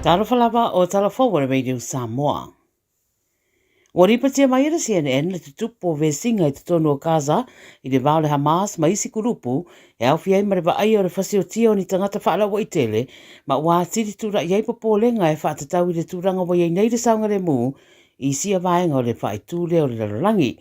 Talofa lava o tala fou a le Radio Samoa. Ua ripatia mai e le CNN le tutupu o vesiga i totonu o Gaza i le va o le Hamas ma isi kulupu e aofia ai ma le vaaia o le fasiotia o ni tagata faalauaitele ma ua atili tula'i ai popolega e faatatau i le tulaga ua i ai nei le saogalemu i sia vaega o le faaitu lea o le lalolagi.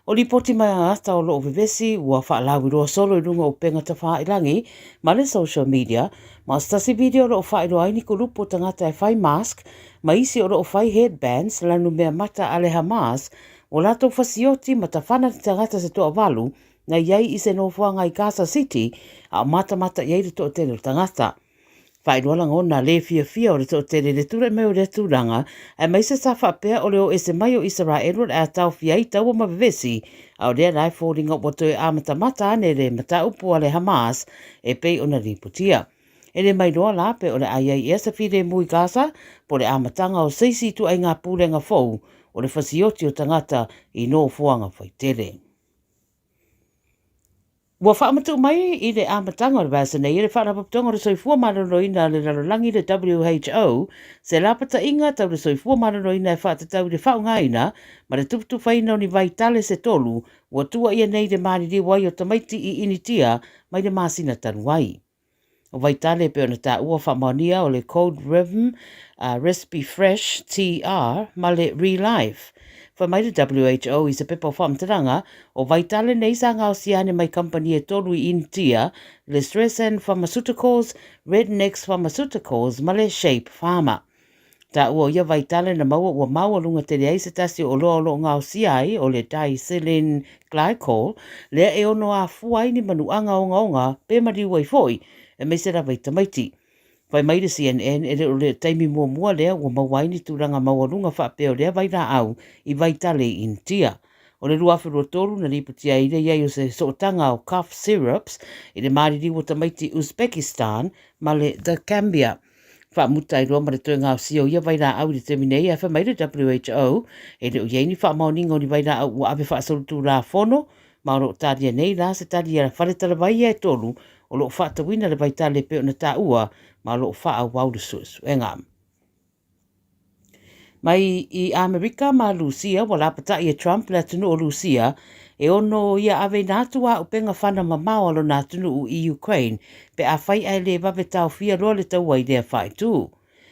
O lipoti mai ata o loo vevesi ua faalauiloa solo i luga o upega tafāilagi ma le social media, ma o se tasi video o loo faailoa ai ni kulupu o tagata e fai mask ma isi o loo fai headbands lanu mea mata a le Hamas ua latou fasioti ma tafana ni tagata se toavalu na iai i se nofoaga i Gaza City a o matamata i ai le toatele o tagata. Faailoa lagona le fiafia o le toatele i le tulai mai o lea tulaga, aemaise sa faapea o le o ese mai o Isaraelu o le a taofia ai taua ma vevesi, a o lea la e foliga ua toe amatamata ane le mataupu a le Hamas e pei ona lipotia. E le mailoa la pe o le a i ai ea se filemu i Gaza po o le amataga o se isi ituaiga pulega fou o le fasioti o tagata i nofoaga faitele. Ua faamatuu mai i le amataga o le vaiaso nei e le Faalapotopotoga o le Soifua Maloloina a le Lalolagi, le WHO, se lapataiga tau le soifua maloloina e faatatau i le faaaogaina ma le tufatufaina o ni vaitale se tolu ua tuuaia nei i le maliliu ai o tamaiti i Initia mai le masina talu ai. O Vaitale e pei ona taua faamaonia o le Cold Rhythm, Respifresh TR ma le ReLife. Fai mai le WHO i se pepa o faamatalaga, o Vaitale nei sa gaosia ane mai kamupani e tolu i Initia, le Sresan Pharmaceuticals, Rednex Pharmaceuticals ma le Shape Pharma. Taua o ia vaitale na maua ua maualuga tele ai se tasi o oloa o lo o gaosia ai o le diethylene glycol, lea e ono afua ai ni manuaga ogaoga pe maliu ai foi, aemaise lava i tamaiti. Fai mai le CNN e le o le taimi muamua lea ua maua ai ni tulaga maualuga faapea o lea vailaau i vaitale i Initia. O le 2023 na lipotia ai le i ai o se sootaga o cough syrups i le maliliu o tamaiti Uzbekistan ma le The Gambia. Faamuta ai loa ma le toe gaosia o ia vailaau i le taimi nei, ae fai mai le WHO, e le o i ai ni faamaoniga o ni vailaau ua ave faasolitulafono, ma o lo o talia nei la se tali a faletalavai ia e tolu o lo o faatauina le vaitale e pei ona taua, ma o lo o faaauau le suesuega. Mai i Amerika ma Lusia, ua lapatai e Trump le atunuu o Lusia e ono ia aveina atu a upega fana mamao a lona atunuu i Ukraine pe afai ae le vave taofia loa le taua i lea faaitu.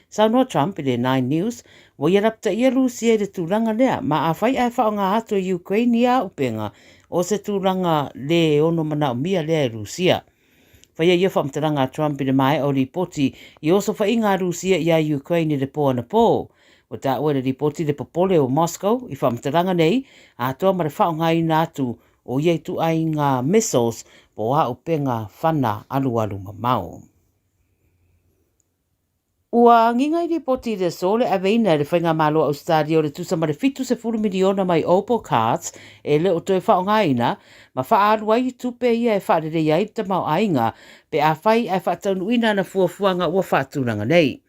Saunoa Trump i le Nine News, ua ia lapataia Lusia i le tulaga lea, ma afai ae faaaoga atu e Ukraine ia auupega, o se tulaga le ono manaomia lea e Lusia. Faia ia faamatalaga a Trump i le maea o lipoti i osofaiga a Rusia iā Ukraine i le pō anapō. Ua taua e le lipoti le popole o Moscow i faamatalaga nei, atoa ma le faaaogaina atu o ia ituaiga missiles po o auupega fana alualu mamao. Ua agiga i lipoti i le aso le aveina e le Faigamalo o Ausetalia o le tusa ma le 70 miliona mai Opal Cards e le o toe faaaogaina ma faaalu ai i tupe ia e faaleleia ai le tamaoaiga pe afai ae faataunuuina ana fuafuaga ua faatulaga nei.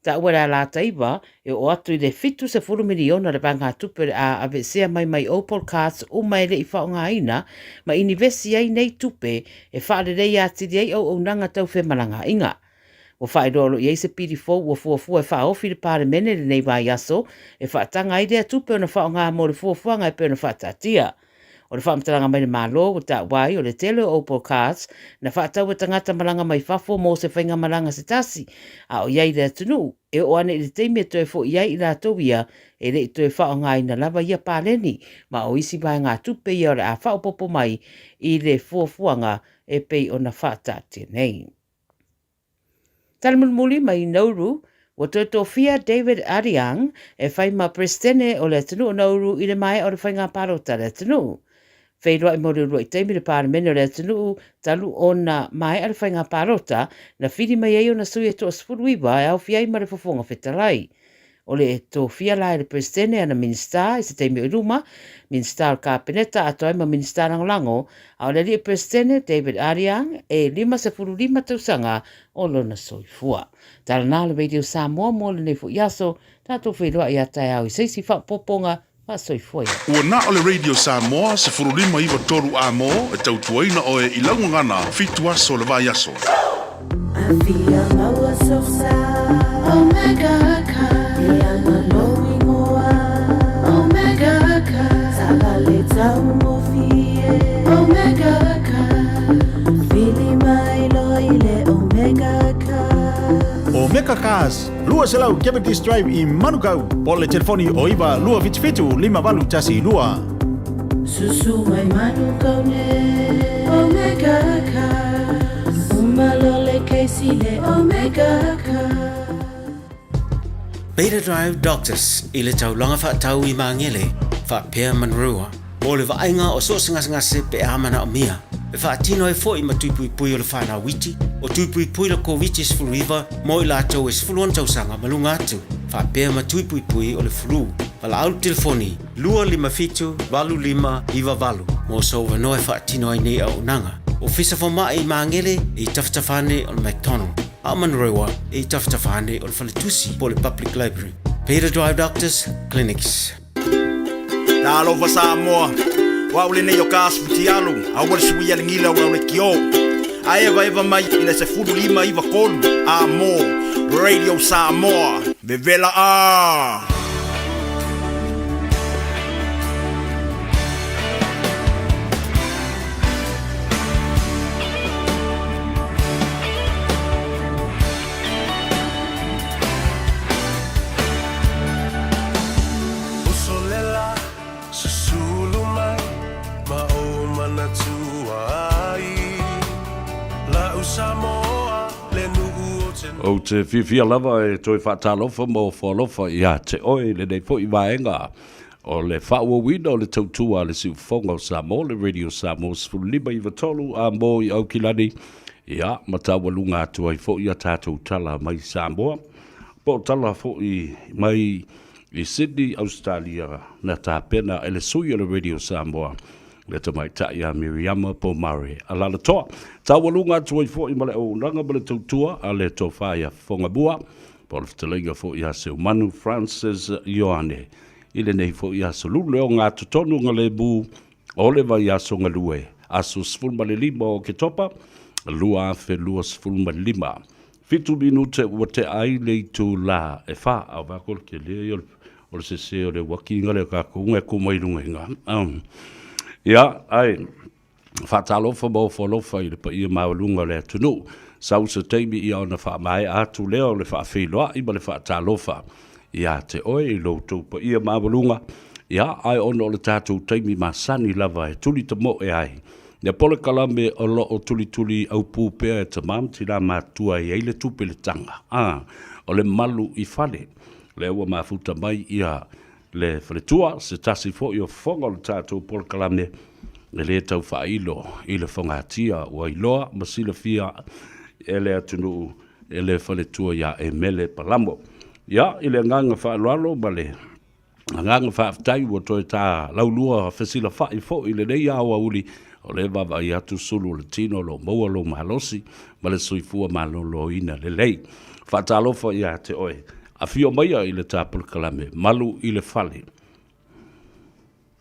Taua le Alataiva e oo atu i le 70 miliona le vaegatupe o le a aveesea mai mai Opal Cards uma e le i faaaogaina ma inivesi ai nei tupe e faaleleia atili ai auaunaga tau femalagaaiga. Ua faailoa o lo o i ai se pili fou ua fuafua e faaofi i le Palemene i lenei vaiaso e faataga ai lea tupe ona faaaoga mo le fuafuaga e pei ona faataatia. O le faamatalaga mai le Malo ua taua ai o le tele o Opal Cards na faatau e tagata malaga mai fafo mo se faigamalaga se tasi a o i ai i le atunuu, e oo ane i le taimi e toe fo'i ai i latou ia e le i toe faaaogaina lava ia paleni ma o isi vaegatupe ia o le a faaopoopo mai i le fuafuaga e pei ona faataatia nei. Tali mulimuli mai Nauru, ua toe tofia David Adeang e fai ma Peresetene o le atunuu o Nauru i le maea o le faiga palota a le atunuu. Feiloai mo le uluai taimi le Palemene o le atunuu talu ona maea le faiga palota na fili mai ai ona sui e toa-19 e aofia ai ma le Fofoga Fetalai. O le tofia la e le Peresetene ana Minisita i se taimi o i luma, Minisita o le Kapeneta atoa ai ma Minisita Lagolago, a o le Alii Peresetene, David Adeang, e 55 tausaga o lona soifua. Tala na le Radio Samoa mo lenei foi aso, tatou feiloai ia taeao i se isi faaopoopoga faasoifua ia. Ua na o le Radio Samoa 15 93 A mo e tautuaina oe i lau gagana fitu aso o le vaiaso. Fia maua sou sa Omega Car E ana lou ingoa Omega Car Taavale taugofie Omega Car Vili mai loa i le Omega Car. Omega Cars, 200 Cavendish Drive i Manukau, po o le telefoni o 927 5812. Susu mai Manukau nei Omega Cars Uma loa le kesi le Omega Cars. Beta Drive Doctors i le taulaga faatau i Magele faapea Manurewa mo le vaaiga o so o se gasegase pe a manaomia. E faatino ai foi ma tui puipui o le fanau iti, o tui puipui le Koviti-19 mo i latou e 16 tausaga ma luga atu, faapea ma tui puipui o le flu. Valaau le telefoni 257 8598 mo sou avanoa e faatino ai nei auaunaga. Ofisa Fomai i Magele e i tafatafa ane o le McDonald, a o Manurewa e i tafatafa ane o le Faletusi po o le Public Library. Beta Drive Doctors Clinics. Talofa Samoa, o au lenei o Kas Futialu, aua le suia le gila o le kio. A evaeva mai i le 15 9 3 a mo Radio Samoa. Vevela a! Uso le la, susulu mai ma ou manatua ai La'u Samoa le nuu o te. Ou te fiafia lava e toe faatalofa ma ofo alofa ia te oe i lenei foi vaega o le faaauauina o le tautua a le Siufofoga o Samoa, le Radio Samoa 15 9 3 a mo i Aukilani, ia, ma taualuga atu ai foi a tatou tala mai Samoa, po o tala foi mai i Sydney, Ausetalia, na tapena e le sui o le Radio Samoa, le tamaitai ia Miriama Pomare Alalatoa. Taualuga atu ai foi ma le auaunaga ma le tautua a le Tofa ia Fofogamua, po o le fetalaiga foi ia Seumanu Francis Ioane, i lenei foi aso lule o gatotonu galemu o le vaiaso galue, aso 15 o Oketopa 2025. Fitu minute ua tea ai le itulā e wha, a o vako le tele ia o le sese o le uaki inga le kākou ngai kō mai lunga inga. Ia, ai, faatalofa ma ofo alofa i le paia maualuga o le atunuu. Sau se taimi ia ona faamaea atu lea o le faafeiloai ma le faatalofa ia te oe i lo outou paia maualuga, ia, ae ona o le tatou taimi masani lava e tuli tamoe ai Ia polokalame o lo o tulituli aupū pea e tamā ma tinā matutua e i ai le tupe le taga, ā, o le malu i fale. Lea ua mafuta mai ia le faletua, se tasi foi o fofoga o le tatou polokalame, e lē tau faailo i le fogatia ua iloa ma silafia e le atunuu e le faletua iā Emele Palamo. Ia, i le agaga faaaloalo ma le Agaga faafetai ua toe ta laulua fesilafai foi i lenei aoauli o lea vaavaai atu sulu o le tino o lo o maua lou malosi ma le soifua maloloina lelei. Faatalofa ia te oe. Afio maia i le ta polokalame Malu i le Fale.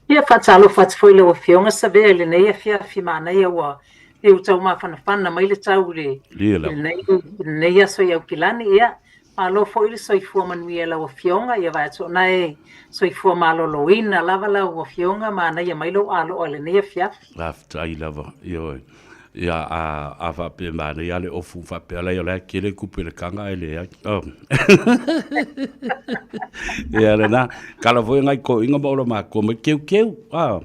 Ia faatalofa atu foi i lau Afioga Savea i lenei afiafi manaia ua pei ua tau mafanafana mai le tau i lenei aso i Aukilani. Ia, malo foi le soifua manuia i lau Afioga, ia vaai atu o na e soifua maloloina lava lau Afioga, manaia mai lou aloa i lenei afiafi. Faafetai lava, ioe. Ia, a, a faapea manaia le ofu faapea lai o la e tele tupe le taga ae leai. Oh. Ia lena, kala foi ngai toeaiina ma ola matua mai keukeu, ah,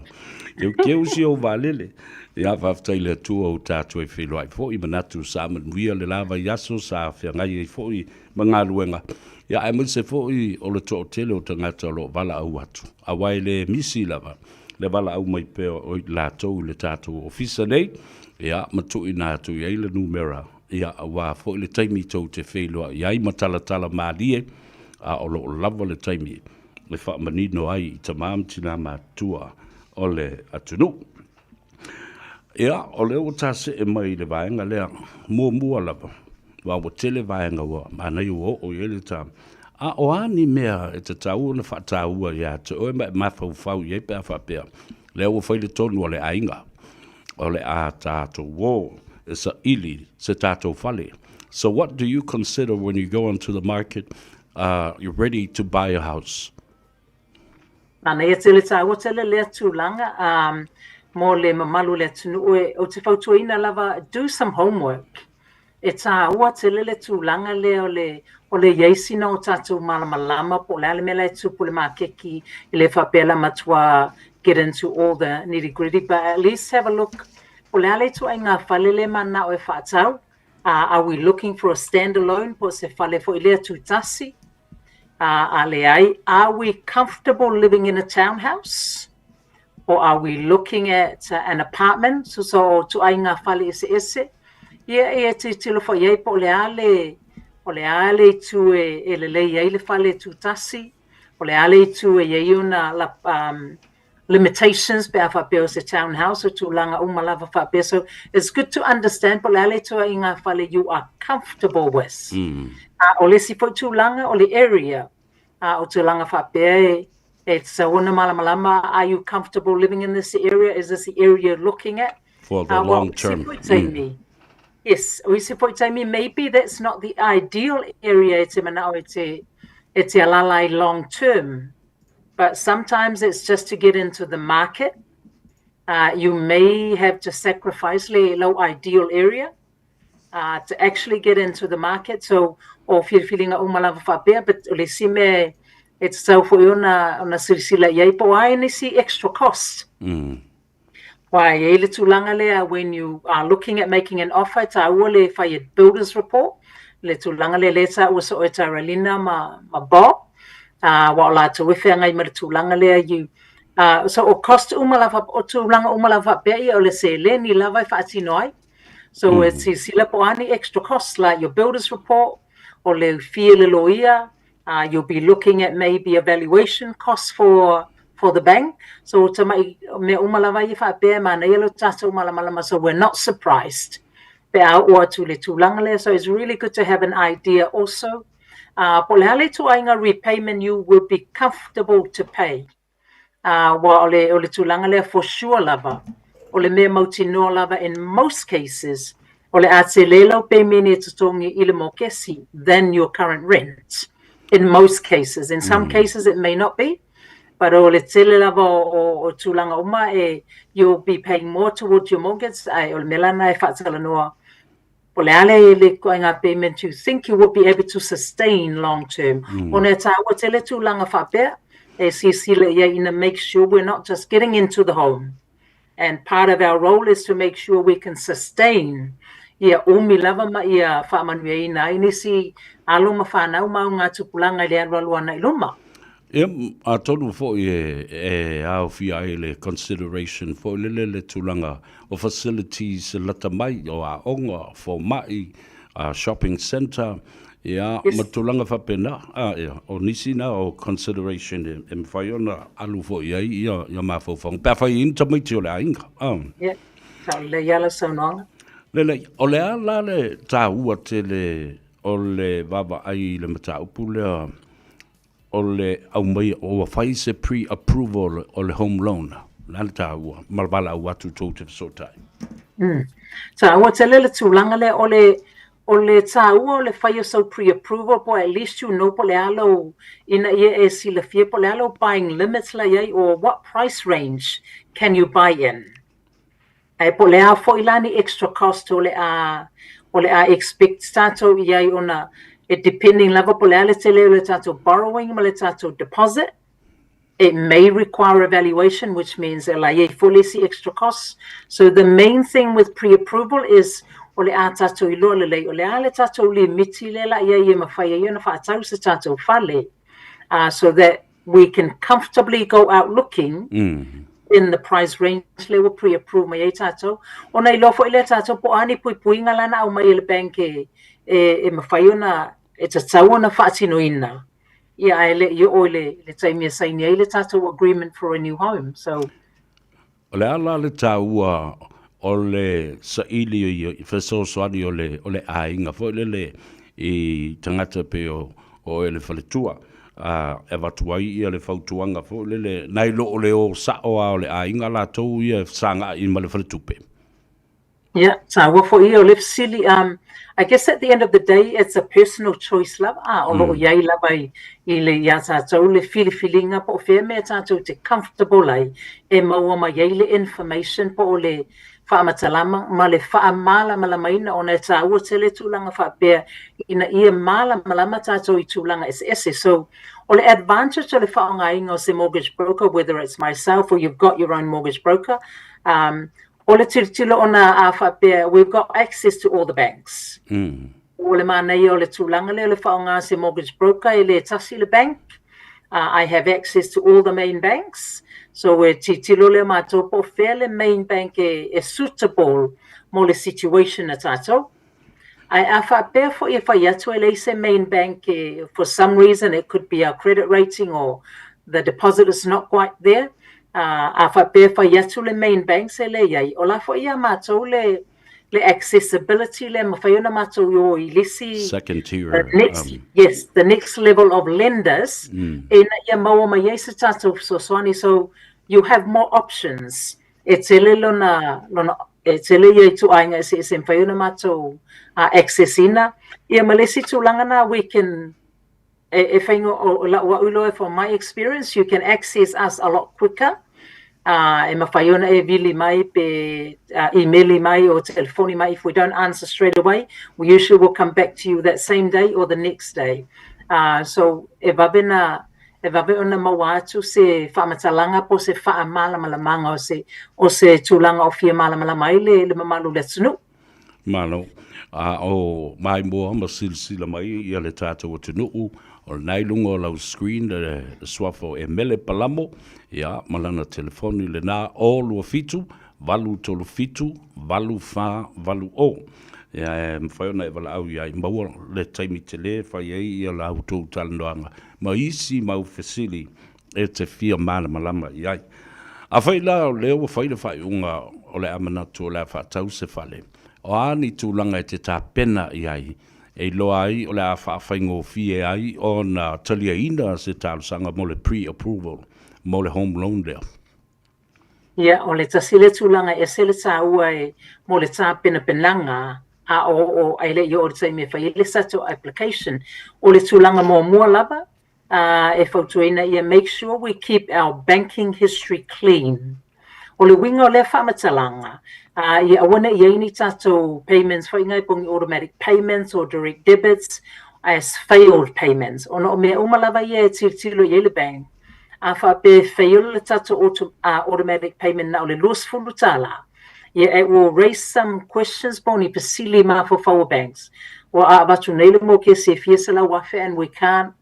keukeu si ou vaalele. Ia, faafetai i le Atua ua tatou ai feiloai foi, manatu sa manuia le la vaiaso sa feagai ai foi ma galuega, ia aemaise foi o le toatele o tagata o lo o valaau atu, aua e le misi lava le valaau mai pea o i latou i le tatou ofisa nei, ia, ma tuuina atu i ai le numera, ia, aua foi le taimi tou te feiloai ai ma talatala malie, a o lo o lava le taimi e faamanino ai i tama ma tina matutua o le atunuu. Ia, o lea ua tasee mai i le vaega lea, muamua lava, aua ua tele vaega ua manaia ua oo i ai le ta. A o a ni mea e tatau ona faataua ia te oe ma e mafaufau i ai pe a faapea, lea ua fai le tonu a le aiga, o le a tatou o e saili se tatou fale. So what do you consider when you go onto the market, uh, you're ready to buy a house? Manaia tele tāua tele lea tulaga um, mo le mamalu o le atunuu e, ou te fautuaina lava, do some homework. E tāua tele le tulaga lea o le, o le i ai sina o tātou malamalama po o le a le mea la e tupu i le makeki, e le faapea la matua get into all the nitty gritty, but at least have a look po o le a le ituaiga fale lea manao e faatau, uh, are we looking for a stand alone po o se fale foi lea tutasi, A, a leai, are we comfortable living in a townhouse? Or are we looking at an apartment? So, so ituaiga fale eseese. Ia, ia tilotilo foi i ai po o le a le, o le a le itu e, e lelei ai le fale tutasi, o le a le itu e i ai ona la, um, limitations pe a faapea o se townhouse o tulaga uma lava faapea. So it's good to understand po o le a le ituaiga fale you are comfortable with. Mm. A o le isi foi tulaga o le area, a o tulaga faapea e e tatau ona malamalama, are you comfortable living in this area? Is this the area you're looking at? For the long term. Mm. Yes, o isi foi taimi, maybe that's not the ideal area e te manao e te, e te alala ai long term. But sometimes it's just to get into the market. Uh, you may have to sacrifice le lau ideal area uh, to actually get into the market. So, o filifiliga uma lava faapea, but o le isi mea e tatau foi ona, ona silasila i ai, po o a nisi extra cost. Mm. Aua e i ai le tulaga lea when you are looking at making an offer, e tāua le fai e builder's report, le tulaga lea lea e tāua soo e Taralina ma, ma Bob, uh, aua o latou e feagai ma le tulaga lea you, uh, so o cost uma lava, o tulaga uma lava faapea ia o le seleni lava e faatino ai. So mm. e silasila po o a ni extra costs like your builder's report, o le fee le loia, Uh, you'll be looking at maybe a valuation cost for for the bank. So tamai mea uma lava ia faapea manaia lo tātou malamalama so we're not surprised pe a oo atu le tulaga lea. So it's really good to have an idea also. Uh, po o le a le ituaiga repayment you will be comfortable to pay. Ā, aua o le, o le tulaga lea for sure lava, o le mea mautinoa lava in most cases, o le a tele lau pemene e totogi i le mokesi than your current rent, in most cases. In some cases it may not be, but o le tele lava o, o, o tulaga uma e you'll be paying more towards your mortgage, ae o le mea la lena e faatalanoa Po o le a le le ituaiga payment you think you will be able to sustain long term. Mm. Ona e tāua tele tulaga faapea, e silasila i ai ina make sure we're not just getting into the home. And part of our role is to make sure we can sustain ia umi lava ma ia faamanuiaina ai nisi alo ma whanau ma au ngā tupulaga i le alualu ana i luma. Ia, atonu foi e, e aofia ai le consideration foi lele le tulaga o facilities lata mai, o aoga, fomai, shopping centre, ia, ma tulaga faapena. A, ia, o nisi na o consideration e, e mafai ona alu foi i ai ia, ia mafaufauga, pe afai e i ai ni tamaiti o le aiga. A. Ia, sao lelei lava lau saunoaga. Lelei, o le a la le taua tele o le vaavaai i le mataupu lea o le aumaia, ua fai se pre-approval o le home loan, o le a le taua ma le valaau atu tou te fesootai? Mm. Taua tele le tulaga lea o le o le taua o le fai o sau pre-approval po at least you know po o le a lou ina ia e silafia po o le a lou buying limit la i ai or what price range can you buy in. Ae po o le a foi la ni extra cost o le a o le a expect tātou i ai ona e depending lava po o le a le tele o le tātou borrowing ma le tātou deposit, it may require a valuation which means e la i ai foi le isi extra costs. So the main thing with pre-approval is o le a tātou iloa lelei o le a le tātou limiti lea la i ai e mafai ai ona faatau se tātou fale uh, so that we can comfortably go out looking mm. in the price range lea ua pre-approve mai ai tātou. Ona iloa foi lea tātou po o a ni puipuiga la na aumai e le bank e, e, e mafai ona e tatau ona faatinoina. Ia ae le i oo i le, le taimi e saini ai le tātou agreement for a new home. So, O le a la le taua o le saili i fesoasoani o le, o le aiga foi lele i tagata pei o, o oe le faletua, a e avatu ai ia le fautuaga foi lele, nai lo o le o sa'o lava o le aiga latou ia e fesagai ma le faletupe. Ia, taua foi ia o le fesili. Um, I guess at the end of the day, it's a personal choice lava, a o loo iai lava i, i le, iā tātou le filifiliga po o fea mea tātou te comfortable ai e maua mai ai le information po o le faamatalaga ma le faamalamalamaina ona e taua tele tulaga faapea ina ia malamalama tātou i tulaga eseese. So, o le advantage o le faaaogaina o se mortgage broker, whether it's myself or you've got your own mortgage broker, um, O le tilotilo ona a faapea, we've got access to all the banks. O le manaia o le tulaga lea o le faaaoga se mortgage broker e le tasi le bank. I have access to all the main banks. So e tilotilo lea matou po o fea le main bank e suitable mo le situation a tatou. Ae a faapea foi e fai atu e leai se main bank e, for some reason it could be our credit rating or the deposit is not quite there, a faapea e fai atu le main banks e leai, o la foi ia matou le le accessibility lea e mafai ona matou o i le isi Second tier. The next, yes, the next level of lenders ina ia maua mai ai se tatou fesoasoani. So you have more options. E tele lona, lona, e tele ia ituaiga eseese e mafai ona matou access ina. Ia ma le isi tulaga na we can, e, e whainga o, o lau au iloa from my experience, you can access us a lot quicker. E mafai ona e vili mai pe email mai o telefoni mai. If we don't answer straight away, we usually will come back to you that same day or the next day. So e vave na e vave ona maua atu se faamatalaga po o se faamalamalamaga o se o se tulaga o fia malamalama ai le le mamalu o le atunuu. Malo. A o maimoa ma silasila mai ia le tatou atunuu, o lena i luga o lau screen le suafa o Emele Palamo, ia, ma lana telefoni lena, 0 27 837 8480. Ia, e mafai ona e valaau i ai, maua le taimi tele e fai ai ia la outou talanoaga ma isi mau fesili e te fia malamalama i ai. Afai la o lea ua fai le faaiuga o le a manatu o le a faatau se fale, o a ni tulaga e te tapena i ai e iloa ai o le a faafaigofie ai ona taliaina se talosaga mo le pre-approval mo le home loan lea? Ia, o le tasi lea tulaga e ese le taua e mo le tapenapenaga a o o ai le i oo i le taimi e fai ai le tatou application. O le tulaga muamua lava e fautuaina ia make sure we keep our banking history clean. O le uiga o lea faamatalaga, ia aua ne i ai ni tatou payments foi ngai po o ni automatic payments or direct debits as failed payments ona o mea uma lava ia e tilotilo i ai le bank. A faapea e fail le tatou auto, automatic payment na o le $20, ia it will raise some questions po o ni fesili mafaufau o banks. Ua a avatu nei le mokesi e fia $100,000 and we can't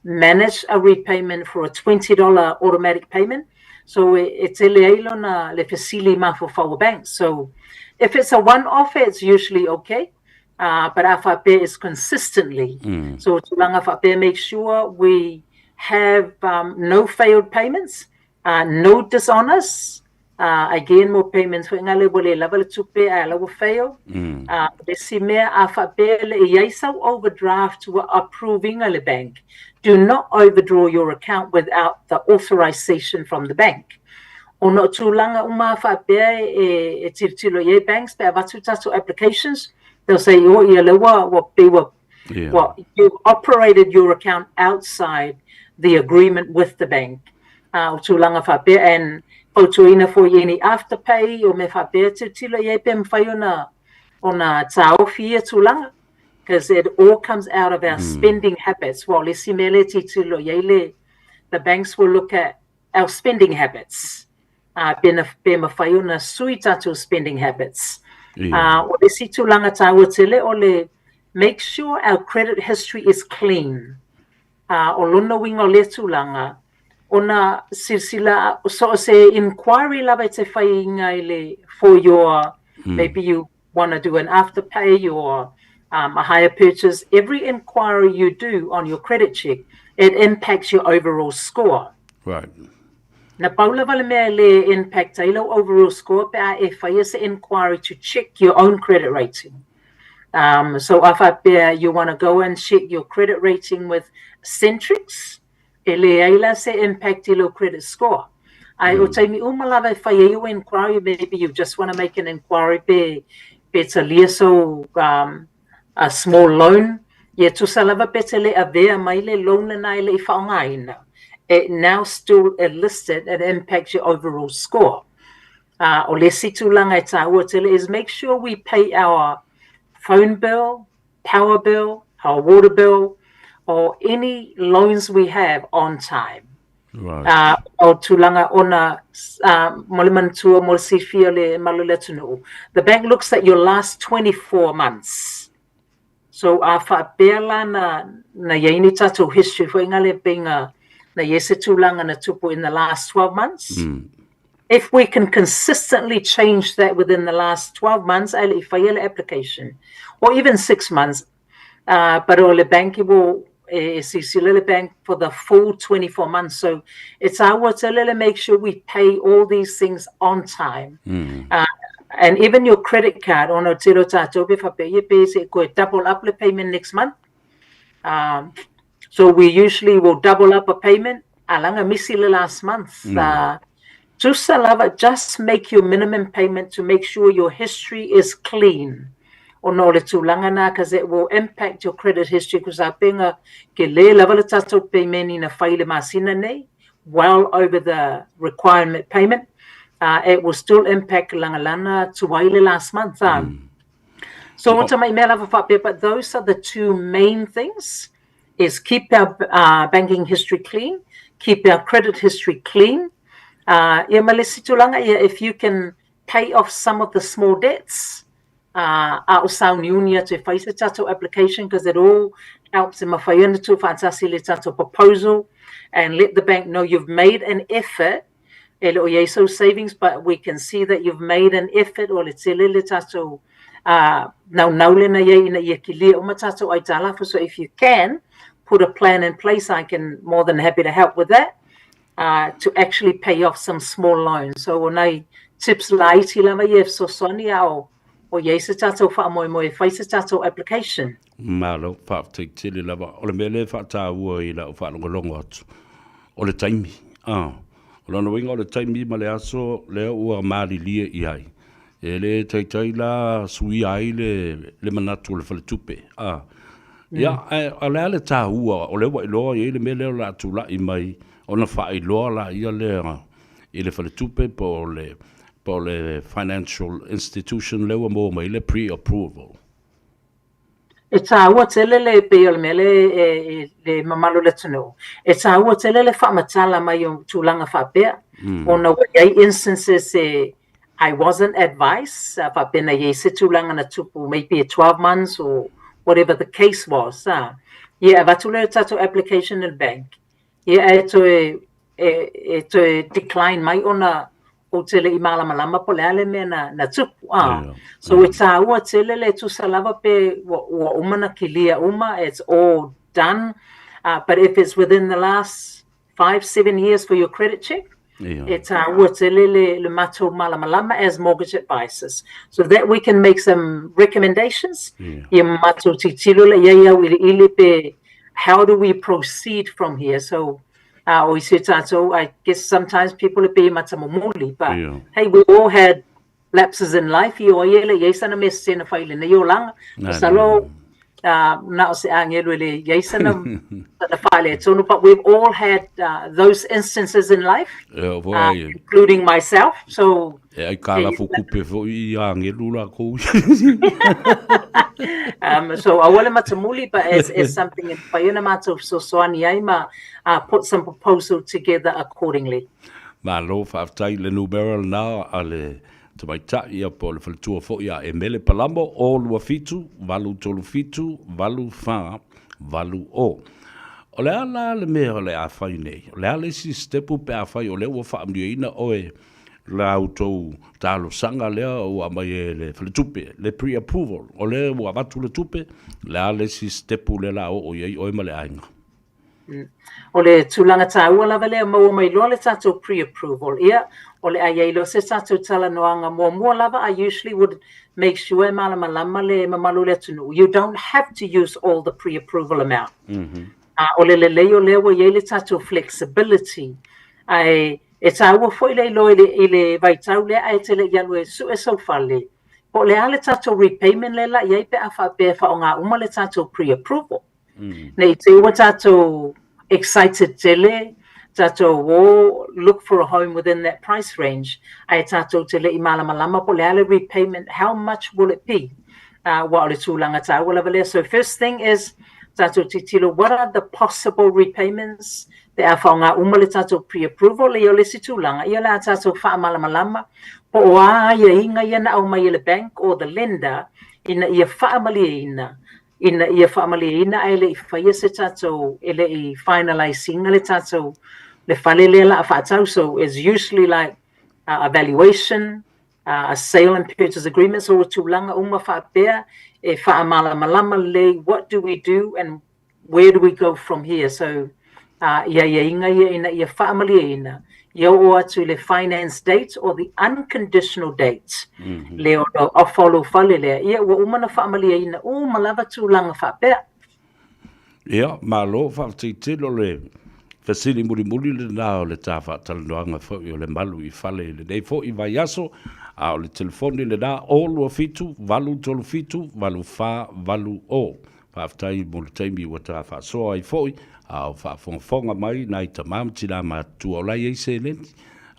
manage a repayment for a $20 automatic payment. So e, e tele ai lona le fesili mafaufau o banks. So if it's a one-off, it's usually okay. But a faapea is consistently. So tulaga faapea, make sure we have no failed payments, no dishonors. Again, mo payments foi ngale ua le lava le tupe ae ala ua fail. Le isi mea a faapea le i ai sau overdraft ua approve ina le bank, do not overdraw your account without the authorization from the bank. Ona o tulaga uma a faapea e, e tilotilo i ai banks pe avatu tatou applications, they'll say, oh, ia le ua, ua pei ua Yeah. Well, you've operated your account outside the agreement with the bank. O tulaga faapea, and fautuaina foi i any afterpay o mea faapea, tilotilo i ai pe mafai ona, ona taofi ia tulaga. Because it all comes out of our spending habits. Well, le isi mea lea tilotilo i ai le, the banks will look at our spending habits. Pe, na, pe mafai ona sui tatou spending habits. Yeah. O le isi tulaga taua tele o le make sure our credit history is clean. O lona uiga o lea tulaga, ona silasila so o se inquiry lava e te whai i le for your, maybe you want to do an afterpay or a hire purchase, every inquiry you do on your credit check, it impacts your overall score. Right. Na pau lava le mea e le impact ai lau overall score pe a e whaia se inquiry to check your own credit rating. So a faapea you want to go and check your credit rating with Centrix, e leai la se impact i lou credit score. Ae o taimi uma lava e fai ai o inquiry, maybe you just want to make an inquiry pe. pe talia sou um, a small loan, ia tusa lava pe te le avea mai le loan lena e le i faaaogaina, it now still listed and impacts your overall score. O le isi tulaga e taua tele is make sure we pay our phone bill, power bill, our water bill, or any loans we have on time. Right. O tulaga ona mo le manatua, mo le silafia le malu le atunuu. The bank looks at your last 24 months. So a faapea la na, na iai ni tatou history foi ngale pei nga, na iai se tulaga na tupu in the last 12 months. If we can consistently change that within the last 12 months, ae le i faia le application, or even 6 months, but o le bank will e silasila le bank for the full 24 months. So it's our tele make sure we pay all these things on time. And even your credit card, ona o tele o tatou pe faapea ia pe se koe double up le payment next month. So we usually will double up a payment, alaga misi le last month. Tusa lava, just make your minimum payment to make sure your history is clean. Ona o le tulaga na, cause it will impact your credit history, cause a pega ke le lava le tatou payment ina fai le masina nei, well over the requirement payment, it will still impact langalana tuai le last month. So o tamai mea lava faapea, but those are the two main things, is keep our banking history clean, keep our credit history clean. Ia ma le isi tulaga, ia, if you can pay off some of the small debts, a o sauniuni atu e fai se tatou application, because it all helps e mawhai ana tu whaatasi le tatou proposal and let the bank know you've made an effort. E le o iai sou savings, but we can see that you've made an effort o le tele le tatou naunau lena iai ina ia kilia uma tatou aitalafu. So if you can put a plan in place, I can more than happy to help with that, to actually pay off some small loans. So o nai tips laiti lava ia e fesoasoani a o iai se tatou faamoemoe e fai se tatou application. Malo, faafetai tele lava. O le mea lea e faataua i lau faalogologo atu, o le taimi. O lona uiga o le taimi ma le aso lea ua malilie i ai. E le taitai la suia ai le manatu o le faletupe. Ia, ae o le a le taua, o lea ua iloa i ai le mea lea o le a tulai mai ona faailoa laia lea i le faletupe po o le financial institution lea ua maua mai le pre-approval. E taua tele le pei o le mea lea e le mamalu o le atunuu, e taua tele le faamatala mai o tulaga faapea, ona ua i ai instances e I wasn't advised, faapea na i ai se tulaga na tupu maybe 12 months or whatever the case was. Ia, avatu lea o le tatou application i le bank, ia e toe e toe decline mai ona ou te le i malamalama po o le a le mea na tupu. So e taua tele le tusa lava pe ua uma na kilia uma, it's all done. But if it's within the last 5, 7 years for your credit check, e taua tele le matou malamalama as mortgage advisors, so that we can make some recommendations. Ia matou tilotilo le iai au iliili pe how do we proceed from here. So o isi tatou, I guess sometimes people e pe matamomoli, but hey, we all had lapses in life, i o ai ele iai sana mea sese na fai i lenei olaga. Masalo na o se agelu e le iai sana sana faaletonu, but we've all had those instances in life, including myself. So E aitalafu kupe foi i agelu lakou. So aua le matamuli, but it's something e mafai ona matou fesoasoani ai ma put some proposal together accordingly. Malo, faafetai le numera lena a le tamaitai ia po o le faletua foi a Emele Palamo, o 27 837 84 80. O le a la le mea o le a fai nei? O le a le isi sitepu pe afai o lea ua faamanuiaina oe la outou talosaga lea ua aumai e le faletupe, le pre-approval, o lea ua avatu le tupe, le a le isi sitepu lea o le a oo i ai oe ma le aiga? O le tulaga taua lava lea, maua mai loa le tatou pre-approval. Ia, o le a iai loa se tatou talanoaga muamua lava, I usually would make sure e malamalama le mamalu o le atunuu. You don't have to use all the pre-approval amount. O le lelei o lea ua iai le tatou flexibility. Ae e taua foi le iloa i le vaitau lea ae te le i alu e sue sou fale. Po o le a le tatou repayment lea la i ai pe a faapea e faaaoga uma le tatou pre-approval. Ne i te i ua tatou excited tele, tatou o look for a home within that price range, ae tatou te le i malamalama po o le a le repayment, how much will it be? Aua o le tulaga taua lava lea. So first thing is, tatou tilotilo, what are the possible repayments pe a faaaoga uma le tatou pre-approval? Ia o le isi tulaga, ia o le a tatou faamalamalama po o a aiaiga ia na aumai e le bank or the lender ina ia faamalieina ina ia faamalieina ae le i faia se tatou, e le i finalise ina le tatou, le fale lea la a faatau. So it's usually like a valuation, a sale and purchase agreement, so o tulaga uma faapea e faamalamalama lelei what do we do and where do we go from here. So i aiaiga ia ina ia faamalieina, ia oo atu i le finance date or the unconditional date, le o lo offer o lou fale lea, ia ua uma ona faamalieina uma lava tulaga faapea. Ia, malo, faafetai tele o le fesili mulimuli lena o le ta faatalanoaga foi o le malu i fale i lenei foi vaiaso, a o le telefoni lena 027 837 8480. Faafetai mo le taimi ua ta faasoa ai foi, a o faafogafoga mai nai tama ma tina matutua o la e i ai seleni,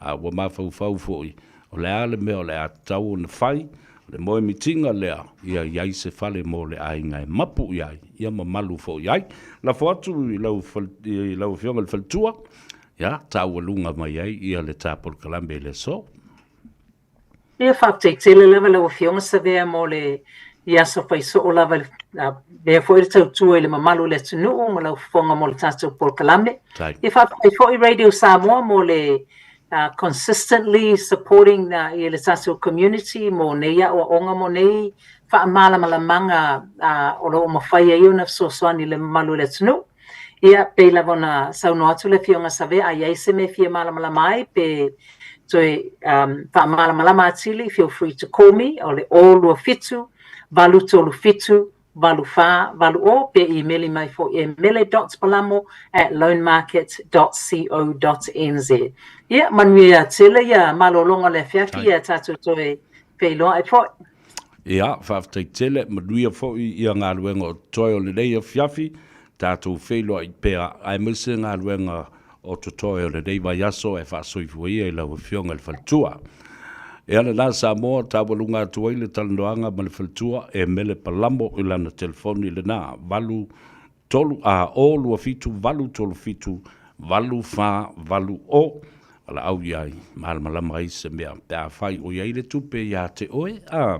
a ua mafaufau foi o le a le mea o le a tatau ona fai, o le moemitiga lea ia i ai se fale mo le aiga e mapu i ai, ia ma malu foi ai. Lafo atu i lau i lau Afioga i le Faletua, ia taualuga mai ai ia le ta polokalame i le aso. Ia, faafetai tele lava lau Afioga Savea mo le i aso fai soo lava i le mea foi le tautua i le mamalu o le atunuu ma lau fofoga mo le tatou polokalame. Ia, faafetai foi Radio Samoa mo le consistently supporting ia le tatou community mo nei aoaoga mo nei faamalamalamaga o lo o mafai ai ona fesoasoani i le mamalu o le atunuu. Ia, pei lava ona saunoa atu le Afioga Savea, a i ai se mea e fia malamalama ai pe toe faamalamalama atili, feel free to call me, o le 027 837 8480 pe imeli mai foi e mele.palamo@loanmarket.co.nz. Ia, manuia tele ia malologa o le afiafi, ia tatou toe feiloai foi. Ia, faafetai tele, manuia foi ia galuega o totoe o lenei afiafi, tatou feiloai pea, aemaise galuega o totoe o lenei vaiaso e faasoifua ia i lau Afioga i le Faletua. E ala la Samoa, taualuga atu ai le talanoaga ma le Faletua e Mele Palamo i lana telefoni lena, 8 3 a 0 2 7 8 3 7 8 4 8 0. Valaau i ai, malamalama ai se mea pe afai o i ai le tupe iā te oe, a,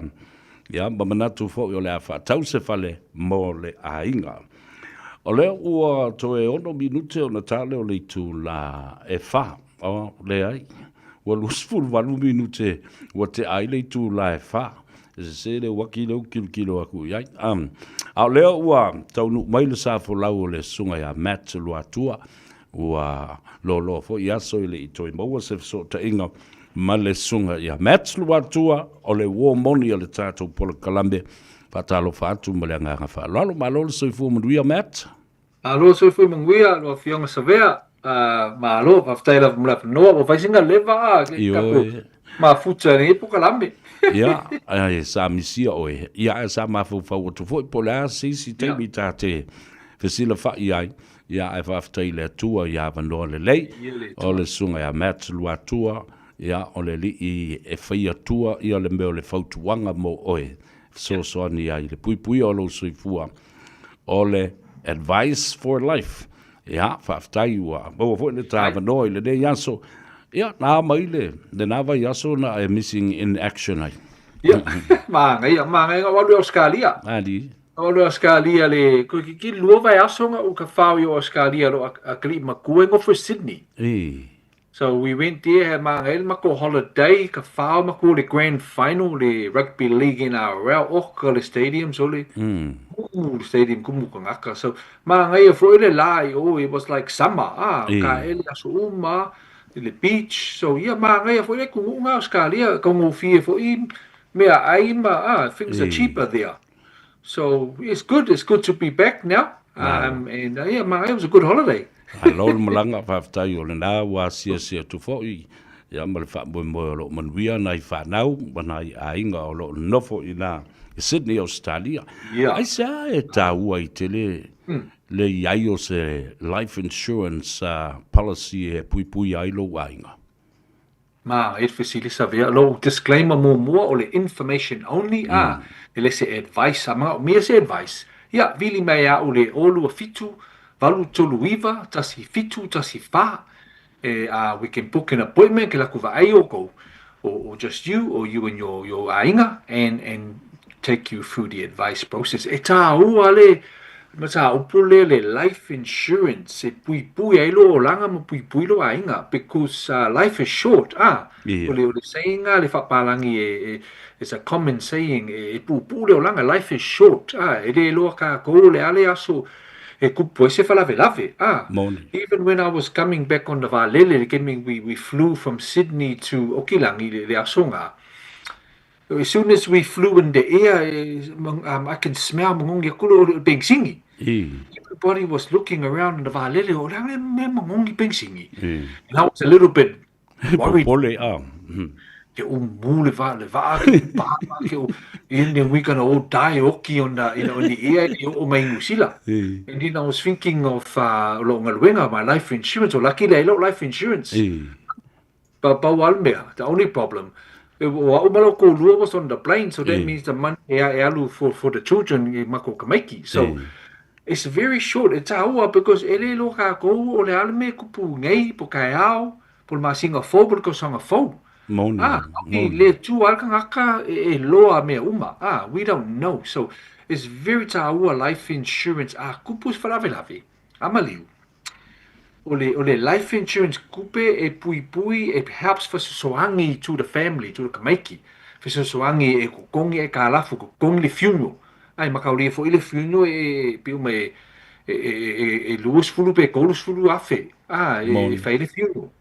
ia, ma manatu foi o le a faatau se fale mo le aiga. O lea ua toe ono minute ona ta lea o le itulā e fa. O, leai, ua 28 minute ua tea ai le itulā e fa. E sese le uaki lea ua kilokilo aku i ai. A o lea ua taunuu mai le sa folau o le susuga ia Matt Luatua, Ua loaloa foi aso e le i toe maua se fesootaiga ma le Susuga ia Matt Luatua o le uo moni o le tatou polokalame. Faatalofa atu ma le agaga faaaloalo. Malo le soifua manuia Matt. Malo le soifua manuia lau Afioga Savea. Malo, faafetai lava mo le avanoa. Ua fai sina leva a tatou mafuta i lenei polokalame. Ia, ae sa misia oe. Ia, ae sa mafaufau atu foi po o le a se isi taimi ta te fesilafai ai. Ia ae faafetai i le Atua i avanoa lelei o le susuga ia Matt Luatua, ia o le alii e faia tua ia le mea o le fautuaga mo oe e fesoasoani ai i le puipuia o lou soifua o le Advice for Life. Ia faafetai ua maua foi le ta avanoa i lenei aso. Ia na mai le lena vaiaso na e missing in action ai. Ia, manaia, manaia na ou alu i Ausetalia. Ali. O le Ausetalia le, ko ki ki lua vaiaso na u ka whao i o Ausetalia lo a kaliʻi makua e nofo i Sydney. E. So we went there, he māngai le makou holiday, ka whao makou le grand final le rugby league NRL, oh ka le stadium so le, mm. le stadium kumu ka ngaka. So māngai foi le la i o, it was like summer, ah, e. ka ele aso uma, i le beach. So ia māngai foi le kumu nga Australia, ka ngofie foi mea ai ma, ah, things are cheaper there. So it's good, it's good to be back now. And yeah, it was a good holiday. Malo le malaga, faafetai o lena ua asiasi atu foi. Ia, ma le faamoemoe o lo o manuia nai fanau ma nai aiga o lo o nofo i ina i Sydney, Ausetalia. Ia. Aisea e taua ai tele le i ai o se life insurance policy e puipui ai lou aiga? Ma, e fesili Savea, lou disclaimer muamua o le information only, a, e le se advice, a manaomia se advice, ia, vili mai a'u le 027 839 1714, E, a, we can book an appointment ke laku vaai oukou, or, or just you, or you and your, your aiga, and, and take you through the advice process. E tāua le mataupu lea le life insurance e puipui ai lou olaga ma puipui lou aiga because uh, life is short ah Ia. o le, o le saying a le faapalagi e, e it's a common saying e, e puupuu le olaga life is short ah e le loa kākou le ale aso e kupu ai se falavelave ah Moni. Even when I was coming back on the vaalele le taimi we, we flew from Sydney to Okilangi le, le aso ngā As soon as we flew in the air, um, I can smell mangongi aku le o bengsingi. I. Everybody was looking around in the vaalele, o le a le mea mangongi bengsingi. I. And I was a little bit worried. Popole, ah. Ke umu le vaa, le vaa, ke upama, ke u, and then we gonna all die oki on the, you know, in the air, i o mai New Zealand. I. And then I was thinking of uh, lo ngaluenga, my life insurance, o lucky le lo life insurance. I. Pa, pau lava le mea, the only problem, o a'u ma lou kōlua was on the plane, so that means the money e, e alu for, for the children i mako kamaiki. So, it's very short, e tāua, because e le iloa kākou o le a le mea e kupu nei, po kaeao, po le masina fou, po le tausaga fou. Moni, Ah, i moni. le tū a le kangaka e, e loa mea uma. Ah, we don't know. So, it's very tāua life insurance a kupu se whalavelave, a maliu. O le, o le life insurance kupe e puipui, it helps fesoasoani to the family, to the tamaiti. Fesoasoani e kokongi e kalafu, kokongi le funeral. Ai makaulia fo'i le funeral e, e pei uma e, e, e, e, e 20 pe 30 afe, ah, e, e Moni. fai le funeral.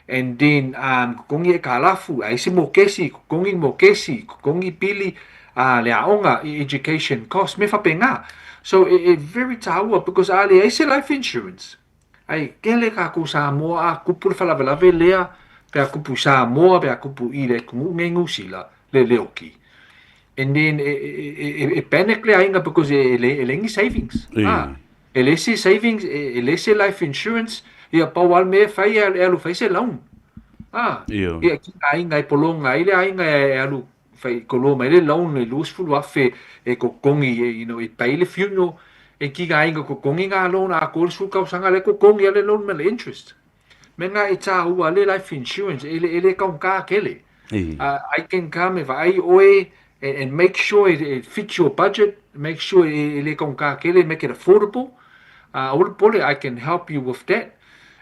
And then um, kokongi e kalafu, ai se mokesi, kokongi mokesi, kokongi pili uh, le aoga, i education cost, me whapenga. So e, e very tāua because a leai se life insurance. Ai kele kākou Samoa a kupu le whalavelave lea, pe a kupu Samoa, pe a kupu i le atunuu nei New Zealand, le leoki. And then e, e, e, e panic le aiga because e, e, le, e leai ni savings. E. Ah, e leai se savings, e, e leai se life insurance, ia pau lava le mea e fai e alu fai se loan. Ah, Ia. ia ki ngā aiga e pologa ai le aiga e alu fai koloa mai le loan e 20,000 e kokongi e, you know, e pay le funeral e ki ngā aiga kokongi ngā loan a ko le 10 tausaga le kokongi a le loan ma le interest. Me ngā e tāua le life insurance e le, e le kaungā kele. E. I can come e vaai oe and, and make sure it, it fits your budget, make sure e, e le kaungā kele, make it affordable. Aua le pole, I can help you with that.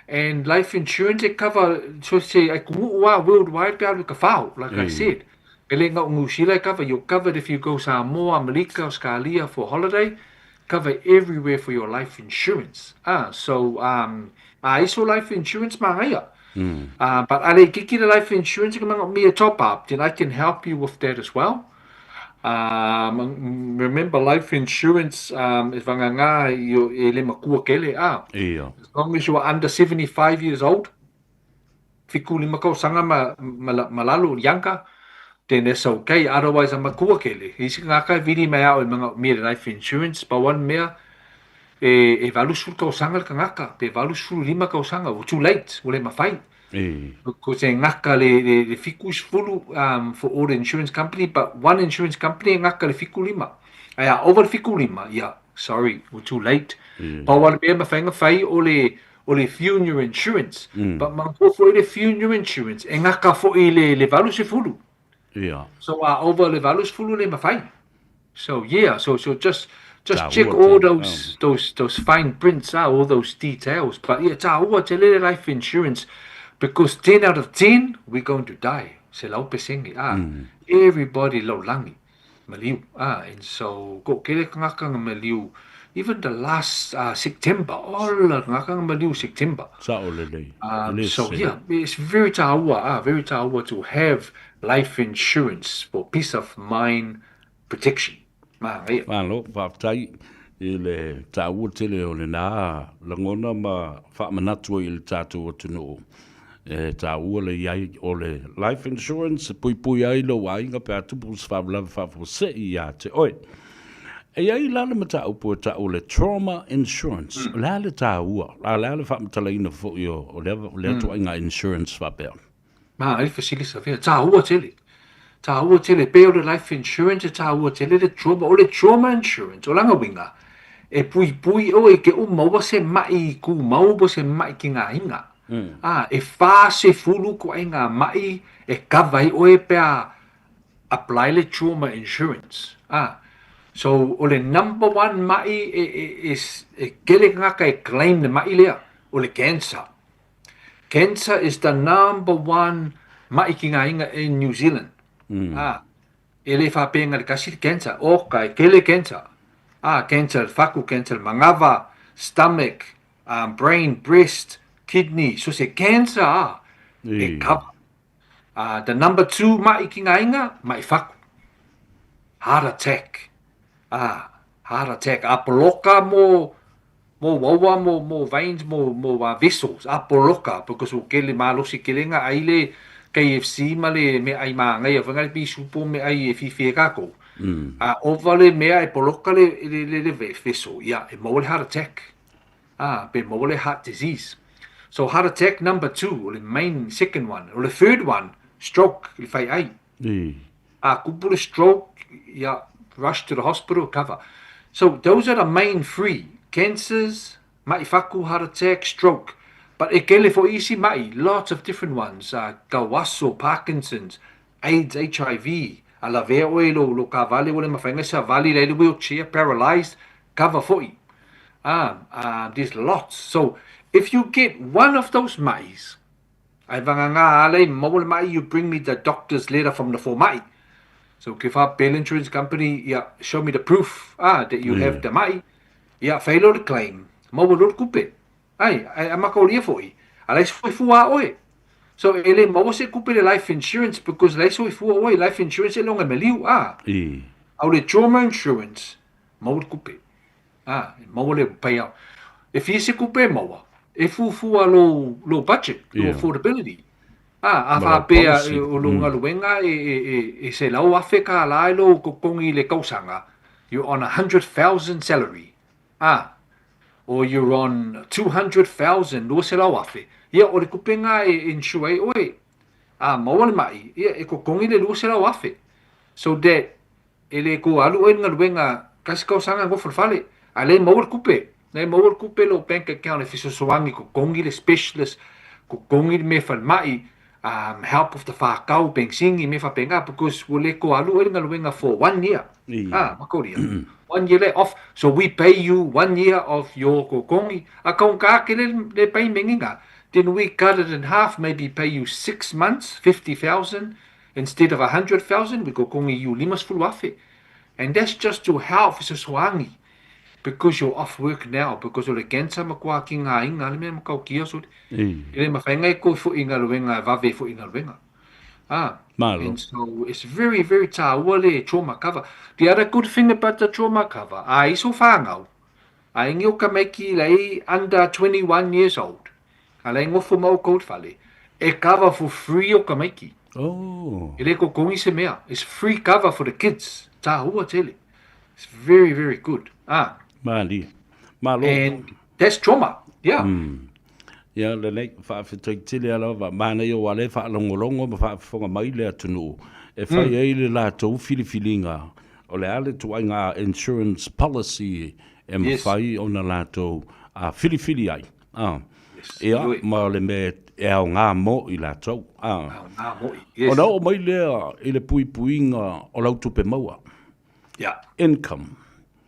And life insurance e cover, so se ai kumu'u a worldwide pe alu i ka whao, like I said. E le ngau New Zealand e cover, you're covered if you go Samoa, Amerika, Australia for holiday, cover everywhere for your life insurance. Ah, so um, a iso life insurance māngaia. But ale kiki le life insurance ka manga me a top up, then I can help you with that as well. Um, remember life insurance um, e whangangā i, e le makua kele, ah. Ia. As long as you are under 75 years old, 75 tausaga ma, ma, ma lalo, younger, then it's okay. Otherwise, a makua kele. Isi ngaka e viri mai ao e manga me le life insurance, pa one mea, e, e 80 tausaga le kangaka, pe 85 tausaga, ua too late, ua le mawhai. E. Because e ngaka le, le, le 70 um, for all the insurance company, but one insurance company e ngaka le 75. Ai a over le 75, ia, sorry, we're too late. E. Pau a le mea mawhainga whai o le, o le funeral insurance. But manatua fo'i le funeral insurance, e ngaka fo'i le, le 80. Ia. So a over le 80 le mawhai. So yeah, so so just just Tāua check all tele. those those those fine prints, ah, all those details. But yeah, tāua tele le life insurance because 10 out of 10 we're going to die. Se lau pesenge, ah, everybody lau langi, maliu, ah, and so ko kele kangaka nga maliu, even the last uh, September, all kangaka nga maliu September. Sa'o lelei. E Um, le so sese. yeah, it's very tāua, ah, very tāua to have life insurance for peace of mind protection. Māngaia. Malo, faafetai i le taua tele o lenā lagona ma faamanatu ai i le tatou atunuu. E taua le i ai o le life insurance e puipui ai lou aiga pe a tupu se faalavelave faafuasei ia te oe. E i ai la le mataupu e tau o le trauma insurance. O le a le taua? A o le a le faamatalaina foi o lea, o lea ituaiga insurance faapea? Ma, ai fesili Savea, taua tele. Taua tele, pei o le life insurance e taua tele le trauma. O le trauma insurance, o lana uiga, e puipui oe i te uma ua se maʻi tumau po o se maʻi tigaina. Ā, e 40 ituaiga maʻi e kava ai oe pe a apply le trauma insurance. Ā, so o le number one maʻi e, e, e, e kele tagata e claim le maʻi lea, o le cancer. Cancer is the number one maʻi tigaina in New Zealand. Ā, e le faapea le tasi le cancer, oka e tele cancer. Ā, cancer le fatu, cancer le manava, stomach, brain, breast, kidney, so se cancer ā, e cover. Ā, the number two maʻi tigaina, maʻi fatu. Heart attack. Ā, heart attack. A poloka mo Mo waua mo mo veins mo mo vessels a poloka because ua kele malosi kele nga ai le KFC ma le meaai manaia foi nga le pisupo meaai e fifi e kakou. A ova le mea e poloka le le le le vessel ia e maua le heart attack. A pe maua le heart disease. So heart attack number 2 o le main second one. O le third one stroke le fai ai. A kupu le stroke, ia, rush to the hospital, cover. So those are the main three, cancers, maʻi fatu, heart attack, stroke. But e kele foʻi isi maʻi, lots of different ones, gauaso, Parkinson's, AIDS, HIV, a lavea ʻoe i lou, lou kāwale ua le mafai ona savali la i le wheelchair, paralysed, cover foʻi. There's lots. So if you get one of those maʻis, Ai vagana ale maua le maʻi you bring me the doctor's letter from the fomai. So ke faapea le insurance company ia show me the proof ah that you have the maʻi ia fai loa le claim maua loa le kupe. Ai ai a makaulia foʻi a lai soifua a oe. So e le maua se kupe le life insurance because lai soifua oe life insurance e loga maliu ah. A o le trauma insurance maua le kupe. Ā, e maua le payout. E fia se kupe e maua, e fuafua lou, lou budget, lou affordability. Ā, a faapea o lou galuega e, e, e, e $100,000 kālā i lou totogi i le tausaga, you're on 100,000 salary, ā, or you're on 200,000, 200,000, ia, o le kupe ngā e insure ai oe. Ā, maua le maʻi, ia, e totogi le 200,000. So that E le ko alu oe i le galuega kasi kausaga nofo le fale, a le maua le kupe. Le maua le kupe lou bank account e fesoasoani totogi le specialist, totogi le mea falemai, um, help with the whakau, pengsini, mea faapena, because ua le ko alu oe i le galuega for one year. Ah, makoria. One year le off. So we pay you one year of your totogi. A kaunga ake le, le paimeni nga, then we cut it in half, maybe pay you 6 months, 50,000, Instead of 100,000 we kokongi you 50,000. And that's just to help fesoasoani because you're off work now because o le cancer ma kua ki ngā inga le mea makau kia sole. E le mawhai ngai koe foʻi galuega e vave foʻi galuega. Ah, Malo. And so it's very, very tāua le trauma cover. The other good thing about the trauma cover, a iso whāngau, a ingi o ka meiki lei under 21 years old, a lei ngofo mau kou fale, e cover for free o ka meiki. Oh. E le kokongi se mea. It's free cover for the kids. Tāua tele. It's very, very good. Ah. Mali. Malo. And that's trauma. Yeah. Ia, lelei, faafetai tele a lava, manaia aua o lea e faalogologo ma faafofoga mai le atunuu e fai ai le latou filifiliga o le a le ituaiga insurance policy e mafai ona latou filifili ai. Ia, ma o le mea e aoga mo i latou. Ona oo mai lea i le puipuiga o lau tupe maua. Income.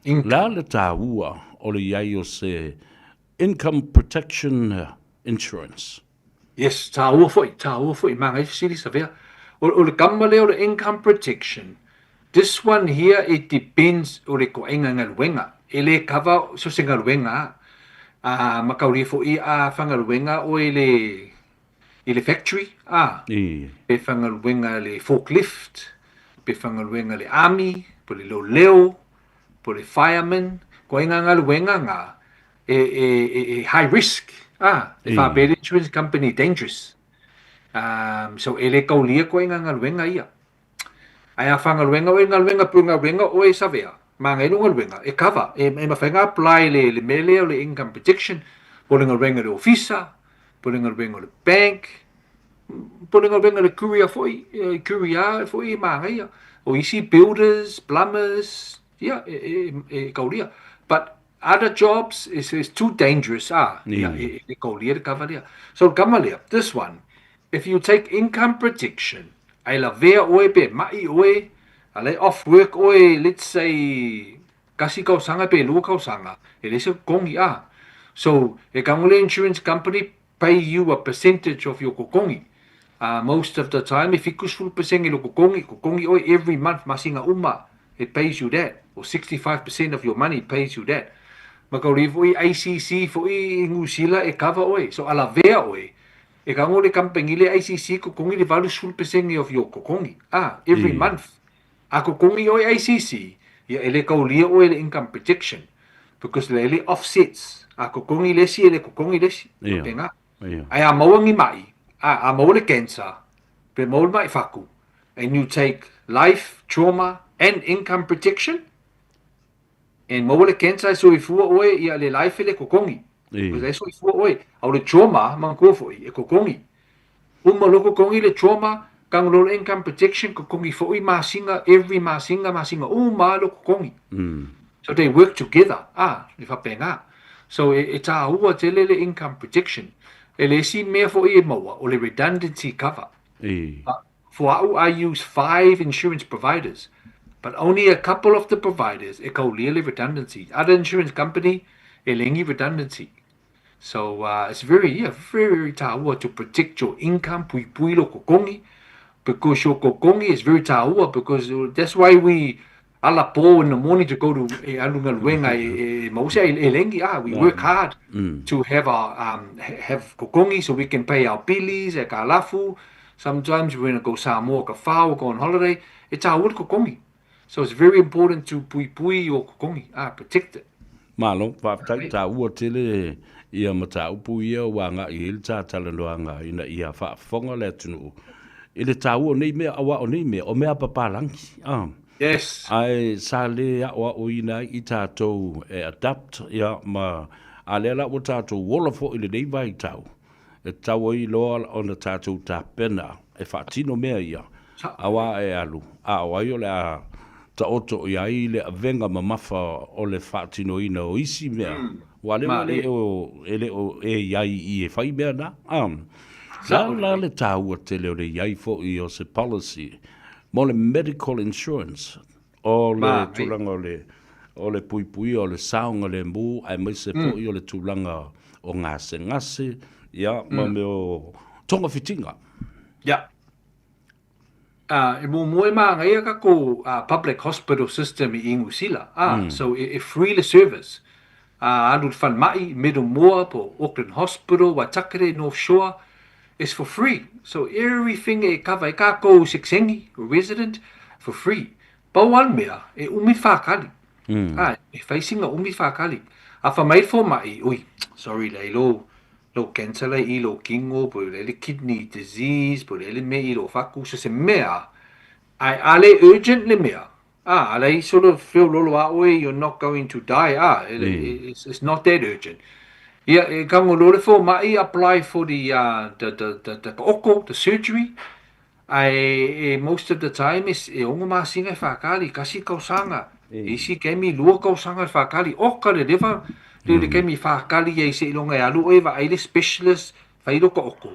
O le a le taua o le i ai o se Income Protection Insurance. Yes, tāua foʻi, tāua foʻi, manaia fesili Savea. O, o le kama lea o le income protection, this one here it depends o le ituaiga galuega. E le cover so se galuega a, ma kaulia foʻi a faigaluega oe i le, i le factory, a, pe faigaluega le forklift, pe faigaluega le army, po le leoleo, po le fireman, ituaiga galuega nga, e, e, e, e high risk, a, e faapea le insurance company dangerous. Um, so e le kaulia koe ngā galuega ia. Ae a faigaluega oe i galuega pei o galuega oe Savea, manaia lou galuega e cover, e e mafai ona apply le le mea lea o le income protection po o le galuega i le ofisa, po o le galuega o le bank, po o le galuega i le courier foi, courier foi e manaia. O isi builders, plumbers, ia e e e kaulia. But other jobs is is too dangerous ah, ia e e le kaulia le kava lea. So le kava lea, this one, if you take income protection, Ai lavea oe pe maʻi oe, a lay off work oe let's say kasi kausaga pe lua kausaga, e leai se kokogi a. So e kago le insurance company pay you a percentage of your kokogi. A most of the time e 70 pasene lo kokogi, kokogi oe every month masina uma it pays you that or 65% of your money pays you that. Ma kaulii foi ACC foi i Niu Sila e cover oe. So a lavea oe E kago le kamupani le ACC kokogi le 80% of your kokogi, ah, every month. A kokogi oe ACC, ia e le kaulia oe le income protection because le le offsets. A kokogi le isi e le kokogi le isi. Faapena. Ae a maua ni maʻi, ah, a maua le cancer, pe maua le maʻi faku, and you take life, trauma and income protection, And maua le cancer e soifua oe ia le life le kokogi. Because e soifua oe. A o le trauma, manatua foi, e kokogi. Uma loa kokogi le trauma, kago loa le income protection, kokogi foi masina, every masina, masina uma lava le kokogi. So they work together, ah, e faapena. So e, e tāua tele le income protection. E le isi mea foi e maua, o le redundancy cover. For a'u I use five insurance providers but only a couple of the providers e kaulia le redundancy. Other insurance company e leai ni redundancy. So it's very yeah very very tāua to protect your income puipui lo kokongi because your kokongi is very tāua because that's why we ala pō in the morning to go to e alu galuega e, e maua se e lengi ah we work hard to have our um have kokongi so we can pay our bilis e ka lafu sometimes we wanna go Samoa ka whao go on holiday e tāua le kokongi so it's very important to puipui your kokongi ah protect it. Malo, faafetai, taua tele ia mataupu ia ua agai i ai le tātalanoaga ina ia faafofoga le atunuu i le taua o nei mea, aua o nei mea, o mea a papalagi, a. Yes. Ae sa le aʻoaʻoina ai i tatou e adapt, ia, ma, a lea la ua tatou ola foi i lenei vaitau, e tatau ai loa ona tatou tapena e faatino mea ia, aua e alu, a o ai o le a taoto i ai le avega mamafa o le faatinoina o isi mea, aua lea ua le o, e le o e i ai i e fai mea na. A, la la le taua tele o le i ai foi o se policy mo le medical insurance, o le tulaga o le, o le puipuia o le saogalemu aemaise foi o le tulaga o gasegase, ia, ma mea o togafitiga. Ia. Ā, e muamua e māngaia kakou public hospital system i Niu Sila, ā, so e free le service. Ā, alu i le falemai, Middlemore po Auckland Hospital, Waitakere, North Shore, it's for free. So everything e cover e kākou seksengi, resident, for free. Pau lava le mea, e umi le whākali. Ā, e whai singa umi le whākali. A wha mai le fōmaʻi, ui, sorry lei lou, lou cancer lei i lou kingo, po lei le kidney disease, po lei le mea i lou whaku, so se mea, ae a le urgent le mea, a, a lei sort of feololo a oe, you're not going to die, a, it's, it's not that urgent. Ia, e kago loa le fōmaʻi, apply for the, uh, the, the, the, the oko, the surgery, Ae e most of the time e ono masina e whakaari, kasi kausaga, isi kemi lua kausaga e whakaari, oka le reva le le kemi whakaari ai seiloga e alu oe vaai le specialist whai loko oko.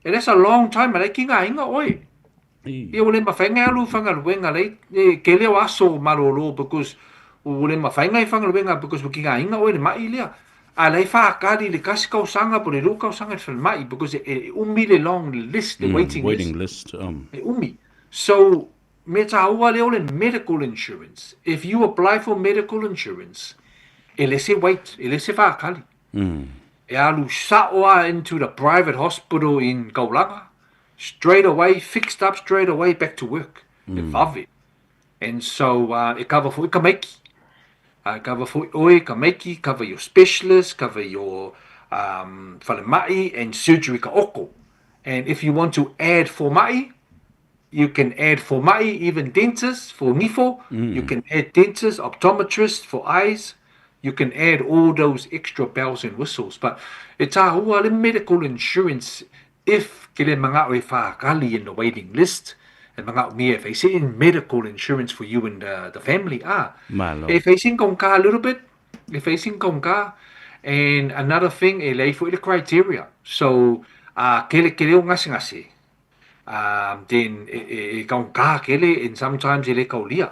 And that's a long time, alai ki ngā inga oe. Ia ua le mawhai ngai alu whangaluenga lei, e kele o aso malolo because ua le mawhai ngai whangaluenga because ua ki ngā inga oe le mai lea. A la e whakaari le kasi kausaga po le lua kausaga i le falemai because e, e umi le long list, le waiting, waiting list. E umi. So, me tāua lea o le medical insurance. If you apply for medical insurance, e le se wait, e le se whakali. E alu sa'o a into the private hospital in Kaulanga, straight away, fixed up straight away, back to work. E vave. And so e cover foi ka maiki. E cover foi oe ka maiki, cover your specialist, cover your um, whalema'i and surgery ka oko. And if you want to add foma'i, you can add foma'i, even dentists for nifo, you can add dentists, optometrists for eyes, you can add all those extra bells and whistles. But e tāua le medical insurance if ke le manga'o e whākali in the waiting list, e manga'o mia e whaise in medical insurance for you and the, the family. Ah, Malo. e facing kong ka a little bit, e facing kong ka. And another thing, e lei foi le criteria. So, kele kele o ngase ngase, then e, e, e kaungā kele, and sometimes e le kaulia.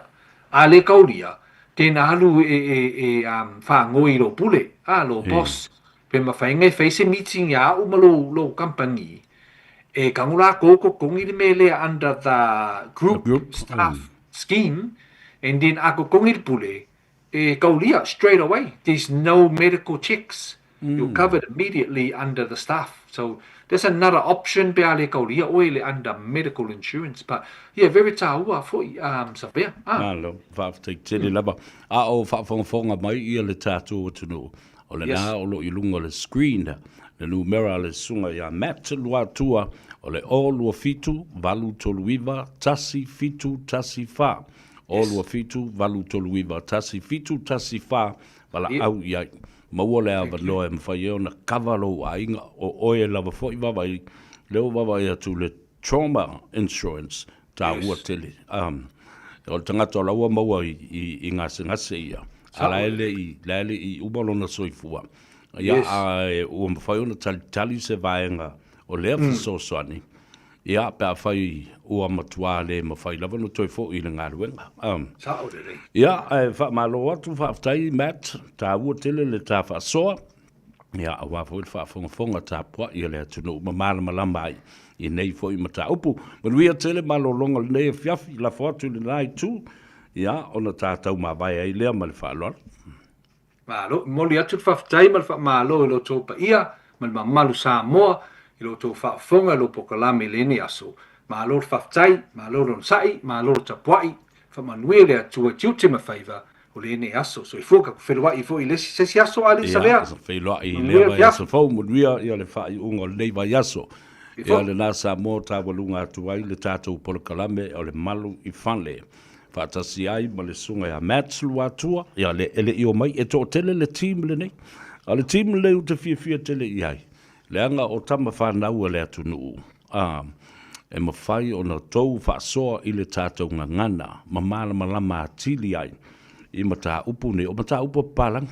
A le kaulia, then alu e, e, e um, whaangoi lo pule, a lo boss. Pe mawhainga e whai se meeting ia au ma lo, lo company, e kango la koko kongi le mele under the group, The group, staff scheme, and then a ko kongi le pule, E kaulia straight away. There's no medical checks. You're covered immediately under the staff. So that's another option pe a le kaulia oe le under medical insurance. But yeah, very tāua foi um, Savea. Ah. Malo, faafetai tele lava. A o faafogafoga mai ia le tatou atunuu, o lena Yes. o lo o i luga o le screen le numera a le susuga ia Matt Luatua, o le 027 839 1714. O 27 839 1714, valaau i ai. Maua le avanoa e mafai ai ona kava lou aiga, o oe lava foi vaavaai, lea ua vaavaai atu le trauma insurance, taua tele. O le tagata o la ua maua i, i, i gasegase ia, a la e le i, la e le i uma lona soifua. Ia, a e, ua mafai ona talitali se vaega o lea fesoasoani, Ia, pe afai ua matua le mafai lava ona toe foi i le galuega. Sao lelei. Ia, ae faamalo atu, faafetai Matt, taua tele le ta faasoa, ia, aua foi le faafogafoga tapuai a le atunuu ma malamalama ai i nei foi mataupu. Manuia tele malologa o lenei afiafi, lafo atu i lena itu, ia, ona ta taumavae ai lea ma le faaaloalo. Malo, e momoli atu le faafetai ma le faamalo i lo outou paia ma le mamalu Samoa i lo outou faafofoga i lou polokalame i lenei aso. Malo le faafetai, malo le onosai, malo le tapuai, faamanuia le Atua i tiute ma faiva o lenei aso. Soifua ka feloai foi i le isi se isi aso alii Ia, Savea. feiloai i Manuia lea le vaiaso afiafi. fou, manuia ia le faaiuga o lenei vaiaso. Ia Soifua. lena Samoa taualuga atu ai le tatou polokalame o le Malu i Fale. Faatasi ai ma le susuga ia Mats Luatua, ia le e le i omai, e toatele le team lenei. A o le team lenei ou te fiafia tele i ai, leaga o tama fanau a le atunuu, a, e mafai ona tou faasoa i le tatou gagana ma malamalama atili ai i mataupu nei, o mataupu a papalagi.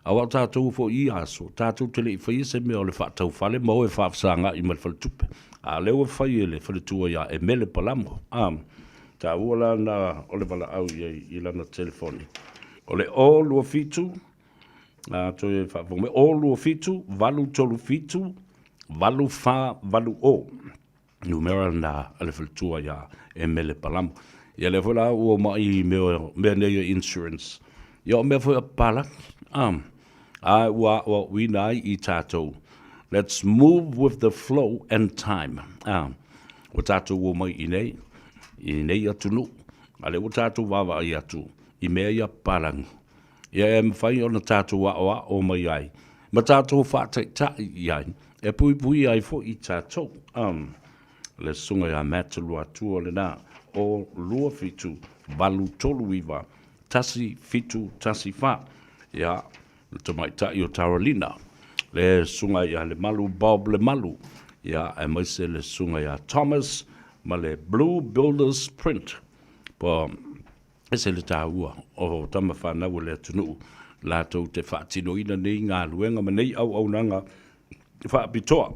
Aua o tatou foi i ia aso, tatou te le i faia se mea o le faataufale ma o e faafesagai ma le faletupe. A o lea ua fai e le faletua ia Emele Palamo. A, taua la na o le valaau i ai i lana telefoni. O le 027, a toe faafofoga mai, 027 837 8480. Numera lena a le faletua ia Emele Palamo. Ia lea foi la ua omai i mea, mea nei o insurance. Ia o mea foi a papalagi. Um, a ua aoaoina ai i tatou. Let's move with the flow and time. Um, ua tatou omai i nei, i nei atunuu. A lea ua tatou vaavaai atu i mea ia papalagi. Ia e mafai ona tatou aoao mai ai, ma tatou faataitai i ai, e puipui ai foi i tatou. Um, le susuga ia Matt Luatua lena, o 27 839 1714. Ia, le tamaitai o Taralina, le susuga ia Lemalu Bob Lemalu, ia, aemaise le susuga ia Thomas ma le Blue Builders Print. Po, Ese le taua o tama fanau a le atunuu latou te faatinoina nei galuega ma nei auaunaga faapitoa.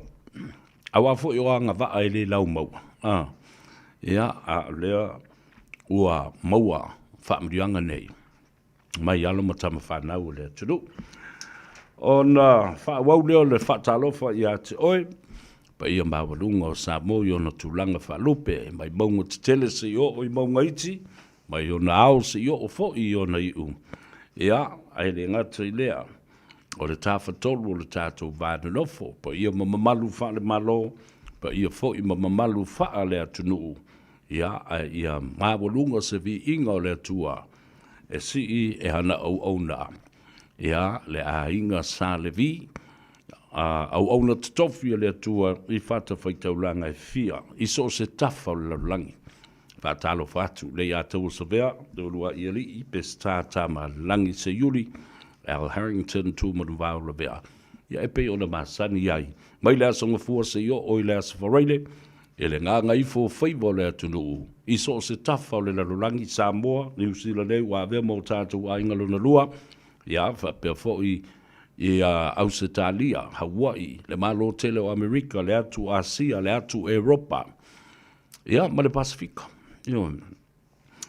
Aua foi o agavaa e le laumaua. A, ia, a o lea ua maua faamanuiaga nei mai alo ma tama fanau a le atunuu. Ona faaauau lea o le faatalofa ia te oe, paia maualuga o Samoa i ona tulaga faalupe, mai mauga tetele seia oo i mauga iti, mai ona ao seia oo foi i ona iu. Ia, ae le gata i lea, o le tafatolu o le tatou va nonofo, paia ma mamalu faale-Malo, paia foi ma mamalu faale-atunuu, ia, ae ia maualuga se viiga o le Atua e sii e ana auauna. Ia, le aiga Sa Levi. Auauna totofi a le Atua i fatafaitaulaga e fia i so o se tafa o le lalolagi. Faatalofa atu le ia Taua Savea, le uluai alii, Peseta Tamalelagi Seiuli, Al Harrington Tumanuvao Lavea. Ia e pei ona masani ai, mai le Aso Gafua seia oo i le Aso Faraile, e le gagaifo o faiva o le atunuu i so o se tafa o le lalolagi, Samoa, Niu Sila nei ua avea ma o tatou aiga lona lua, ia faapea foi i Ausetalia, Hawaii, le Malo tele o Amerika, le atu Asia, le atu Eropa, ia ma le Pasefika. Ioe.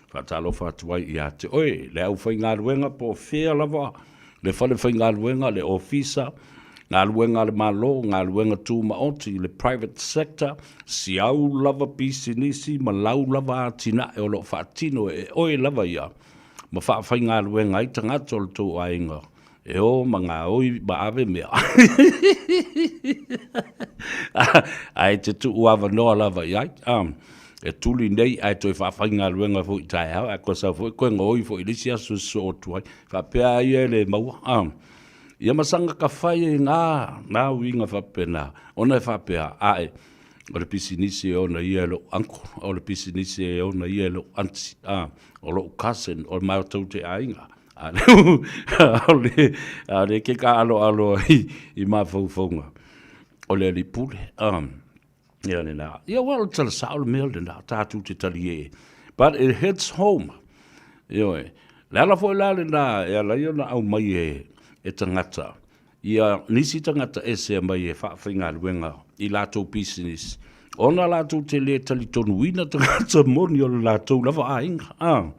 Faatalofa atu ai ia te oe, le aufaigaluega po o fea lava le fale faigaluega, le ofisa, galuega a le Malo, galuega tumaoti, le private sector, si au lava pisinisi ma lau lava atinae o lo o faatino e oe lava ia ma faafaigaluega ai tagata o le tou aiga e o ma gaoi ma ave mea. Ae te tuu avanoa lava i ai. E tuli nei ae toe faafaigaluega foi i taeao, ae koe sau foi koe gaoi foi i le isi aso e sosoo atu ai. Faapea ai ia e le maua. Ia ma saga ka fai ai ngā, ngā uiga faapena, ona e faapea, ae, o le pisinisi e ona ia e lou uncle, o le pisinisi e ona ia e lou aunty, o lou cousin, o matou te aiga. A o le ke ka alo alo i, i mafaufauga o le alii pule. Ia lena. Ia ua o le tala sao le mea lena, tātou te tali e. But it hits home. Ioe. Le ala foi la lena e ala ai ona aumai e, e tagata ia nisi tagata ese aumai e faafaigaluega i latou pisinisi, ona latou te le talitonuina tagata moni o le latou lava aiga. Ah.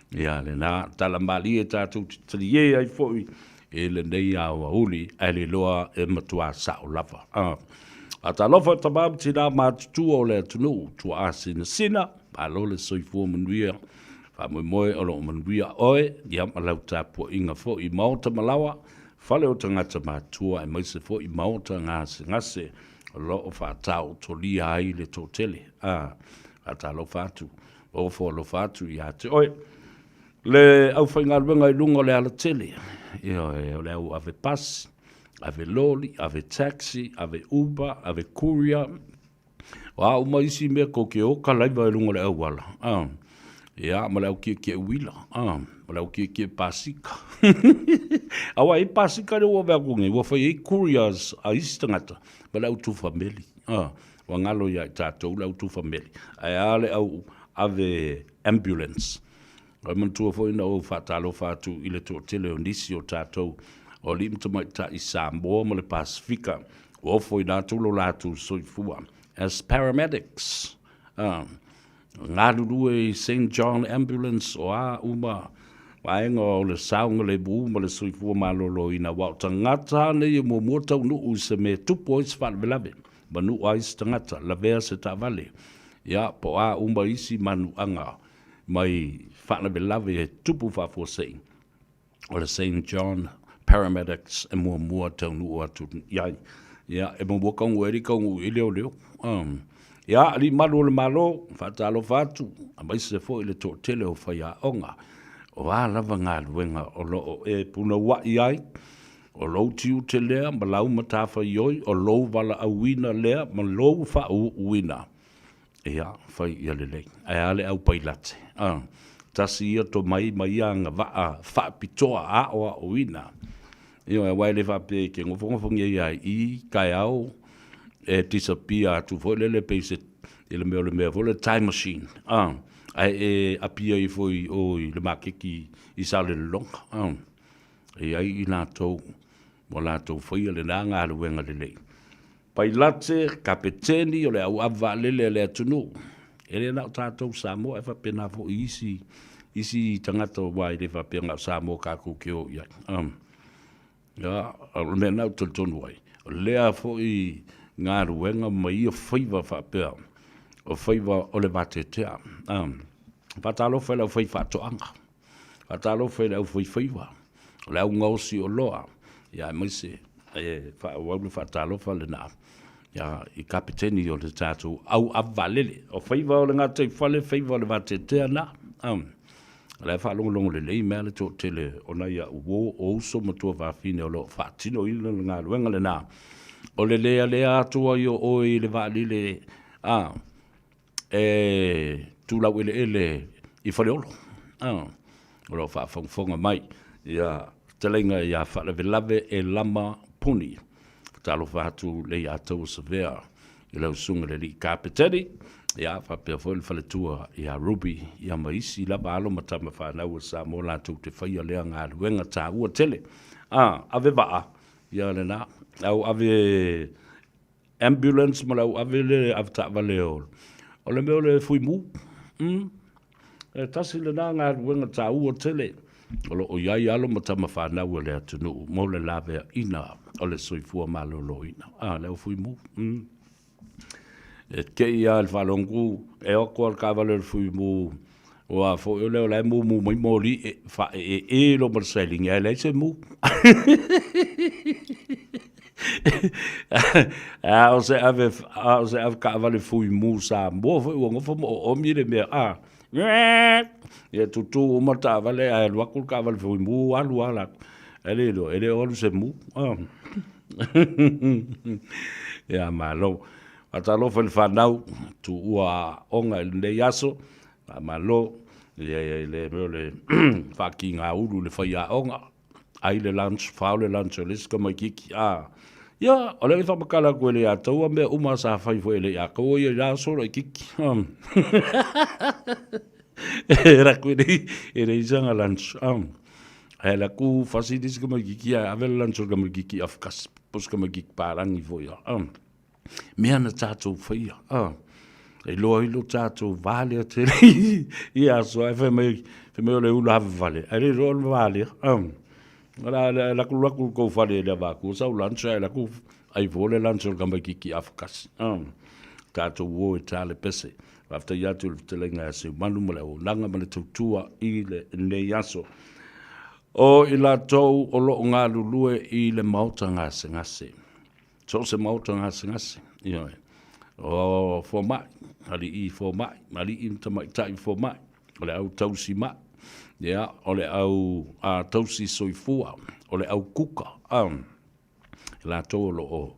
Ia lena, tala malie tatou te talie ai foi i lenei aoauli, ae le iloa e matua sao lava. Ah. Faatalofa i tama ma tina matutua o le atunuu, tuaa sinasina, malo le soifua manuia, faamoemoe o lo o manuia oe, ia ma lau tapuaiga foi i maota ma laoa, fale o tagata matua aemaise foi maota gasegase o lo o faataotolia ai le toatele. A, faatalofa atu, ofo alofa atu ia te oe. Le aufaigaluega i luga o le alatele, ioe, o le au ave pasi, ave loli, ave taxi, ave uber, ave courier, O a uma isi mea kou te o kalaiwa i luga o le auala, a, ia, ma le au kiekie uila, a, ma le au kiekie pasika. Aua e pasika le ua ave aku nei, ua fai ai couriers a isi tagata, ma le au tufa meli, a, ua galo ia i tatou le au tufa meli, ae a le au ave ambulance. E manatua foi na ou faatalofa atu i le toatele o nisi o tatou o alii ma tamaitai Samoa ma le Pasefika ua ofo i latou lo latou soifua as paramedics, galulue i Saint John Ambulance o a uma vaega o le saogalemu ma le soifua maloloina, aua o tagata nei e muamua taunuu i se mea e tupu ai se faalavelave, manua ai se tagata, lavea se taavale, ia po o a uma isi manuaga mai faalavelave e tupu faafuasei o le Saint John Paramedics e muamua taunuu atu i ai. Ia, e muamua kaunuu ai le kaunuu i leoleo. Ia, alii malu o le Malo, faatalofa atu, aemaise foi le toatele o faiaoga, o a lava galuega o lo o e punouai ai, o lou tiute lea ma lau matafaioi, o lou valaauina lea ma lou faauuina. Ia, fai ia lelei. Ae a le au pailate? A, tasi ia tomai ma ia agavaa faapitoa aoaoina. Ioe, aua e le faapea e te nofonofo nei lava i i taeao e disappear atu foi lele pei se i le mea o le mea foi lele time machine, a, ae e appear ifo i o i le maketi i Salelologa, a. E i ai i latou ua latou faia lena galuega lelei. Pailate, Kapeteni o le au ave vaalele a le atunuu. E le na o tatou Samoa, e faapena foi i isi, isi tagata aua e le faapea na o Samoa tatou te o i ai. Um, ia, o le mea lena ou te talitonu ai, o lea foi galuega ma ia faiva faapea, o faiva o le vateatea. Um, faatalofa i le aufaifaatoaga. Faatalofa i le aufaifaiva, o le au gaosi oloa, ia aemaise e faaauau le faatalofa lena ia, i kapeteni o le tatou au ave vaalele. O faiva o le gataifale, faiva o le vateatea na. O la e faalogologo lelei mea le toatele o nai a'u uo o uso ma tuafafine o lo o faatinoina le galuega lenā, o le lealea atu ai o oe i le vaalele a e tu laueleele i Faleolo a o lo o faafogafoga mai ia fetalaiga ia Faalavelave e Lama Puni. Talofa atu le ia Taua Savea i lau susuga i le alii Kapeteni, ia faapea foi le faletua ia Ruby, ia ma isi lava alo ma tama fanau a Samoa latou te faia lea galuega taua tele. A, ave vaa, ia lena, au ave ambulance ma le au ave le avetaavale o, o le mea o le fuimu. Mm. E tasi lena galuega taua tele o lo o i ai alo ma tama fanau a le atunuu mo le laveaiina o le soifua maloloina. A, le au fuimu. Mm. E kei lava i le faalogo e o atu lava le taavale o le fuimu aua foi o lea o la e mumu mai moli e faaeee loa ma le sailiga ae leai se mu. A o se ave, a o se ave taavale fuimu Samoa foi ua nofo ma oomi le mea, a, ia tutū uma le taavale ae alu atu le taavale fuimu alu lava latou. Ae le iloa, e le o alu se mu. Ia malo. Faatalofa i le fanau, tuua aoga i lenei aso, faamalo i le mea o le faatigaulu i le faiaoga. Ai le lunch, fao le lunch o le isi tamaititi, a. Ia, o lea e faamatala atu e le Ataua mea uma sa fai foi e le Ataua ia i la aso laititi. E laku e leai, e leai sana lunch. Ae laku fasi le isi tamaititi ae ave le lunch o le tamaititi afakasi, po o se tamaititi palagi foi a. Mea na tatou faia, a. E iloa ai lo tatou va lea tele i aso ae fai mai, fai mai o le ula havavale, ae le iloa o le va lea. A. La, la, la ku laku kou fale le avaku, sau lunch ae laku ai fua le lunch o le tamaititi afakasi. A. Tatou o e tale pese. Faafetai atu i le fetalaiga ia Seumanu ma le auaunaga ma le tautua i lenei aso. O i latou o lo o galulue i le maota gasegase. So o se maota gasegase, ioe. O fomai, alii fomai, alii ma tamaitai fomai, o le au tausi mai, ia, o le au a, tausi soifua, o le au kuka, a, i latou o lo o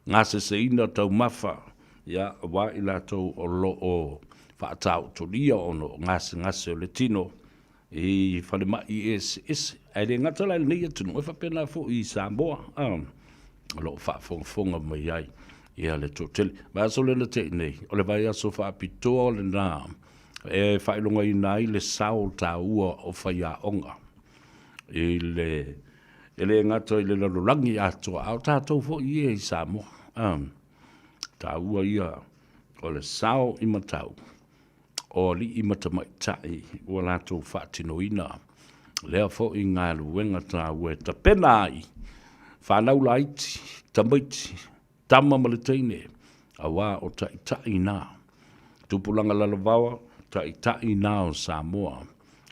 gaseseina taumafa, ia, aua i latou o lo o faataotolia ona o gasegase o le tino i falemai eseese. Ae le gata la i lenei atunuu, e faapena foi i Samoa, a, o lo o faafogafoga mai ai ia le toatele. Vaiaso lea na tea nei, o le vaiaso faapitoa lena e faailogaina ai le sao taua o faiaoga i le e le gata i le lalolagi atoa, a o tatou foi ia i Samoa. A, taua ia o le sao i matau o alii ma tamaitai ua latou faatinoina lea foi galuega taua e tapena ai fanau laiti, tamaiti, tama ma le teine, auā o taitai na, tupulaga lalovaoa, taitai na o Samoa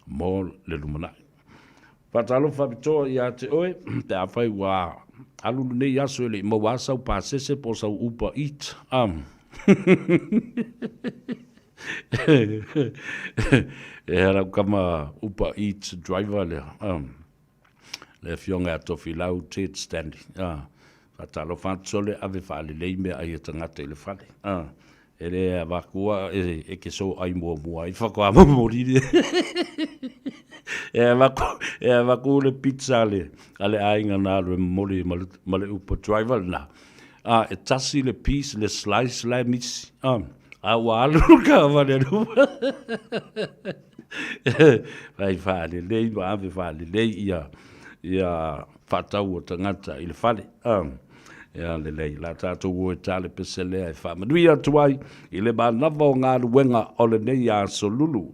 mo le lumanai. Faatalofa faapitoa ia te oe, pe afai ua alu lenei aso e le i maua lava sau pasese po o sau Uber Eat. E lau kama Uber Eats driver lea. Le afioga ia Tofilau Ted Stanley. Faatalofa atu sole ave faalelei meaai a tagata i le fale. E le avatua e ke so ai muamua ai faatoa momoli lea. E avatu, e avatu le pizza a le, a le aiga na alu e momoli ma le, ma le Uber driver lena. A, e tasi le piece, le slice la e misi. A, a ua alu le taavale a le Uber. Fai faalelei ma ave faalelei ia, ia faatau a tagata i le fale. A. Ia lelei, la tatou o e tale pese lea e faamanuia atu ai i le manava o galuega o lenei aso lulu.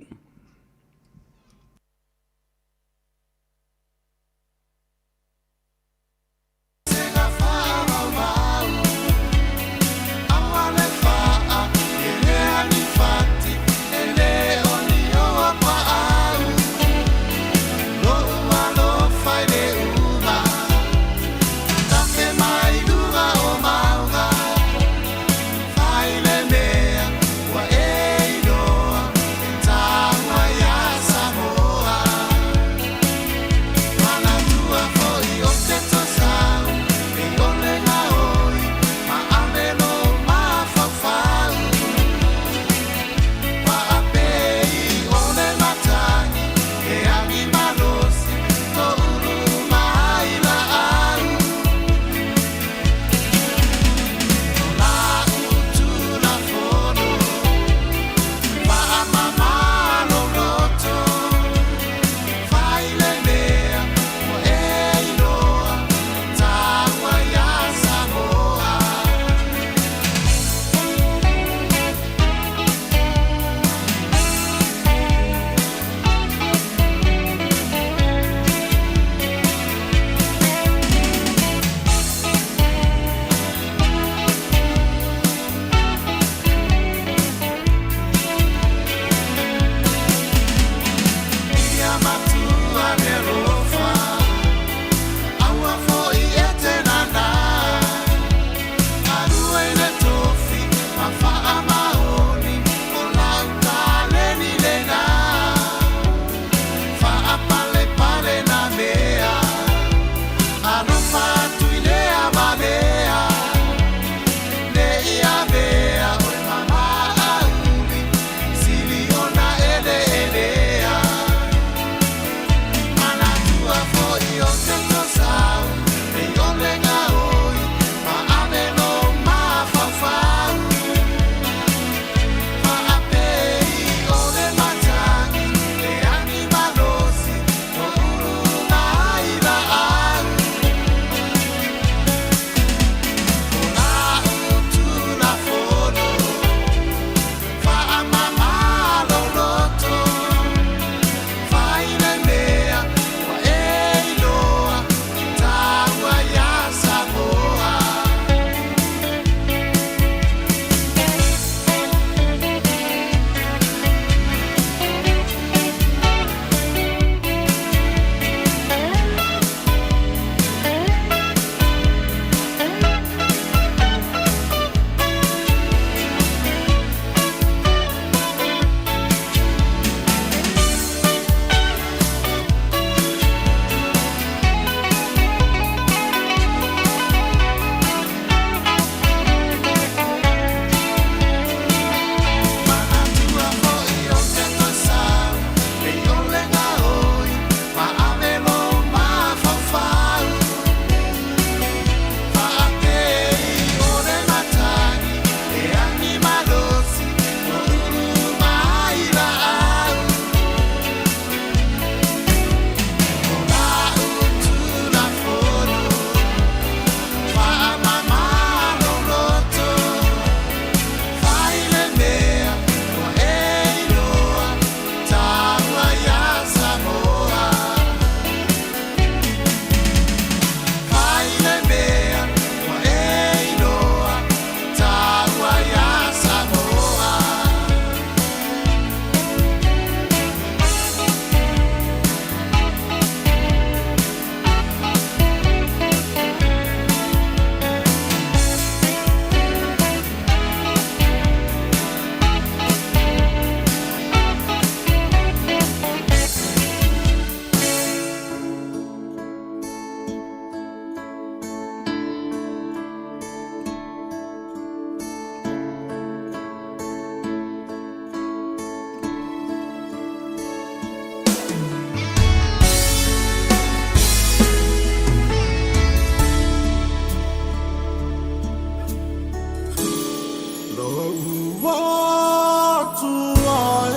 Atua e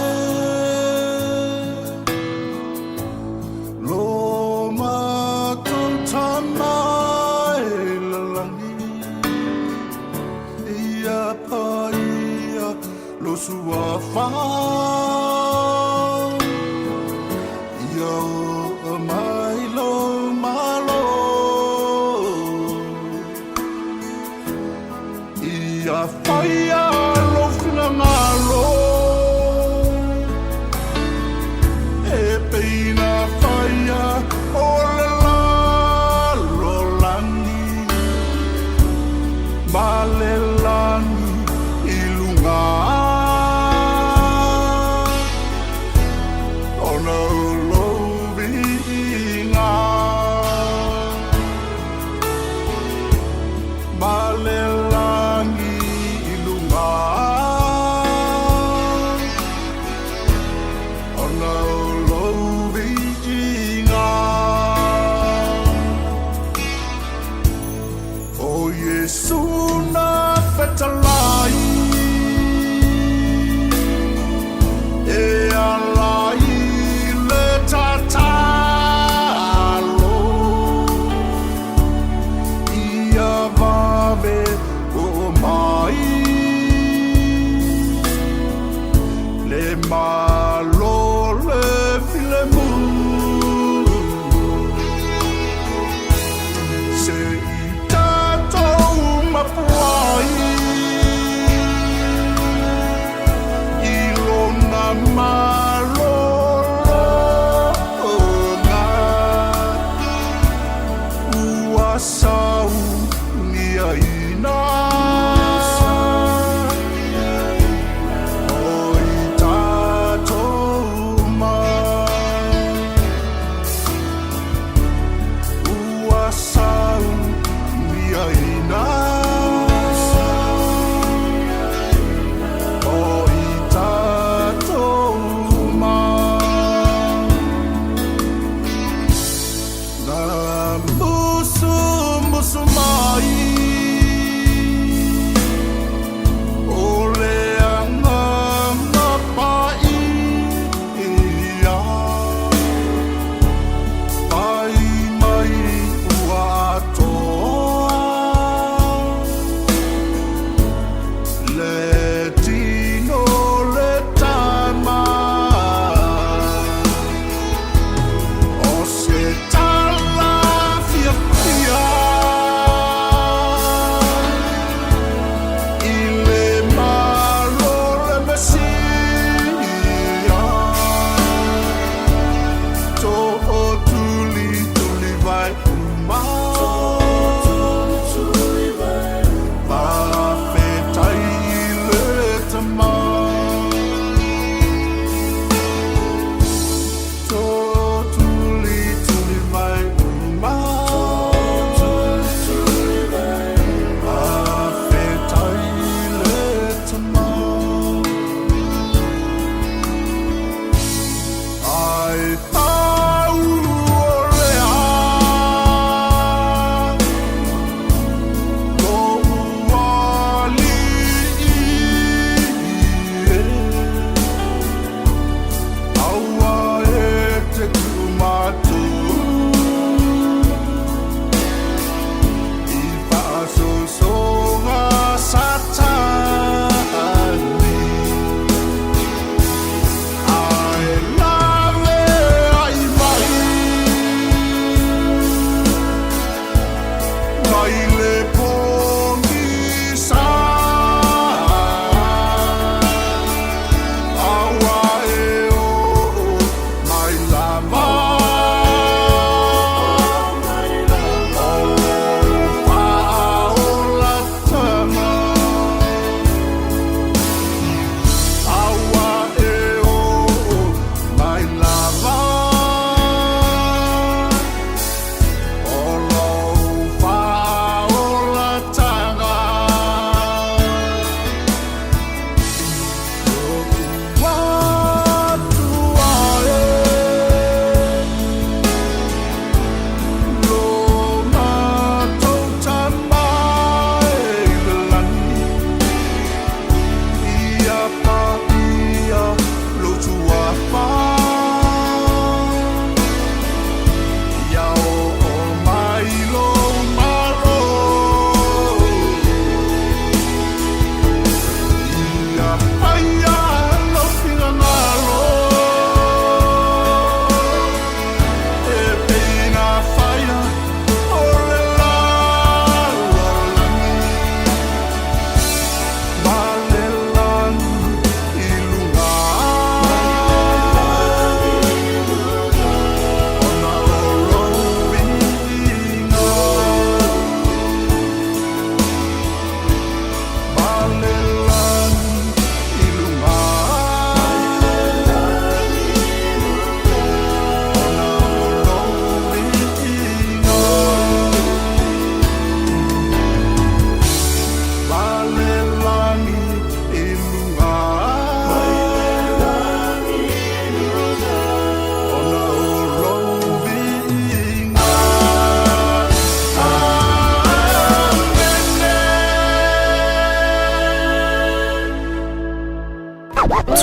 Lo matou Tama e lalagi Ia paia lo suafa Ia oo mai lo Malo Ia faia lou finagalo E pei na faia o le lalolagi Ma le lagi i luga Ona o lou viiga Ma le lagi i luga Ona o lou viiga O Iesu na fetalai E ala i le tatalo Ia vave oo mai Le Malo le filemu Se i tatou mapuai I lona malologa Ua sauniaina O i tatou uma Ua sauniaina O i tatou uma Na musumusu mai.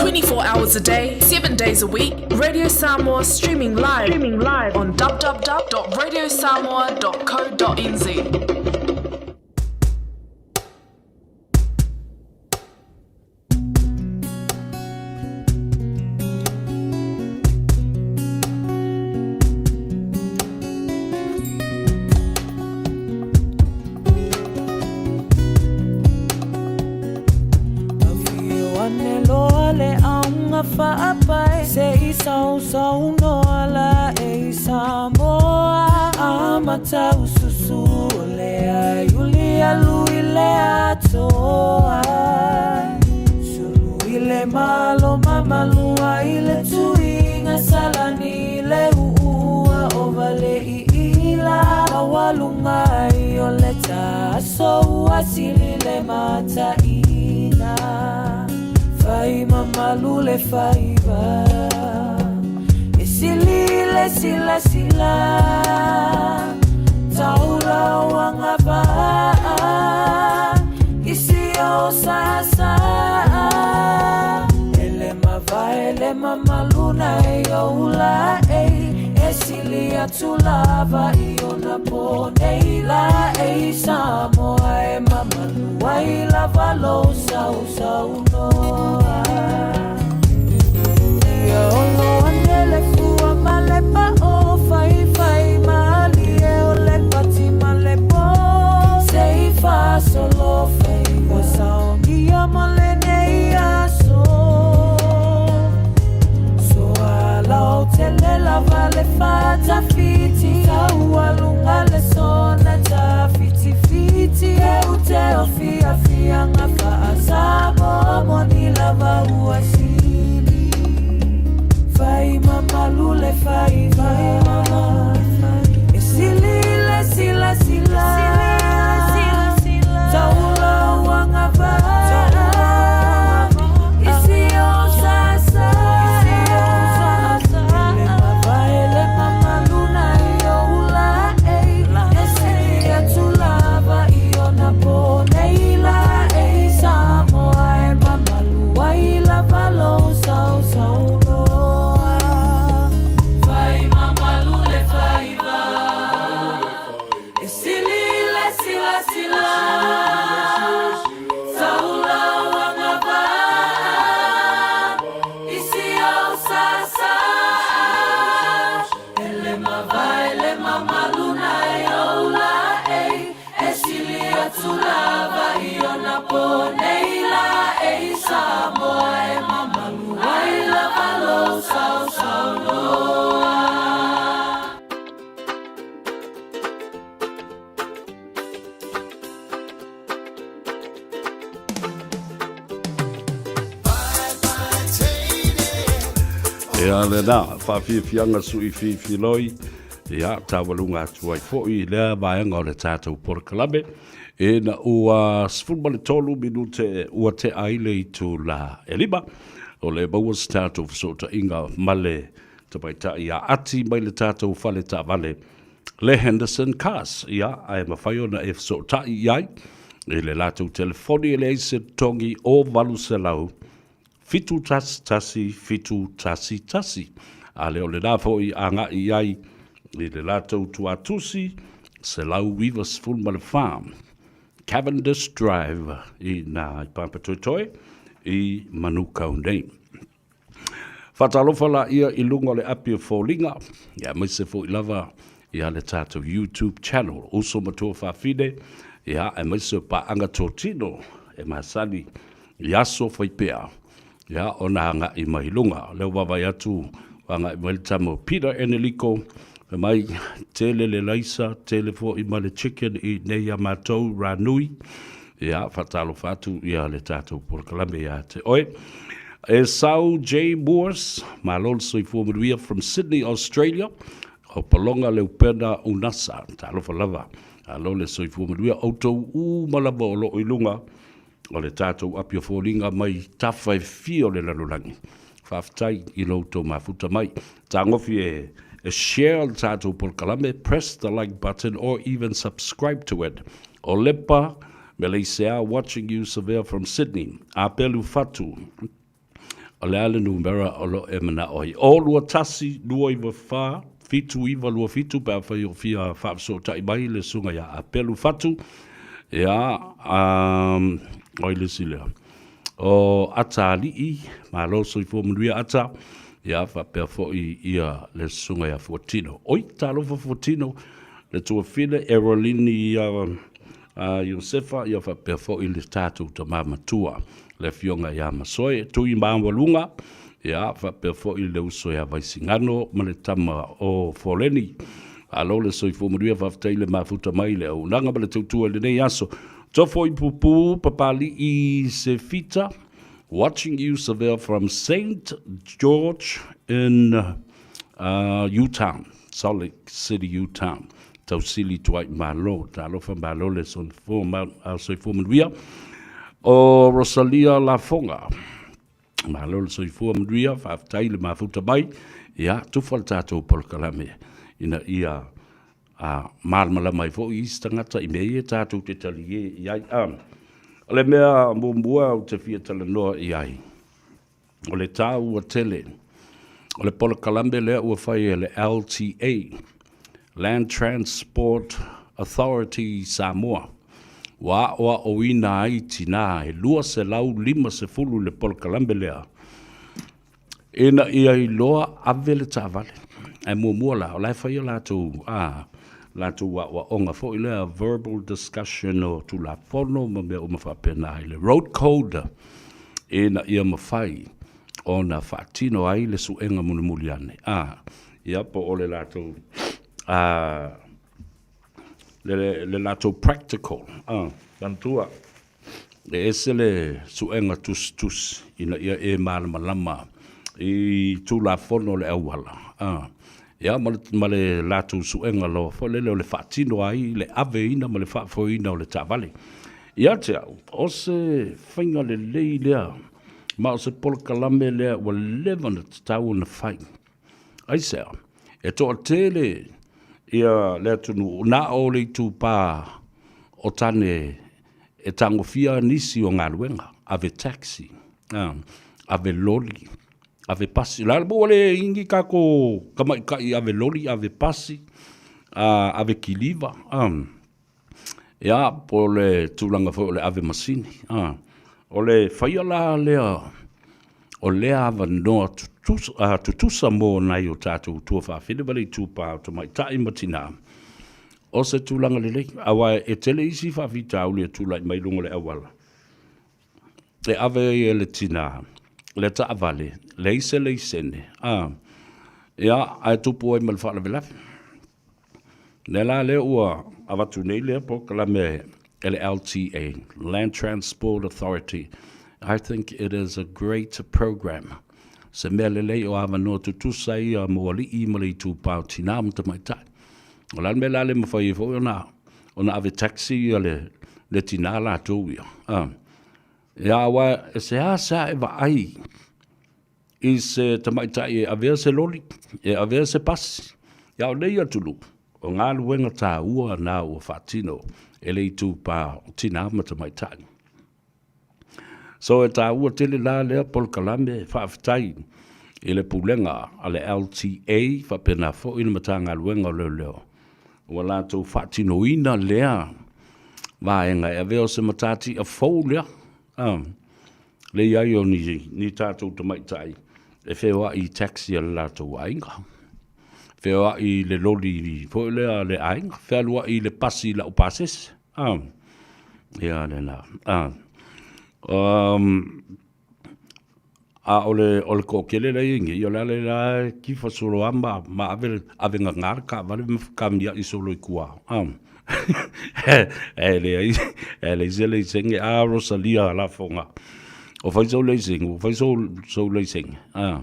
24 hours a day, 7 days a week. Radio Samoa streaming live, streaming live on www.radiosamoa.co.nz. Afio ane loa le auga faapae Se i sausaunoa la e i Samoa Amata ususu o le aiuli alu i le atoa Sulu i le malo mamalua i le tuiga Salani i le uua o vale i ila Maualuga ai o le taaso ua sili le mataina Fai mamalu le faiva E sili le silasila Taula o agavaa I si o saasaa E le mavae le mamalu na e ou la ei E sili atu lava i ona po nei la ei Samoa e mamalu ai lava lou sausaunoa Ia olo ane le fua ma le pao Faifai malie o le pati ma le po Se i faasolo faiva saogia mo lenei aso Soalautele lava le fatafiti Taualuga le sona tafitifiti E ute o fiafiaga faa-Samoa Moni lava ua sili Fai mamalu le faiva E sili le silasila Taula o agavaa I si o sasa E le mavae le mamalu na i ou la ei E sili atu lava i ona po nei la ei Samoa e mamalu ai lava lou sausaunoa Fai mamalu le faiva E sili le silasila Taula o agavaa I si ou sasa E le mavae le mamalu na e ou la ei E sili atu lava i ona po nei la ei Samoa e mamalu ai lava lou sausaunoa. Ia lena, faafiafiaga sui fifiloi, ia taualuga atu ai foi i lea vaega o le tatou polokalame, ina ua 13 minute ua tea ai le itula e 5, o le maua se tatou fesootaiga ma le tamaitai ia Ati mai le tatou fale taavale le Henderson Cars, ia, ae mafai ona e fesootai i ai i le latou telefoni e leai se totogi o 800 711 711. A le o lena foi agai i ai i le latou tuatusi 194 Cavendish Drive i nā i Papatoetoe i Manukau nei. Faatalofa laia i luga o le api o foliga, ia aemaise foi lava ia le tatou YouTube channel, Uso Matua Fafine, ia aemaise o paaga totino e masani i aso faipea, ia ona agai mai luga. O lea ua vaavaai atu, ua agai mai le tama o Peter Eneliko, fai mai, tele le raisa, tele foi ma le chicken i nei a matou Ranui. Ia, faatalofa atu ia le tatou polokalame ia te oe. Esau J. Moores, malo le soifua manuia from Sydney, Australia. O Paloga Leupena Unasa, talofa lava. Alo le soifua manuia, outou uma lava o loo i luga o le tatou api o foliga mai tafa e fia o le lalolagi. Faafetai i lo outou mafuta mai. Tagofi e e share le tatou polokalame, press the like button or even subscribe to it. O Lepa, Meleisea watching you Savea from Sydney. Apelu Fatu. O le a le numera o lo o e manao ai? O 21 294 7927 pe afai o fia faafesootai mai le susuga ia Apelu Fatu. Ia, um, oi le isi lea. O Atalii, malo soifua manuia Ata. Ia, faapea foi ia le susuga ia Fuatino. Oi, talofa Fuatino, le tuafine Erolini ia a Iosefa, ia faapea foi le tatou tama matua, le afioga ia Masoe Tui Maualuga, ia faapea foi le uso ia Vaisigano ma le tama o Foleni. Malo le soifua manuia, faafetai le mafuta mai le auaunaga ma le tautua i lenei aso. Tofo i Pupu, Papali'i Sefita, watching you Savea from Saint George in Utah, Salt Lake City, Utah. Tausili Tuai Malo, talofa malo le soifua manuia. O Rosalia Lafoga, malo le soifua manuia, faafetai le mafuta mai. Ia, tufa le tatou polokalame ina ia a malamalama ai foi isi tagata i mea ia tatou te talie i ai. A, o le mea muamua ou te fia talanoa i ai, O le taua tele o le polokalame lea ua fai e le LTA, Land Transport Authority Samoa, ua aoaoina ai tinā e 250 i le polokalame lea ina ia iloa ave le taavale. Ae muamua la, o la e fai a latou, a latou aoaoga foi lea, verbal discussion o Tulafono ma mea uma faapena i le road code ina ia mafai ona faatino ai le suega mulimuli ane, a, ia, po o le latou, a, le, le latou practical, a, manatua, e ese le suega tusitusi ina ia e malamalama i Tulafono o le auala, a, ia, ma le, ma le latou suega loa foi lele o le faatino ai le aveina ma le faafoeina o le taavale. Ia te au, o se faiga lelei lea, ma o se polokalame lea ua leva ona tatau ona fai. Aisea? E toatele ia le atunuu na o le itupa o tane e tagofia nisi o galuega, ave taxi, ave loli, ave pasi. O le a le mea ua le i ai ni tatou tamaitai ave loli, ave pasi, ave kiliva. Ia, po o le tulaga foi o le ave masini. A, o le faia la lea o lea avanoa tutusa, a, tutusa mo nai o tatou tuafafine ma le itupa o tamaitai ma tinā, o se tulaga lelei. Aua e tele isi faafitauli e tulai mai luga o le auala, e ave ai e le tinā le taavale, leai se laisene, a, ia, ae tupu ai ma le faalavelave. Lea la lea ua avatu nei lea polokalame e le LTA, Land Transport Authority. I think it is a great program. Se mea lelei o avanoa tutusa ia mo alii ma le itupa o tinā ma tamaitai. O le a le mea la le mafai ai foi ona ona ave taxi ia le, le tinā latou ia. Ah. Ia aua e seasea e vaai i se tamaitai e avea se loli, e avea se pasi. Ia o nei atunuu, o galuega taua na ua faatino e le itupa o tinā ma tamaitai. So e taua tele la lea polokalame, faafetai i le pulega a le LTA faapena foi le Matagaluega o Leoleo ua latou faatinoina lea vaega e avea o se matatia fou lea. Ah. Le i ai o ni, ni tatou tamaitai e feoai i taxi a le latou aiga, feoai i le loli foi lea a le aiga, fealuai i le pasi i lau pasese. Ah, ia lena. Ah. Um, a o le, o le toatele la e i ai nei, o le ala lea e kifa solo lava ma, ma ave, ave gaga le taavale ma fekamia'i solo i tua. Ah. E leai, e leai se laisene. A Rosalia Lafoga, o fai sou laisene, ua fai sou, sou laisene. Ah.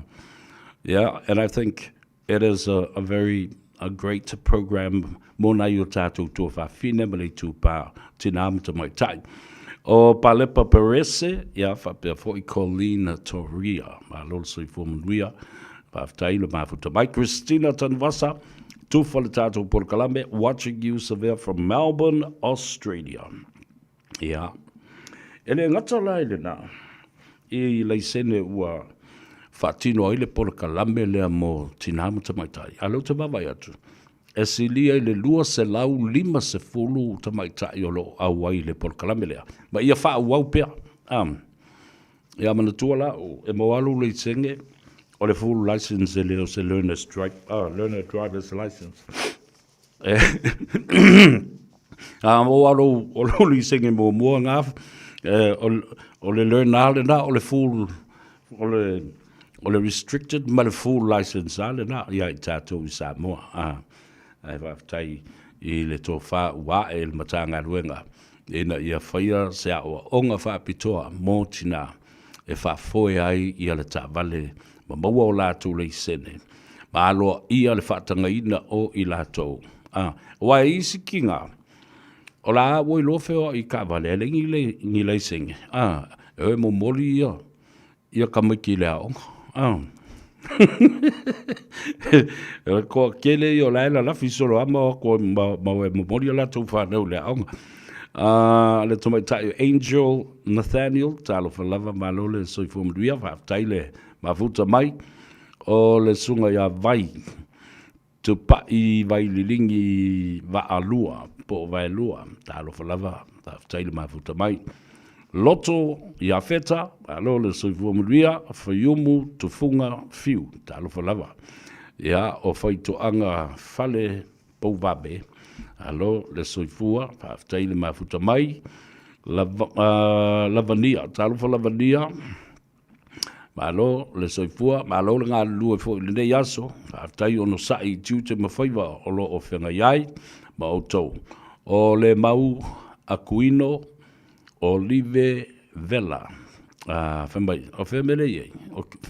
Yeah, and I think it is a, a very a great program mo nai o tātou tuafafine ma le itupa tinā ma tamaitai. O Palepa Perese, ia, faapea foi Colleen Toria. Malo le soifua manuia. Faafetai le mafuta mai. Christina Tanuvasa, Tufa le tatou polokalame, watching you Savea from Melbourne, Australia. Ia. E le gata la i lena, i laisene ua faatino ai le polokalame lea mo tinā ma tamaitai. A o lea ou te vaavaai atu, e silia i le 250 tamaitai o lo o auai i le polokalame lea, ma ia faaauau pea. Ia manatua la, e maua lou laisene, o le full license e le o se learner's drive, learner driver's license. A maua lou, o lou laisene muamua na, o le learner lena, o le full, o le, o le restricted ma le full license lava lena ia i tatou i Samoa. Ae faafetai i le tofa ua ae i le Matagaluega ina ia faia se aoaoga faapitoa mo tina e faafoe ai ia le taavale ma maua o latou laisene ma aloaia le faatagaina o i latou. Aua e i isi kiga, o la ua iloa feoai i taavale ae leai ni laisene, e o e momoli ia ia tamaiti i le aoga. Ah. E toatele ia o la e lalafi solo lava ma o atu ma o e momoli a latou fanau i le aoga. Ah, le tamaitai o Angel Nathaniel, talofa lava, malo le soifua manuia, faafetai le mafuta mai. O le susuga ia Vai, Tupai Vaililigi Vaalua po o Vaelua, talofa lava, faafetai le mafuta mai. Loto Iafeta, malo le soifua manuia, Faiumu Tufuga Fiu, talofa lava. Ia, o Faitoaga Fale Pouvave, malo le soifua, faafetai le mafuta mai. Lava, Lavania, talofa Lavania, Malo le soifua, malo le galulue foi i lenei aso. Faafetai onosai i tiute ma faiva o lo o feagai ai ma outou. O le mau Akuino Olive Vela. Fai mai, o fea mea lea e i ai?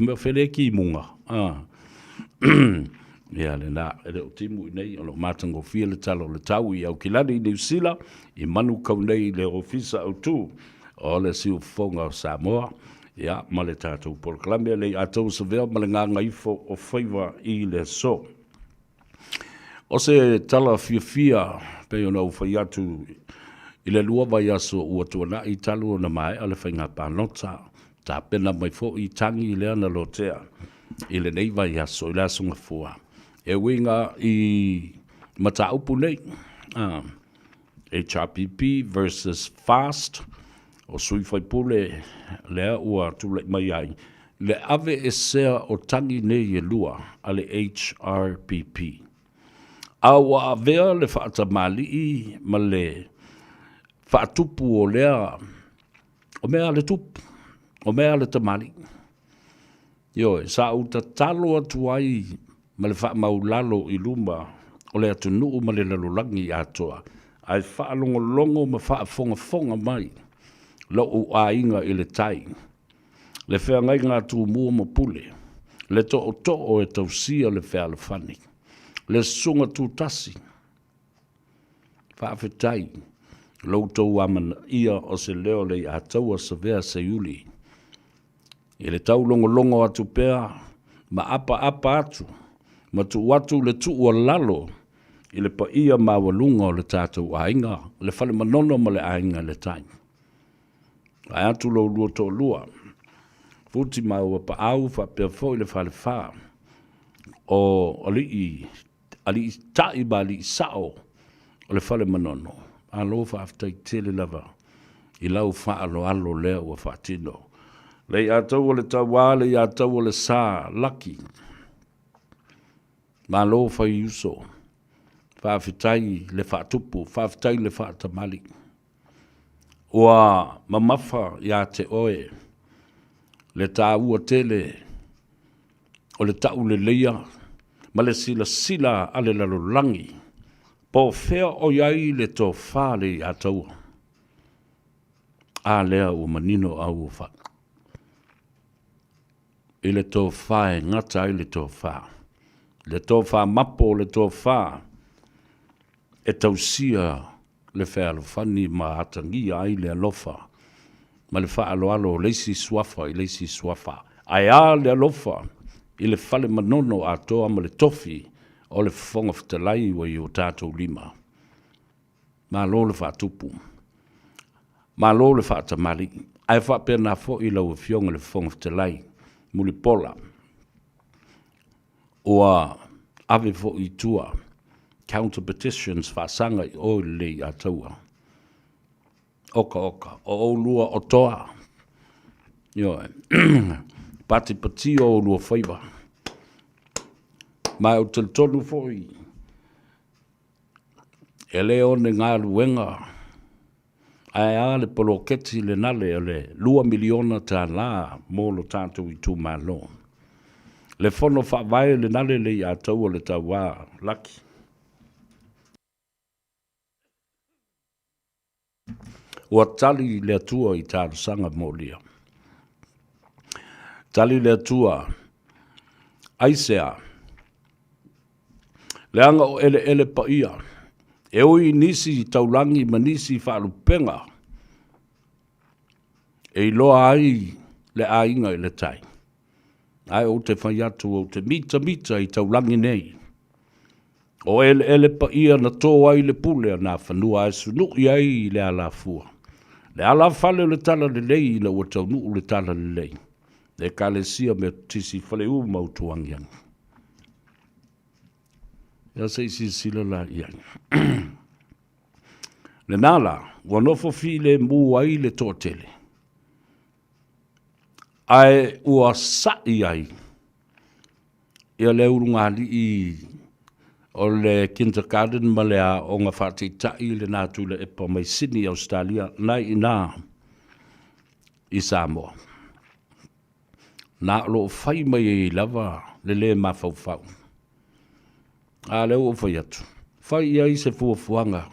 O fea lea e kimuga? Ia lena, e le o timu i inei, o lo o matagofie le tala o le tau i Aukilani i Niu Sila, i Manukau nei i le Ofisa Autu o le Siufofoga o Samoa, ia, ma le tatou polokalame le Aiatou Savea ma le Gagaifo o Faiva i le aso. O se tala fiafia pei ona ou fai atu i le 2 vaiaso ua tuanai talu ona maea le faiga palota, tapena mai foi tagi lea na lotea i lenei vaiaso i le Aso Gafua e uiga i mataupu nei. HRPP versus Fast, o sui faipule lea ua tulai mai ai le aveesea o tagi nei e lua a le HRPP. A ua avea le faatamalii ma le faatupu o lea, o mea a le tupu, o mea a le tamalii. Ioe, sa ou tatalo atu ai ma le faamaulalo i luma o le atunuu ma le lalolagi atoa, ae faalogologo ma faafogafoga mai lou aiga i le tai, le feagaiga a Tumua ma Pule, le tootoo e tausia le fealofani, le susuga tutasi. Faafetai lo outou amanaia o se leo le Aiataua Savea Seiuli i le taulogologo atu pea ma apaapa atu ma tuu atu le tuualalo i le paia maualuga o le tatou aiga, le Fale Manono ma le Aiga i le Tai. Vaeatu lo oulua toalua, Futi maua Paau faapea foi le Falefa o Alii Alii Tai ma Alii Sao o le Fale Manono, malo faafetai tele lava i lau faaaloalo lea ua faatino. Le iatau o le tauā, le iatau o le sa, laki. Malo fai uso, faafetai le faatupu, faafetai le faatamali. Ua mamafa ia te oe le taua tele o le tauleleia ma le silasila a le lalolagi po o fea o i ai le tofa le iataua. A lea ua manino au ua fai i le tofa e gata ai le tofa, le tofa mapo, le tofa e tausia le fealofani ma atagia ai le alofa ma le faaaloalo o le isi suafa i le isi suafa. Ae a le alofa i le fale manono atoa ma le tofi o le Fofoga Fetalai ua i o tatou lima. Malo le faatupu, malo le faatamalii, ae faapena foi lau Afioga i le Fofoga Fetalai, Mulipola. Ua ave foi i tua counter petitions faasaga i o i le Leiataua. Oka oka, o oulua o toa. Ioe. Patipati o oulua faiva. Ma ou te talitonu foi e le o ni galuega ae a le poloketi lenale o le $2 miliona mo lo tatou itumalo. Le fono faavae lenale Leiataua le tauā Laki. Ua tali le Atua i talosaga molia. Tali le Atua, aisea? Leaga o eleele paia, e ui i nisi taulagi ma nisi faalupega e iloa ai le aiga i le tai. Ae ou te fai atu ou te mitamita i taulagi nei. O eleele paia na tō ai le pule a Nafanua ae sunui ai le alafua. Le alafale o le Talalelei ina ua taunuu le Talalelei, le Ekalesia Metotisi Faleu ma Utuagiagi. Ia se i silasila la i ai. Lena la, ua nofo filemu ai le toatele, ae ua sa'i ai ia le ulugalii o le kindergarten ma le aoga faataitai lena Tuilaepa mai Sydney, Ausetalia, na i ina i Samoa. Na o lo o fai mai ai lava le lē mafaufau. A lea ua ou fai atu, fai i ai se fuafuaga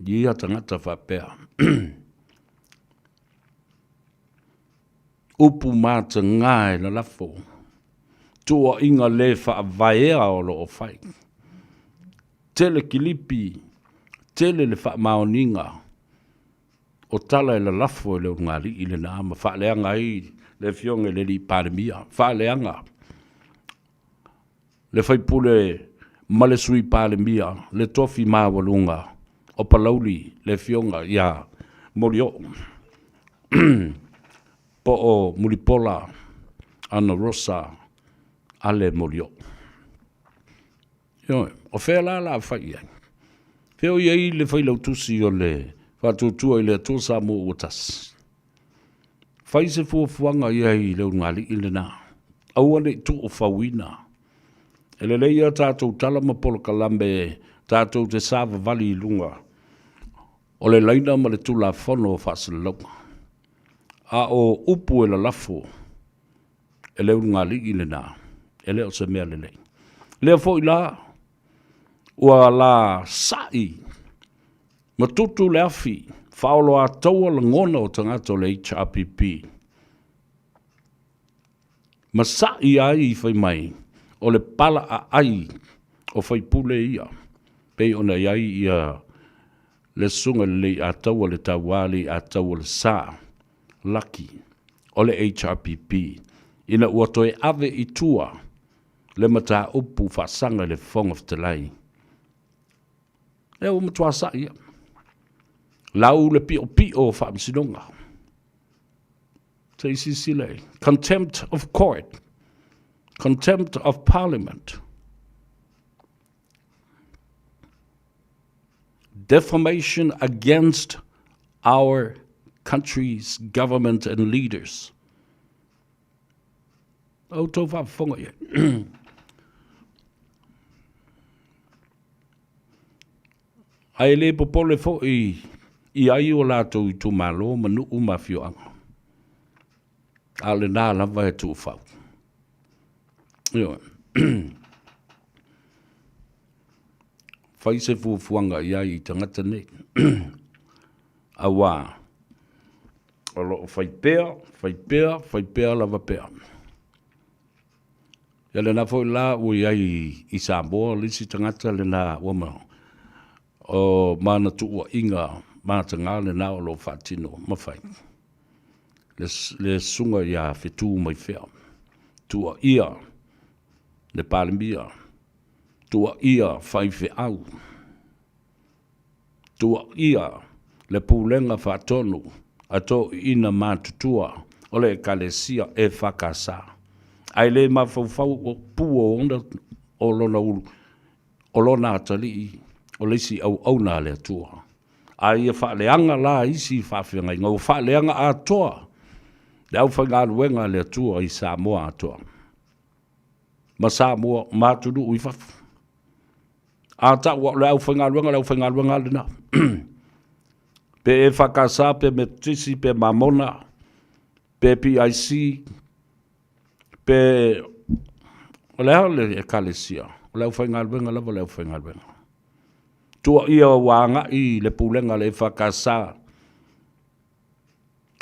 i ia tagata faapea. Upu mataga e lalafo, tuuaiga le faavaea o lo o fai. Tele kilipi, tele le faamaoniga o tala e lalafo e le ulugalii lena ma faaleaga ai le Afioga i le Alii Palemia, faaleaga le faipule ma le Sui Palemia, le tofi maualuga o Palauli, le Afioga ia Molioo po o Mulipola Anarosa Ale Molioo. Ioe, o fea la la fai i ai? Fea o i ai le failautusi o le Faatuatua i le Atua Samoa ua Tasi? Fai se fuafuaga i ai i le ulugalii lena. Aua ne i tuufauina. E lelei a tatou tala ma polokalame tatou te savavali i luga o le laina ma le Tulafono o Faasalalauga. A o upu e lalafo e le ulugalii lena, e le o se mea lelei. Lea foi la, ua la sa'i ma tutu le afi faaoloataua lagona o tagata o le HRPP ma sa'i ai fai mai o le pala aai o faipule ia pei ona i ai ia le Susuga i le Leiataua le Tauā Leiataua le Sa Laki o le HRPP ina ua toe ave i tua le mataupu faasaga i le Fofoga Fetalai. Lea ua matua sa'i ia. Lau le piopio o faamasinoga. Se i silasila i contempt of court, contempt of parliament, defamation against our country's government and leaders. Outou faafofoga i ai. Ae le popole foi i ai o latou itumalo ma nuu ma afioaga. A o lena lava e tuufau. Ioe. Fai se fuafuaga i ai i tagata nei. Auā, o lo o fai pea, fai pea, fai pea lava pea. Ia lena foi la ua i ai i Samoa le isi tagata lena ua ma, o mana tuuaiga mataga lena o lo o faatino ma fai. Le, le susuga ia Fetu Maifea. Tuuaia le Palemia, tuuaia faifeau. Tuuaia le Pulega Faatonu a Toeaiina Matutua o le Ekalesia EFKS. Ae le mafaufau o pu o ona o lona ulu, o lona atalii, o le isi auauna a le Atua. A ia faaleaga la isi faafeagaiga, ua faaleaga atoa le aufaigaluega a le Atua i Samoa atoa ma Samoa ma atunuu i fafo. A ta'u o le aufaigaluega, o le aufaigaluega lava lena. Pe EFKS, pe Metotisi, pe Mamona, pe PIC, pe o le a le Ekalesia, o le aufaigaluega lava o le aufaigaluega. Tuuaia ua agai le pulega a le EFKS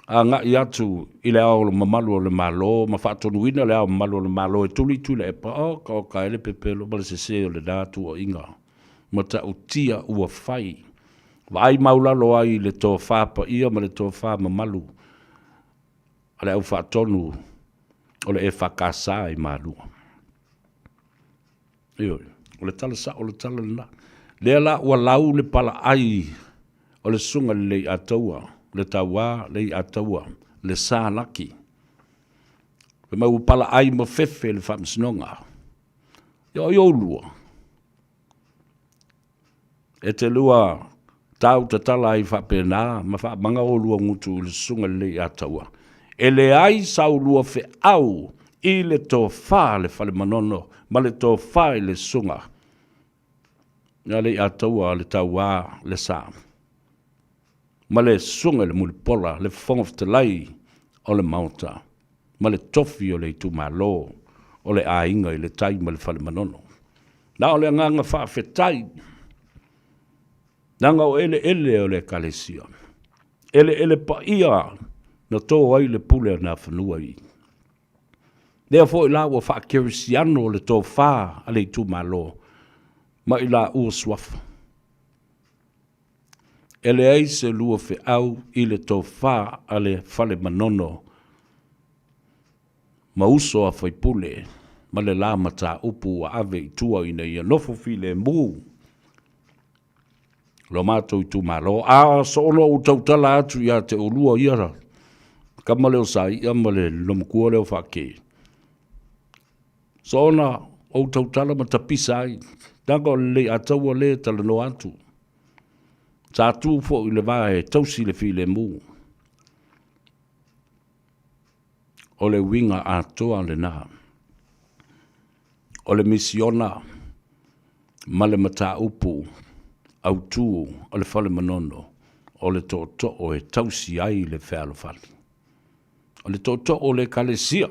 agai atu i le Ao Mamalu o le Malo ma faatonuina le Ao Mamalu o le Malo e tuli Tuilaepa, oka oka e le pepelo ma le sese o lena tuuaiga matautia ua fai. Vaai maulalo ai i le tofa paia ma le tofa mamalu a le aufaatonu o le EFKS i Malua. Ioe, o le tala sao o le tala lena. Lea la ua lau le palaai o le susuga i le Leiataua, le Tauā Leiataua, le Sa Laki. Fai mai ua palaai ma fefe le faamasinoga. Ia o ai oulua? E te lua tau tatala ai faapena ma faamaga oulua gutu i le susuga i le Leiataua. E leai sa ulua feau i le tofa a le Fale Manono ma le tofa i le susuga ia Leiataua le Tauā le Sa ma le susuga i le Mulipola, le Fofoga Fetalai o le Maota ma le tofi o le itumalo o le aiga i le tai ma le Fale Manono. Na o le agaga faafetai, leaga o eleele o le Ekalesia, eleele paia na to ai le pule a Nafanua i. Lea foi la ua faakerisiano le tofa a le itumalo ma i laua suafa. E leai se lua feau i le tofa a le Fale Manono ma uso a faipule ma le la mataupu ua ave i tua ina ia nofo filemu lo matou itumalo. A soona ou tautala atu ia te oulua ia kama lea o Saia ma le lomatua lea o Faakei, soona ou tautala ma tapisa ai, leaga o le Leiataua lea e talanoa atu. Sa tu foi i le va e tausi le filemu. O le uiga atoa lena o le misiona ma le mataupu autu o le Fale Manono o le tootoo e tausi ai le fealofani. O le tootoo o le Ekalesia.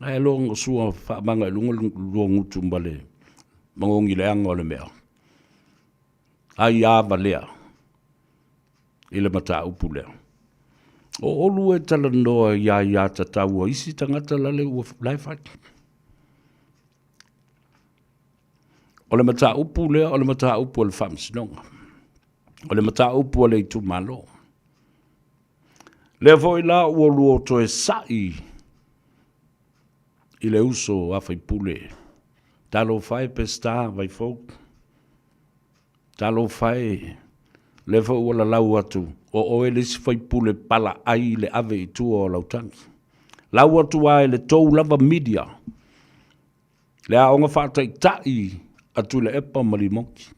Ae logo sua faamaga i luga lua gutu ma le magogi leaga o le mea. Ai a valea i le mataupu lea. O oulua e talanoa i aiatatau a isi tagata lale ua la e fai. O le mataupu lea o le mataupu a le Faamasinoga. O le mataupu a le itumalo. Lea foi la ua lua toe sa'i i le uso a faipule. Talofa e Peseta Vaifou. Talofa e, lea foi ua lalau atu, o oe le isi faipule palaai le ave i tua o lau tagi. Lau atu lava i le tou lava media, le aoga faataitai a Tuilaepa ma Limoki.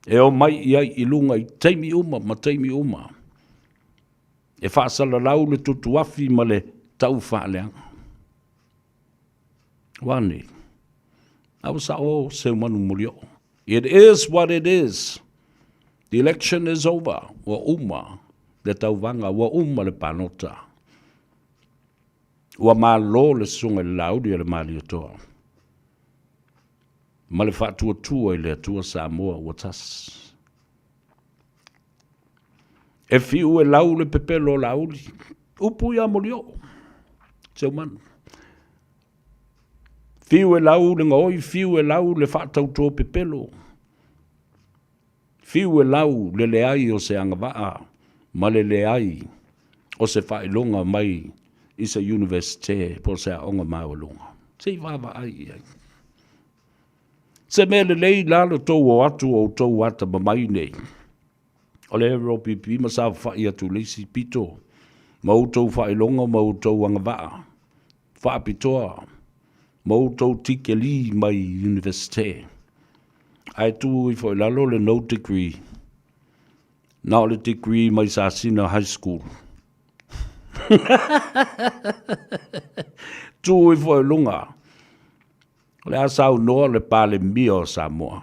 E omai i ai i luga i taimi uma ma taimi uma e faasalalau le tutuafi ma le tau faaleaga. Ua nei? A ua sao Seumanu Molioo. It is what it is. The election is over. Ua uma le tauvaga, ua uma le palota. Ua malo le susuga i le Laauli o le Malietoa ma le faatuatua i le Atua Samoa ua tasi. E fiu e lau le pepelo o Laauli, upu ia Molioo, Seumanu. Fiu e lau le gaoi, fiu e lau le faatauto pepelo, fiu e lau le leai o se agavaa ma le leai o se faailoga mai i se Universite po o se aoga maualuga. Se i vaavaai i ai. Se mea lelei la lo tou o atu o outou atamamai nei. O le ROPP ma saofafai atu i le isi pito. Ma outou faailoga ma outou agavaa faapitoa ma outou tikelī mai Iunivesite, ae tuu ifo i lalo le no degree, na o le degree mai Sasina High School. Tuu ifo i luga, o le a saunoa le Palemia o Samoa.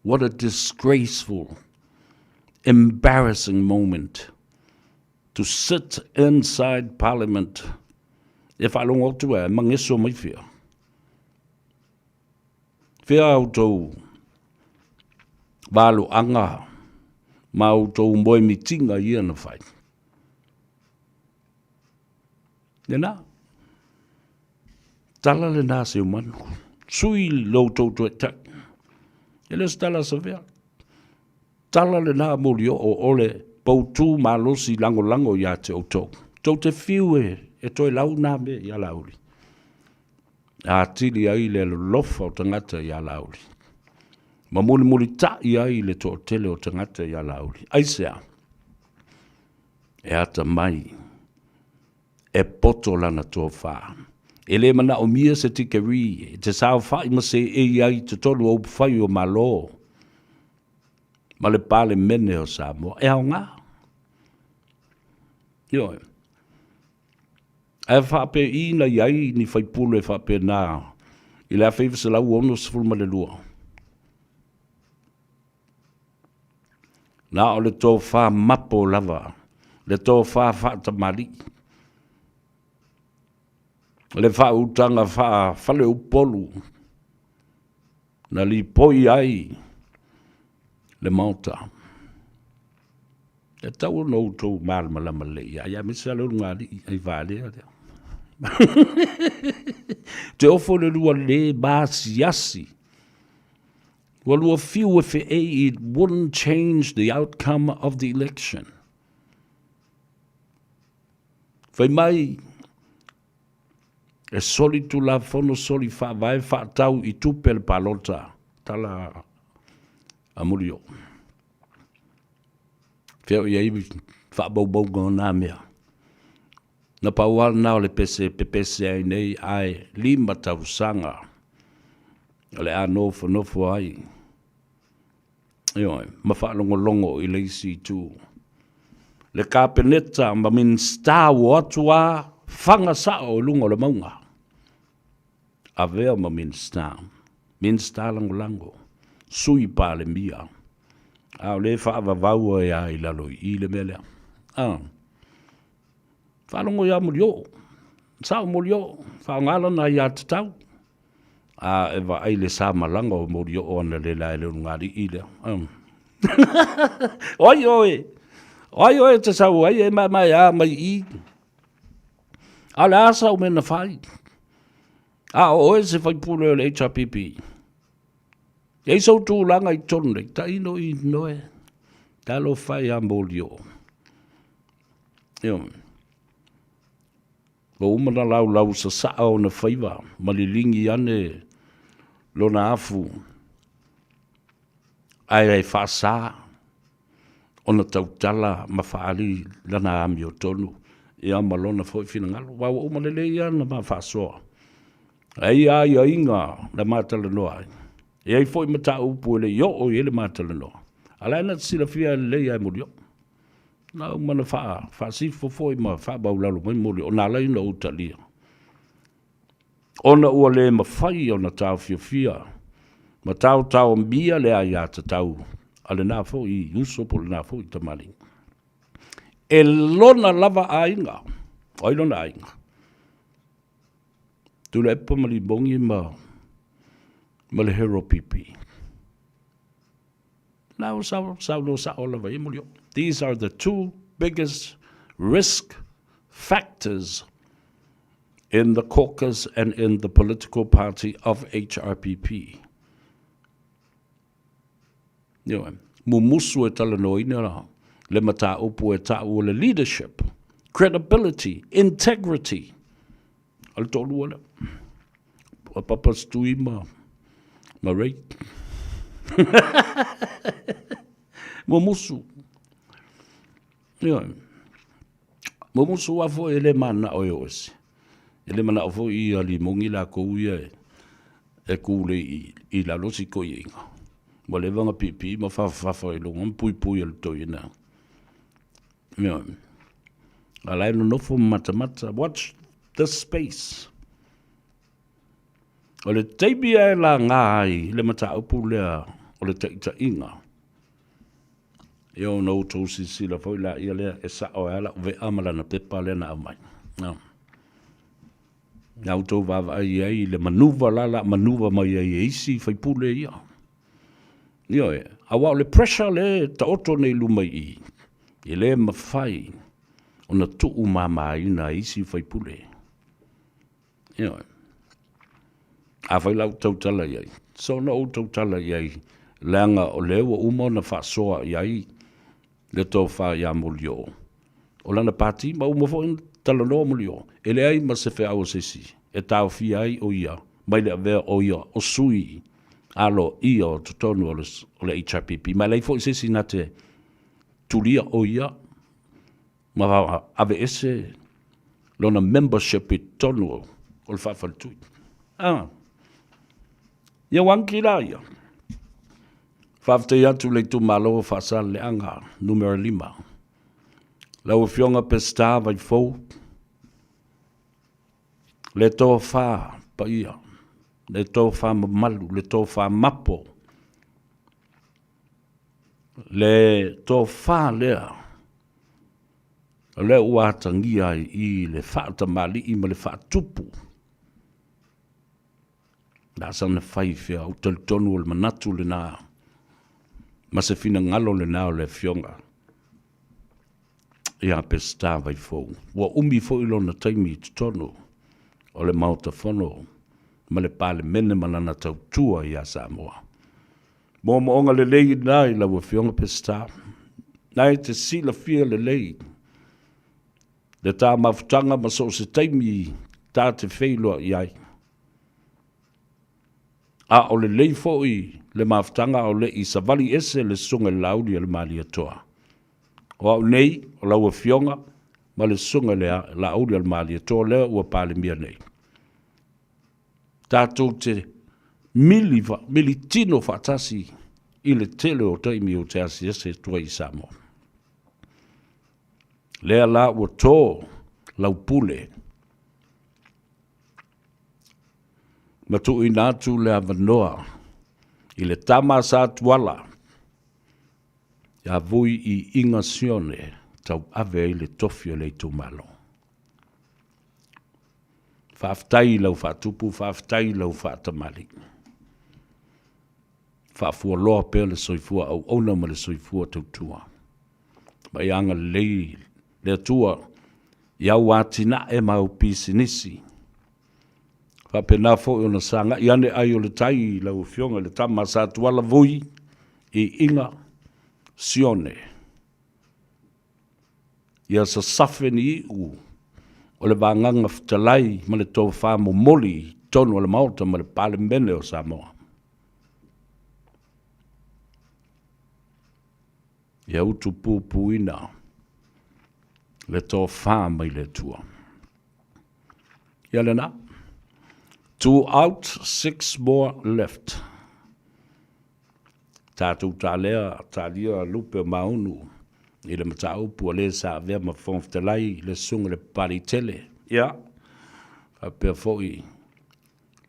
What a disgraceful, embarrassing moment to sit inside Parliament. E faalogo atu e mageso mai fea. Fea a outou valoaga ma outou moemitiga ia na fai. Lena. Tala lena se umanu. Sui lo outou toetai. E le o se tala savea. Tala lena moli oo o le poutū malosi lagolago ia te outou. Tou te fiu e, e toe lau nā mea ia Laauli. E atili ai le alolofa o tagata ia Laauli. Ma mulimulita'i ai le toatele o tagata ia Laauli. Aisea? E atamai e poto lana tofa. E le manaomia se tikeri e te saofa'i ma seei ai i totonu o upufai o Malo ma le Palemene o Samoa. E aoga. Ioe. Ae faapei na i ai ni faipule faapena i le 1962. Na o le tofa mapo lava, le tofa faatamalii, le faautaga faa-faleupolu na lipoi ai le Maota. E tatau ona outou malamalama lelei i ai, aemaise lava le ulugalii ai valea lea. Te ofo le lua le maasiasi. Ua lua fiu e feei, it wouldn't change the outcome of the election. Fai mai, e soli tulafono, soli faavae, faatau i tupe le palota. Tala a Murioo. Fea o i ai faamaumauga o nā mea. Na pau lava lena o le pese e pepese ai nei, ae 5 tausaga o le a nofonofo ai, ioe, ma faalogologo i le isi itu. Le Kapeneta ma Minisita ua o atu lava faga sao i luga o le mauga. Avea ma Minisita, Minisita Lagolago, Sui Palemia, a o lea e faavavau ai lava i lalo i i le mea lea. A. Faalogo ia Molioo, sao Molioo, faaaoga lana aiatatau. A e vaai le sa malaga o Molioo analeila e le ulugalii lea. O ai oe? O ai oe e te sau ai e maemaea mai i i? A o le a sau mea na fai? A o oe se faipule o le HRPP? E i sou tulaga i totonu nei, taino i noe, talofa ia Molioo. Ioe. Ua uma ona laulau sasaa ona faiva ma liligi ane lona afu ae faasa ona tautala ma faaali lana amiotonu ia ma lona foi finagalo. Aua ua uma lelei lava ona ma faasoa. E i ai aiaiga na ma talanoa ai. E i ai foi mataupu e le i oo i ai le ma talanoa. A o la e na te silafia lelei lava e Molioo. Na uma na faasifo foi ma faamaualalo mai Molioo, na ala ai ona ou talia. Ona ua le mafai ona taofiofia ma taotaomia le aiatatau a lena foi uso po o lena foi tamalii. E lona lava aiga, o ai lona aiga? Tuilaepa ma Limogi ma le Hero PP. Na ua saunoa sao lava i ai Molioo. These are the two biggest risk factors in the caucus and in the political party of HRPP. Ioe, mumusu e talanoaina le mataupu e ta'u o le leadership, credibility, integrity. O le toalua lea. O Papa Stui ma, ma Ray. Mumusu. Ioe. Mumusu lava foi e le mananao e oo ese. E le manao foi ia limogi lakou ia e ku lei i lalo si toeaina. Ua leva ona piipii ma fafafafa i luga ma puipui e le toeaina. Ioe. A la e nonofo ma matamata. Watch this space. O le taimi lava e laga ai le mataupu lea o le taitaiga, ia ona outou silasila foi laia lea e sao ai lava lau vea ma lana pepa lea na aumai. Na outou vaavaai i ai i le manuva la la manuva mai ai e isi faipule ia. Ioe, aua o le pressure lea e taoto nei i luma i i, e le mafai ona tuumamaina e isi faipule. Ioe. Afai la ua tautala i ai, soona ou tautala i ai, leaga o lea ua uma ona faasoa i ai le tofa ia Molioo, o lana pati ma uma foi ona talanoa Molioo, e leai ma se feau a se isi e taofia ai o ia mai le avea o ia o sui aloaia o totonu o le HRPP. Ma e leai foi se isi na te tulia o ia ma aveese lona membership i totonu o le faafaletui. Ah. Ia ua anki la ia. Faafetai atu i le itumalo o Faasaleleaga numera 5. Lau Afioga Peseta Vaifou, le tofa paia, le tofa mamalu, le tofa mapo, le tofa lea o lea ua atagia ai i le faatamalii ma le faatupu. Na sana fai fea, ou talitonu o le manatu lena ma se finagalo lena o le Afioga ia Peseta Vaifou. Ua umi foi lona taimi i totonu o le Maota Fono ma le Palemene ma lana tautua ia Samoa. Moomooga lelei lena i lau Afioga Peseta. Na e te silafia lelei le ta mafutaga ma so o se taimi ta te feiloai ai. A o lelei foi le mafutaga a o le i savali ese le Susuga i le Laauli a le Malietoa. O au nei, o lau Afioga ma le Susuga i le Laauli a le Malietoa lea ua Palemia nei, tatou te mili, mili tino faatasi i le tele o taimi ou te asiasi atu ai i Samoa. Lea la ua to lau pule ma tuuina atu le avanoa i le tama a Satuala ia Vui i Iga Sione tauave ai le tofi o le itumalo. Faafetai i lau faatupu, faafetai i lau faatamalii. Faafualoa pea le soifua auauna ma le soifua tautua. Ma ia agalelei le Atua i au atinae ma au pisinisi. Faapena foi ona sagai ane ai o le tai i lau Afioga i le tama a Satuala Vui i Iga Sione. Ia sasafe ni iu o le vagaga fetalai ma le tofa momoli i totonu o le Maota ma le Palemene o Samoa. Ia utupupuina le tofa mai le Atua. Ia lena. Two out, six more left. Tatou talea, talia lupe o maunu i le mataupu a le sa avea ma Fofoga Fetalai le Susuga i le Papaliitele. Ia, faapea foi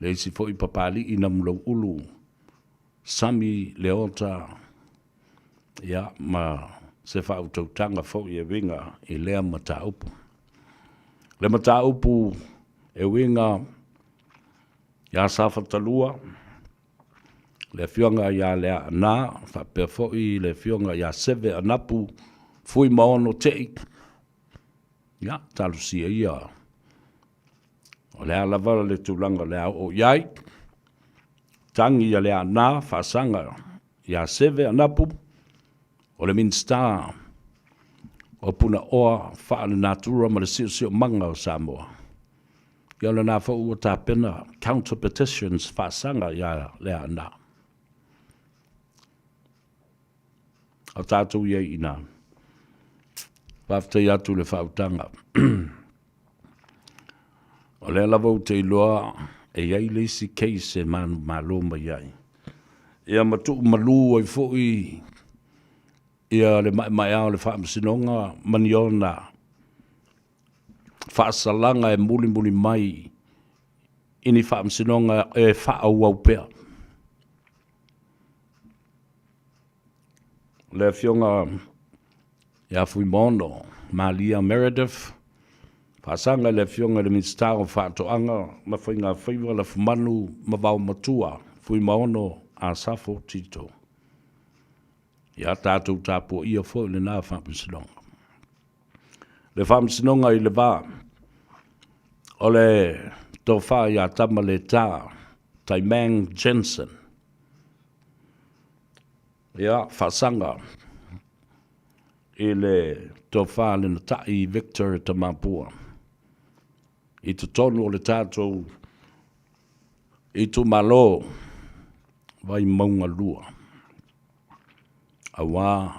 le isi foi Papalii Namulauulu Sami Leota, ia, ma se faautautaga foi e uiga i lea mataupu. Le mataupu e uiga ia Safatalua, le Afioga ia Leaana, faapea foi le Afioga ia Seve Anapu Fuimaono Tei, ia, talosia ia o le a lava le tulaga o le a oo i ai. Tagi ia Leaana faasaga ia Seve Anapu, o le Minisita o Punaoa Faalenatura ma le Siosiomaga o Samoa. Ia o lena foi ua tapena counter petitions faasaga ia Leaana. A o tatou i ai i ina. Faafetai atu i le faautaga. O lea lava ou te iloa e i ai le isi case e manumalo mai ai. Ia ma tuumalu ai foi ia le maemaea o le Faamasinoga ma ni ona faasalaga e mulimuli mai i ni faamasinoga e faaauau pea. Le Afioga ia Fuimaono Malia Meredith, faasaga i le Afioga i le Minisita o Faatoaga ma Faigafaiva Lafumanu ma Vaomatua, Fuimaono Asafo Tito. Ia tatou tapuaia foi lena faamasinoga. Le faamasinoga i le va o le tofa ia Tamaleta Taimang Jensen. Ia, faasaga i le tofa a le Natai Victor Tamapua i totonu o le tatou itumalo Vaimauga 2, aua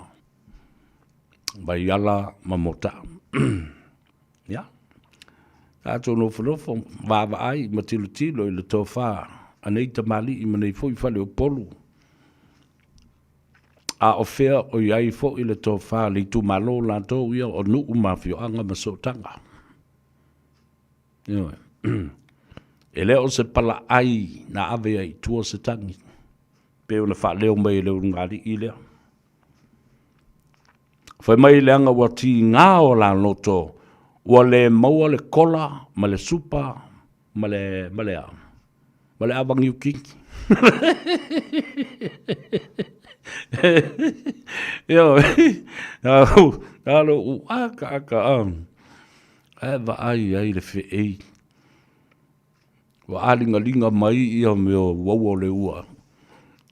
Vaiala ma Motaa. Ia, tatou nofonofo vaavaai ma tilotilo i le tofa a nei tamalii ma nei foi faleupolu, a o fea o i ai foi le tofa a le itumalo latou ia o nuu ma afioaga ma sootaga. Ioe. E le o se palaai na ave ai i tua se tagi, pei ona faaleo mai e le ulugalii lea. Fai mai leaga ua tiga o la loto, ua le maua le kola ma le supa ma le, ma le a? Ma le ava niukini. Ioe, alo u aka aka a, ae vaai ai le feei. Ua aligaliga mai ia mea o uaua o le ua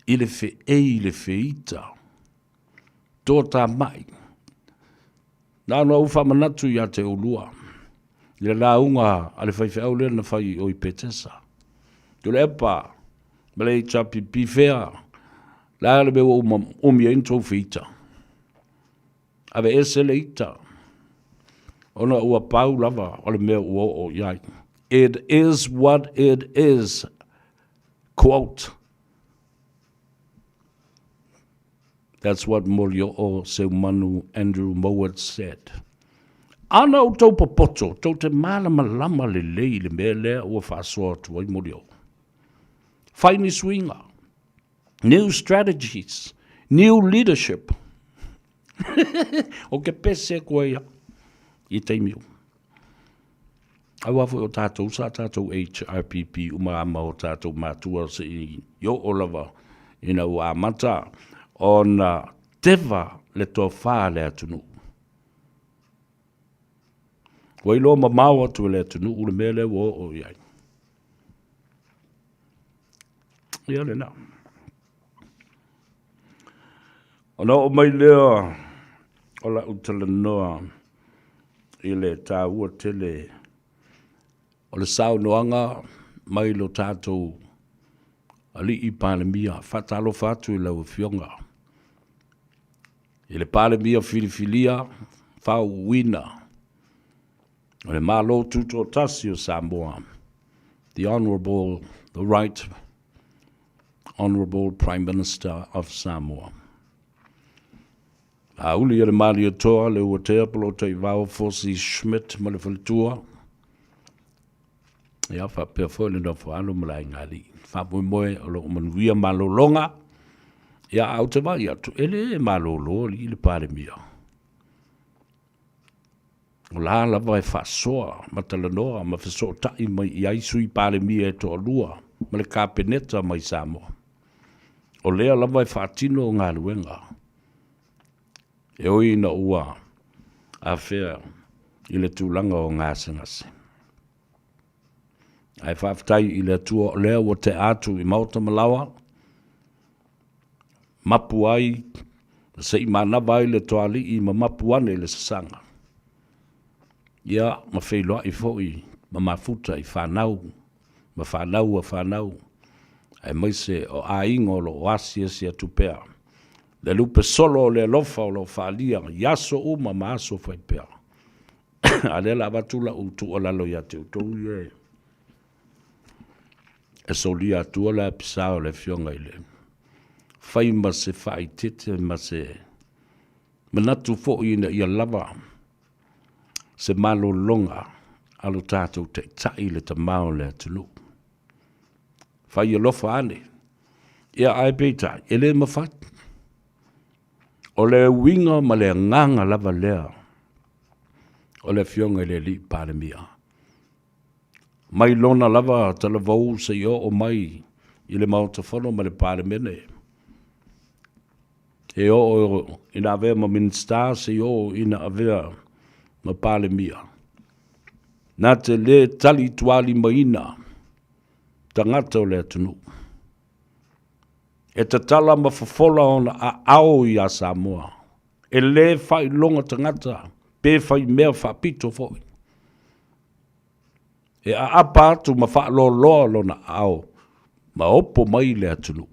i le feei i le feita, toatamai. Na ona ou faamanatu ia te oulua i le lauga a le faifeau lea na fai i o i Petesa. Tuilaepa ma le HRPP fea, le a le mea ua umi ai ni tou feita? Aveese le ita, ona ua pau lava o le mea ua oo i ai. It is what it is. Quote. That's what Molioo Seumanu Andrew Mowat said. Ana outou popoto, tou te malamalama lelei i le mea lea ua faasoa atu ai Molioo. Fai ni suiga. New strategies, new leadership. O ke pese koe ia i taimi o. Aua foi o tātou sa tātou HRPP uma ama o tātou mātua se i o lava ina ua amata ona teva le tofa le atunuu. Ua iloa mamao atu e le atunuu le mea lea ua oo i ai. Ia lena. Ona oo mai lea o lau talanoa i le taua tele o le saunoaga mai lo tatou Alii Palemia. Faatalofa atu i lau Afioga i le Palemia filifilia faauuina o le Malo Tutoatasi o Samoa, the Honourable, the Right Honourable Prime Minister of Samoa. Auli e le Malietoa, le Uatea, Polataivao, Fosi Schmidt ma le faletua. Ia, faapea foi le nofo alo ma le aiga alii. Faamoemoe o lo o manuia malologa. Ia, a ou te vaai atu, e le malolo alii le Palemia. O la lava e faasoa ma talanoa ma fesootai mai i ai sui Palemia e toalua ma le Kapeneta mai Samoa. O lea lava e faatino galuega. E ui ina ua afea i le tulaga o gasegase. Ae faafetai i le Atua o lea ua tea atu i maota ma laoa, mapu ai ma se i manava ai le toalii ma mapu ane i le sasaga. Ia, ma feiloai foi ma mafuta i fanau ma fanau a fanau, aemaise o aiga o lo o asiasi atu pea. Le lupe solo o le alofa o lo o faaalia i aso uma ma aso faipea. A lea la avatu lau tuualalo ia te outou ia e e solia atua le apisa o le afioga i le fai ma se faaitete ma se manatu foi ina ia lava se malologa a lo tatou Taitai le Tama o le atunuu. Fai alofa ane. Ia ae peitai, e le mafai. O le uiga ma le agaga lava lea o le Afioga i le Alii Palemia. Mai lona lava talavou seia oo mai i le Maota Fono ma le Palemene. E oo ina avea ma Minisita seia oo ina avea ma Palemia. Na te le talitualimaina tagata o le atunuu. E tatala ma fofola ona aao ia Samoa. E le faailoga tagata pe fai mea faapito foi. E aapa atu ma faaloaloa lona aao ma opo mai le atunuu.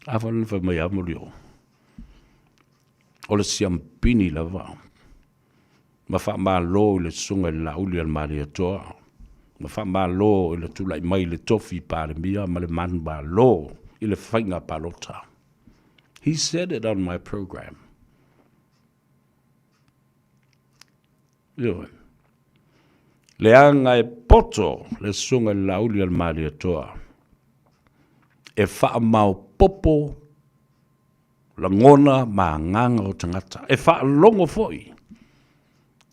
A foi na fai mai a Molioo, o le siampini lava ma faamalo i le susuga i le Laauli a le Malietoa, ma faamalo i le tulai mai i le tofi Palemia ma le manumalo i le faiga palota. He said it on my program. Ioe. Leaga e poto le susuga i le Laauli a le Malietoa e faamaopopo lagona ma agaga o tagata, e faalogo foi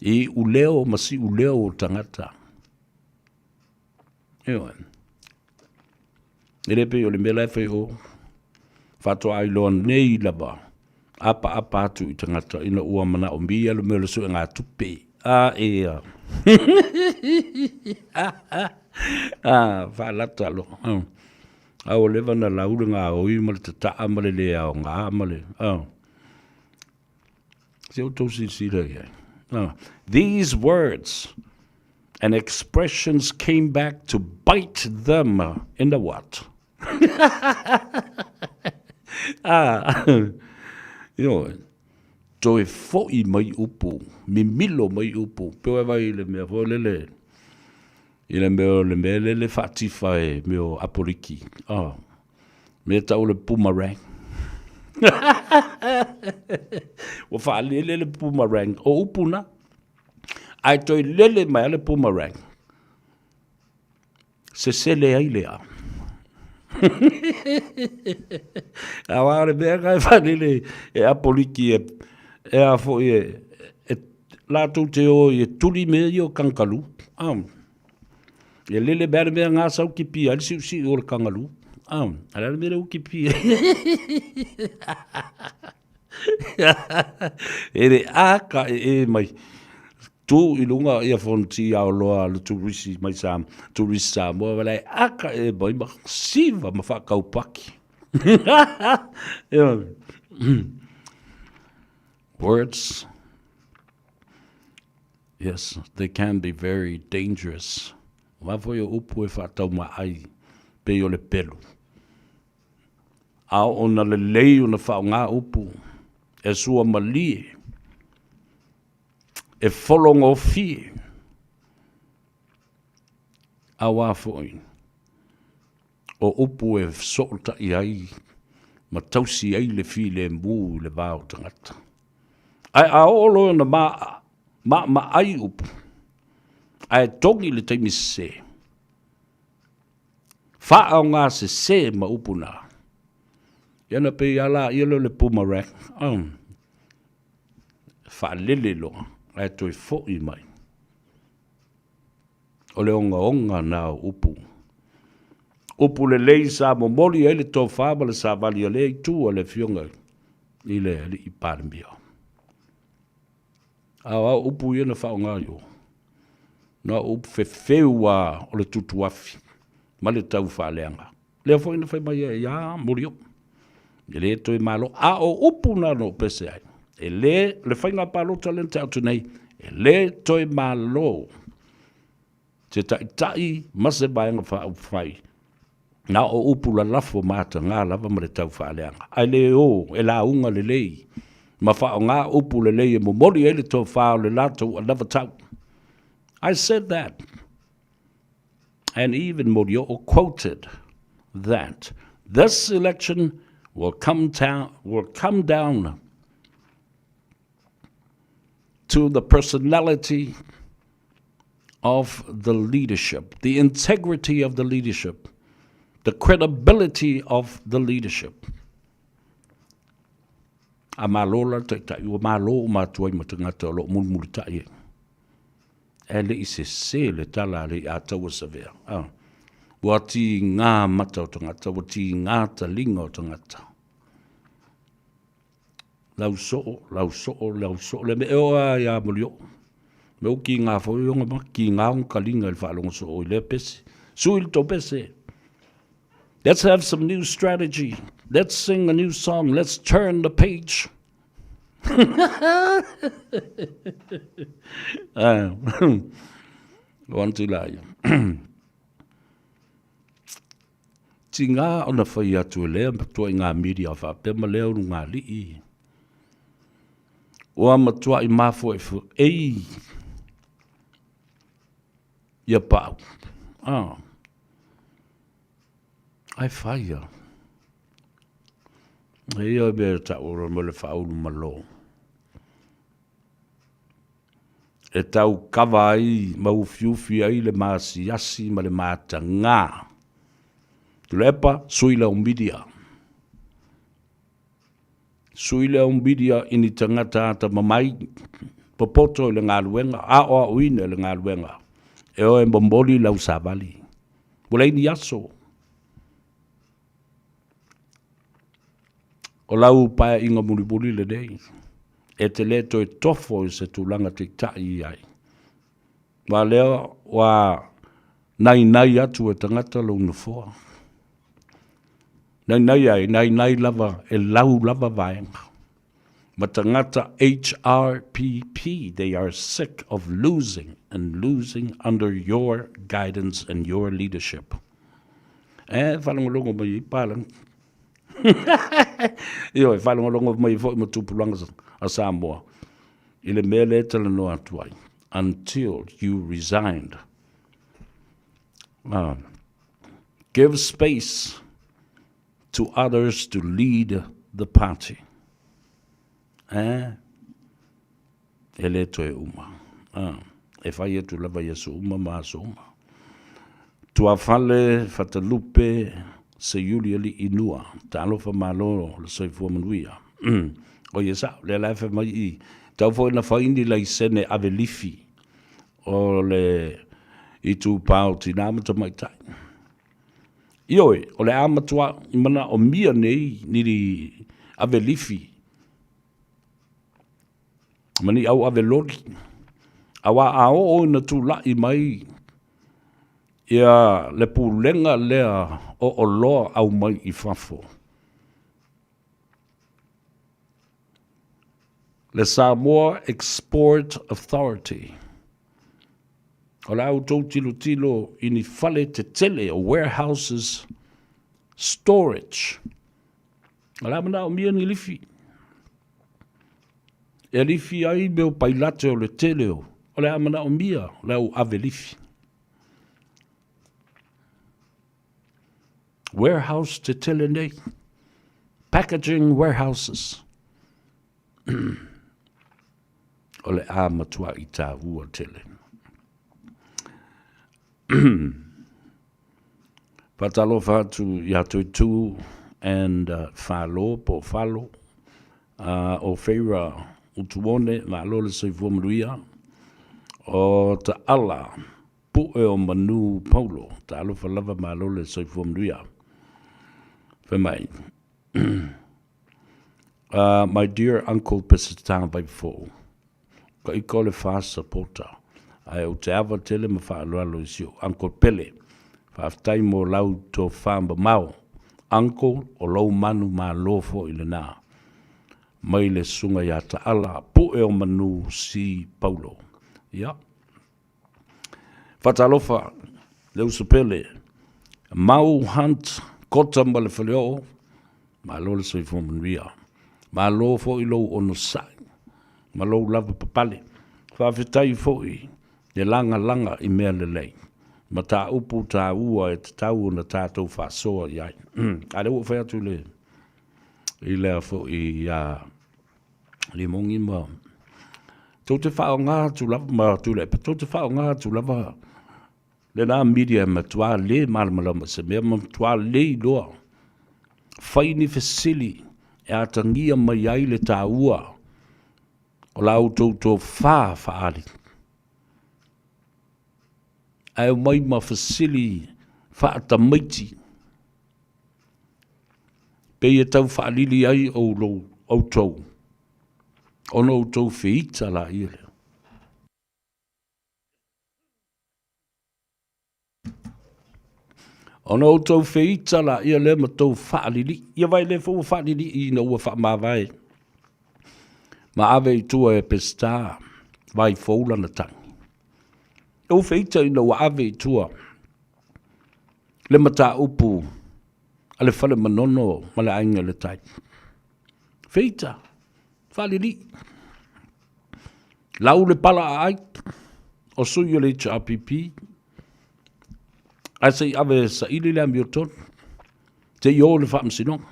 i iuleo ma siuleo o tagata. Ioe. E le pei o le mea la e fai o, faatoa iloa nei lava apaapa atu i tagata ina ua manaomia le mea o le suegatupe. A ea. A, faalata loa. A ua leva ona lau le gaoi ma le tataa ma le le aoga ma le... Se outou silasila i ai. These words and expressions came back to bite them in the what? Ah, ioe, toe foi mai upu, mimilo mai upu, pe o e vai i le mea foi lele, i le mea o le mea lele faatifa e mea o Apoliki, oh, mea tau le boomerang. Ua faalele le boomerang, o upu na, ae toe lele mai a le boomerang. Sesele ai lea. Aua o le mea lena e faalele e Apoliki e, e a foi e, e latou te o e tuli mea ia o kangalu. Ah. E lele mea le mea ngā sau kipi ai le siusiu o le kangalu. Ah. A le mea le ukipi. E le aka e e mai. Tu i luga ia fonti ao loa le turisi mai sa turisi Samoa wala e aka e mai ma siva ma whakaupaki. Words, yes, they can be very dangerous. Wā foi o upu e whaatau ma ai, pei o le pelu. A ona lelei ona whaonga upu, e sua malie, e fologofie, auā foi o upu e fesootai ai ma tausi ai le filemu i le va o tagata. Ae a oo loa ona maamaai upu, ae togi le taimi sese, faaaoga sese ma upu na, ia ona pei lava laia lea o le boomerang, faalele loa ae toe foi mai. O le ogaoga na o upu. Upu lelei sa momoli ai le tofa ma le savali a lea itu a le Afioga i le Alii Palemia. A o au upu ia na faaaoga i o, na o upu fefeu lava o le tutuafi ma le taufaaleaga. Lea foi na fai mai ai ia Molioo, e le toe malo. A o upu na na ou pese ai, e le, le faiga palota lea na tea atu nei, e le toe malo se taitai ma se vaega faaupufai. Na o upu lalafo ma atagā lava ma le tau faaleaga, ae le o e lauga lelei ma faaaoga upu lelei e momoli ai le tofa o le latou anavatau. I said that and even Molioo quoted that this election will come, town, will come down to the personality of the leadership, the integrity of the leadership, the credibility of the leadership. A malo la taitai, ua malo uma atu ai ma tagata o lo o mulimulitai ai. E le i sese le tala a le Ataua Savea. Ah. Ua tigā mata o tagata, ua tigā taliga o tagata. Lau soo, lau soo, lau soo, le mea e oo lava ia Molioo. Me ua kiga foi ona ma, kiga ona taliga i le faalogo soo i lea pese. Sui le tou pese. Let's have some new strategy. Let's sing a new song. Let's turn the page. O antu la ia. Tingā ona whai atu e lea matua i ngā media whāpea ma lea uru ngā li'i. Ua matua i māfo e fu, ei, ia pau. Ah. Ai whaia. E ia mea tau ora mo le whaulu malo. E tau kava ai ma ufiufi ai le maasiasi ma le matagā. Tuilaepa, sui le au media. Sui le au media i ni tagata atamamai, popoto i le galuega, aoaoina i le galuega, e o e momoli lau savali. Ua leai ni aso. O lau paeaiga mulimuli lenei, e te le toe tofo i se tulaga taitai i ai. Aua lea ua nainai atu e tagata lou nofoa. Nainai ai, nainai lava e lau lava vaega. Ma tagata HRPP, they are sick of losing and losing under your guidance and your leadership. E faalogologo mai ai Palangi. Ioe, faalogologo mai foi ma tupulaga a Samoa i le mea lea e talanoa atu ai. Until you resigned. Give space to others to lead the party. Eh? E le toe uma. Ah, e fai atu lava i aso uma ma aso uma. Tuafale, Fatalupe, Seiuli Alii Nua, Talofa Malo le soifua manuia. O ia sao, lea la e fai mai i, tau foi na fai ni laisene ave lifi o le itupa o tinā ma tamaitai. Ioe, o le a matua manaomia nei ni ave lifi ma ni au ave loli. Auā a oo ina tula'i mai ia le pulega lea o oloa aumai i fafo, le Samoa Export Authority, O le a outou tilotilo i ni fale tetele o warehouses, storage. O le a manaomia ni lifi. E lifi ai mea o pailate o le tele o. O le a manaomia le au ave lifi. Warehouse tetele nei. Packaging warehouses. O le a matuaʻi tāua tele. Faatalofa atu iā Toitū and Falo po o Falo o Feira Utuone, malo le soifua manuia. O Taala Pu'e o Manu Paulo, talofa lava malo le soifua manuia. Fai mai. My dear uncle Peseta Vaifou, ka ika o le fa supporter, ae ou te ava tele ma faaaloalo i si ou uncle pele. Faafetai mo lau tofa mamao. Uncle, o lou manu malo foi lena. Mai le susuga ia Taala, Pu'e o Manu C. Paulo. Ia. Faatalofa le uso pele. Mau Hunt Kota ma le Faleoo, malo le soifua manuia. Malo foi lou onosai ma lou lava papale. Faafetai foi le lagalaga i mea lelei, mataupu taua e tatau ona tatou faasoa i ai. A o lea ua ou fai atu i le i lea foi ia Limogi ma tou te faaaoga atu lava ma Tuilaepa, tou te faaaoga atu lava lena media e matua le malamalama i se mea ma matua le iloa fai ni fesili e atagia mai ai le taua o la outou tofa faaali. Ae omai ma fesili faatamaiti pei e tau faalili ai outou ona outou feita laia lea. Ona outou feita laia lea ma tou faalilii. Ia vaai lea foi ua faalilii ina ua faamavae ma ave i tua e Peseta vai fou lana tagi. Ua feita ina ua ave i tua le mataupu a le Fale Manono ma le Aiga i le Tai. Feita, faalilii. Lau le pala aai o sui o le HRPP, ae se i ave e saili le amiotonu, se i o i le faamasinoga.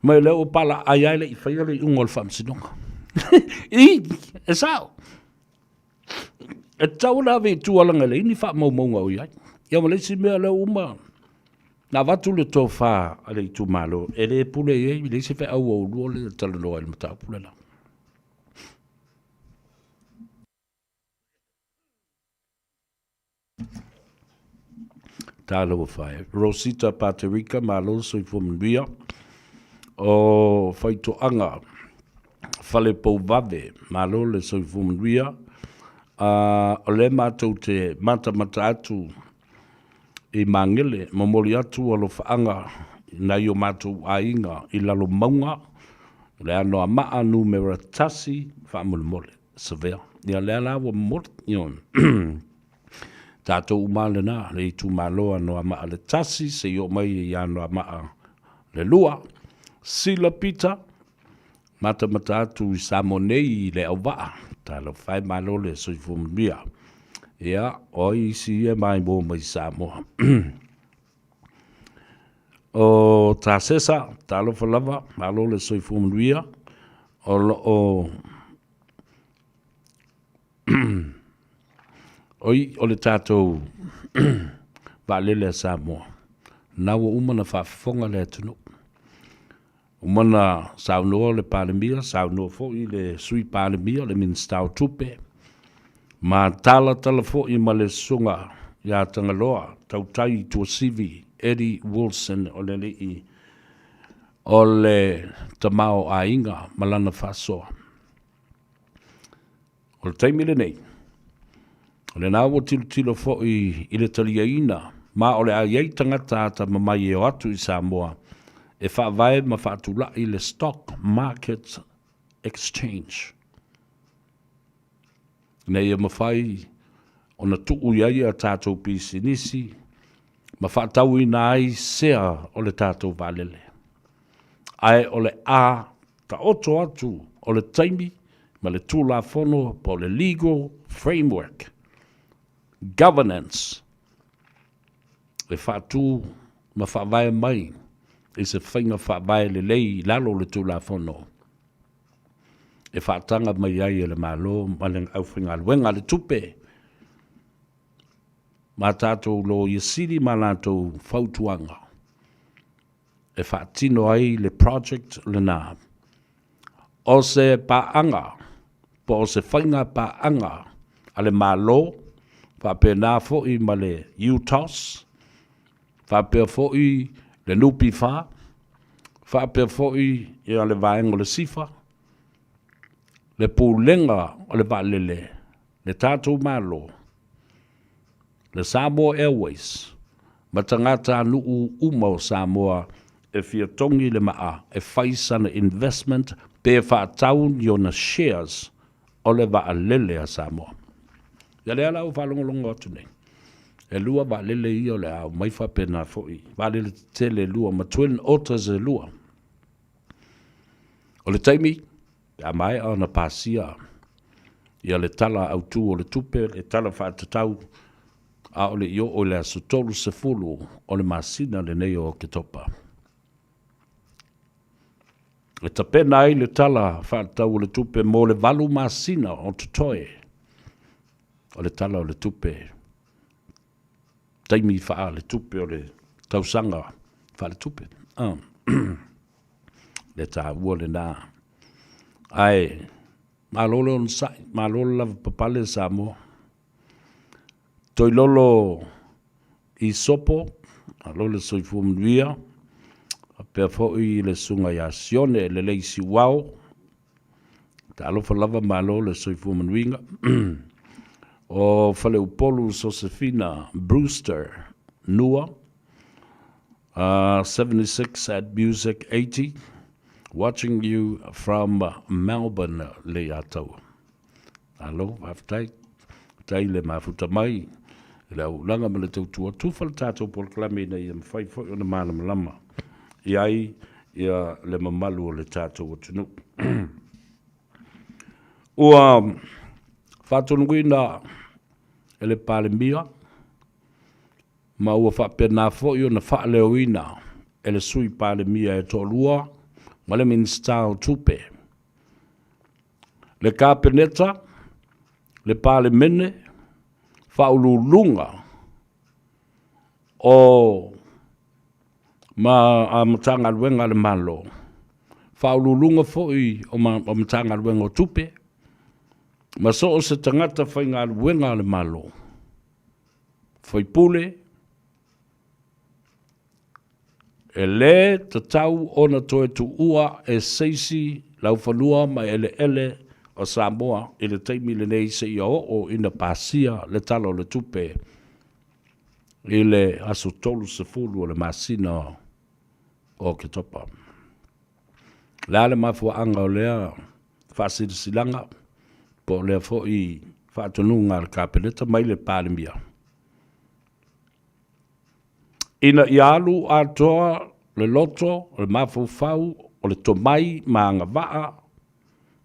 Ma o lea ua pala aai lava e le i faia le iuga o le faamasinoga. I, e sao. E tatau ona ave i tua leaga e leai ni faamaumauga o i ai. Ia ma le isi mea lea ua uma na avatu le tofa a le itumalo, e le pule i ai, e leai se feau a oulua lea e talanoa i le mataupu lena. Talofa e. Rosita Paterika, malo le soifua manuia. O Faitoaga Falepouvave, malo le soifua manuia. O lea matou te matamata atu i Magele, momoli atu alofaaga i nai o matou aiga i Lalomauga, o le Anoamaa numera 1, faamolemole. Savea. Ia lea la ua momoli. Ioe. Tatou uma lava lena, le itumalo Anoamaa le 1, seia oo mai i Anoamaa le 2. Sila Peter, matamata atu i Samoa nei i le auvaa. Talofa e, malo le soifua manuia. Ia, o ai isi ia e maimoa mai i Samoa? O Tasesa, talofa lava, malo le soifua manuia. O lo o Oi, o le tatou vaalele a Samoa, na ua uma ona faafofoga le atunuu. Uma ona saunoa le Palemia, saunoa foi le Sui Palemia, le Minisita o Tupe, ma talatala foi ma le Susuga ia Tagaloa Tautai Tuasivi Eddie Wilson o le alii o le tamaoaiga ma lana faasoa. O le taimi lenei, o lena ua tilotilo foi i le taliaina ma o le a i ai tagata atamamai e o atu i Samoa e faavae ma faatulai le Stock Market Exchange ina ia mafai ona tuu i ai a tatou pisinisi ma faatauina ai sea o le tatou vaalele. Ae o le a taoto atu o le taimi ma le Tulafono po o le Legal Framework Governance e faatu ma faavae mai i se faiga faavae lelei i lalo o le Tulafono e faataga mai ai e le Malo ma le aufaigaluega a le tupe ma tatou Loia Sili ma latou fautuaga e faatino ai le project lena. O se paaga po o se faiga paaga a le Malo faapena foi ma le UTOS, faapea foi le NPF, faapea foi le vaega o le SIFA, le Pulega o le Vaalele, le tatou Malo, le Samoa Airways ma tagatanuu uma o Samoa e fia togi le maa e fai sana investment pe faatau ni ona shares o le vaalele a Samoa. Ia lea la ua faalogologo atu nei. E lua vaalele ia o le a omai faapena foi, vaalele tetele e lua ma Twin Otters e lua. O le taimi, pe a maea ona pasia ia le Tala Autu o le Tupe, le Tala Faatatau, a o le i oo i le aso 30 o le masina lenei o Oketopa. E tapena ai le Tala Faatatau o le Tupe mo le valu masina o totoe o le Tala o le Tupe, taimi faaletupe o le tausaga faaletupe. Le taua lena. Ae malo le onosai, malo le lavapapale Samoa. Toilolo i Sopo, malo le soifua manuia, faapea foi le susuga ia Sione Lelei Siuao, talofa lava malo le soifua manuiga. O Faleupolu Sosefina Brewster Nua, 76 at Music 80, watching you from Melbourne, Leiataua. Malo, faafetai. Faafetai le mafuta mai i le auaunaga ma le tautua tufa le tatou polokalame ina ia mafai foi ona malamalama i ai ia le mamalu o le tatou atunuu. Ua faatonuina e le Palemia ma ua faapena foi ona faaleoina e le Sui Palemia e toalua ma le Minisita o Tupe, le Kapeneta, le Palemene, Faauluuluga o ma Matagaluega a le Malo, Faauluuluga foi o Matagaluega o Tupe, ma so o se tagata faigaluega a le Malo, faipule, E lē tatau ona toe tuua e se isi laufanua ma eleele o Samoa i le taimi lenei seia oo ina pasia le Tala o le Tupe i le aso 30 o le masina o Oketopa. O le a le mafuaaga o lea faasilasilaga po o lea foi faatonuga a le Kapeneta mai le Palemia? Ina ia alu atoa le loto, o le mafaufau, o le tomai ma agavaa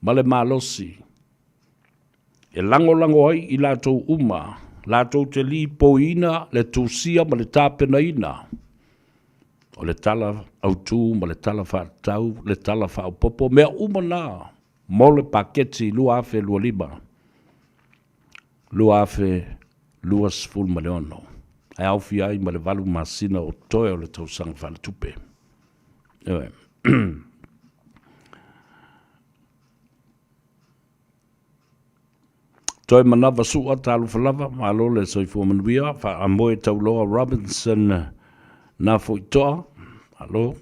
ma le malosi e lagolago ai i latou uma latou te lipoiina le tusia ma le tapenaina o le Tala Autu ma le Tala Faatatau, le Tala Faaopoopo, mea uma na mo le Paketi 2025. 2026, e aofia ai ma le valu masina o totoe o le tausaga faaletupe. Ioe. Toe manava sua talofa lava, malo le soifua manuia, faamoe tauloa Robinson Nafoitoa, malo,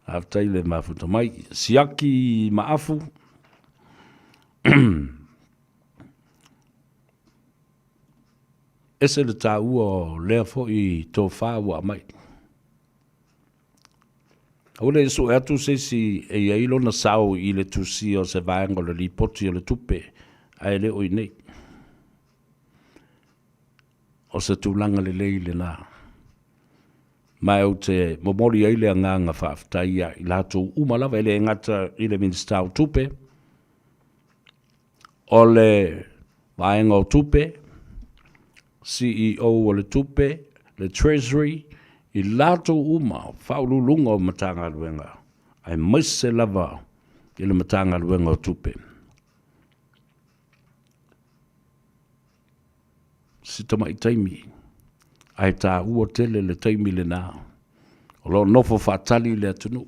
faafetai le mafuta mai. Siaki Maafu, Ese le taua o lea foi tofa ua aumai. Aua ne i sue atu se isi e i ai lona sao i le tusia o se vaega o le Lipoti o le Tupe ae le o i inei. O se tulaga lelei lena. Ma ou te momoli ai le agaga faafetai ia i latou uma lava, e le gata i le Minisita o Tupe, o le Vaega o Tupe, CEO o le Tupe, le Treasury, i latou uma Faauluuluga o Matagaluega, aemaise lava i le Matagaluega o Tupe. Si tamai taimi, ae taua tele le taimi lena, o lo o nofo faatali le atunuu.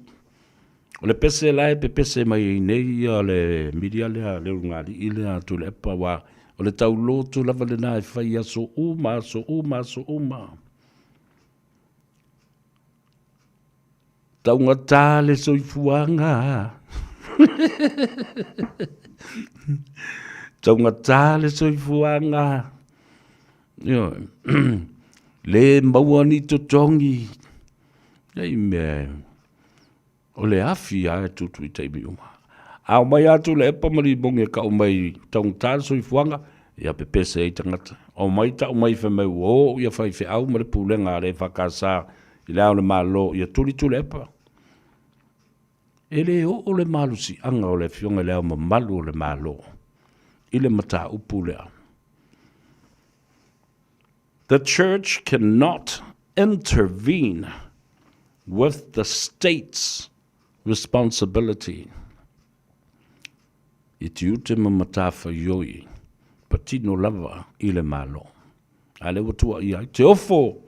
O le pese la e pepese mai ai nei ia le media lea, le ulugalii lea a Tuilaepa, aua o le taulotu lava lena e fai i aso uma, aso uma, aso uma. Taugata le soifuaga. Taugata le soifuaga. Ioe. Le maua ni totogi. Nei mea o le afi lava e tutu i taimi uma. A omai atu le epa ma limogi e kau mai taugata le soifuaga, Ia pepese ai tagata. Omai tau mai fai mai ua oo ia faifeau ma le pulega a le EFKS i Le Ao o le Malo ia tuli Tuilaepa. E le oo le malosiaga o le Afioga i Le Ao Mamalu o le Malo i le mataupu lea. The church cannot intervene with the state's responsibility. I tiute ma matawhaioi patino lava i le Malo. A lea ua tuuaia ai te ofo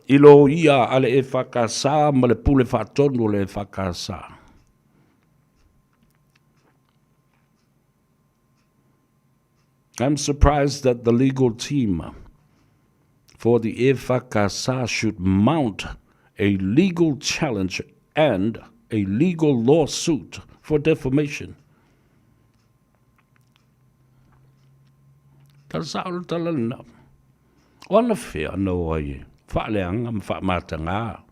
i loia a le EFKS ma le Pule Faatonu o le EFKS. I'm surprised that the legal team for the EFKS should mount a legal challenge and a legal lawsuit for defamation. Tala sao le tala lena. O ana fea na o ai e faaleaga ma faamataga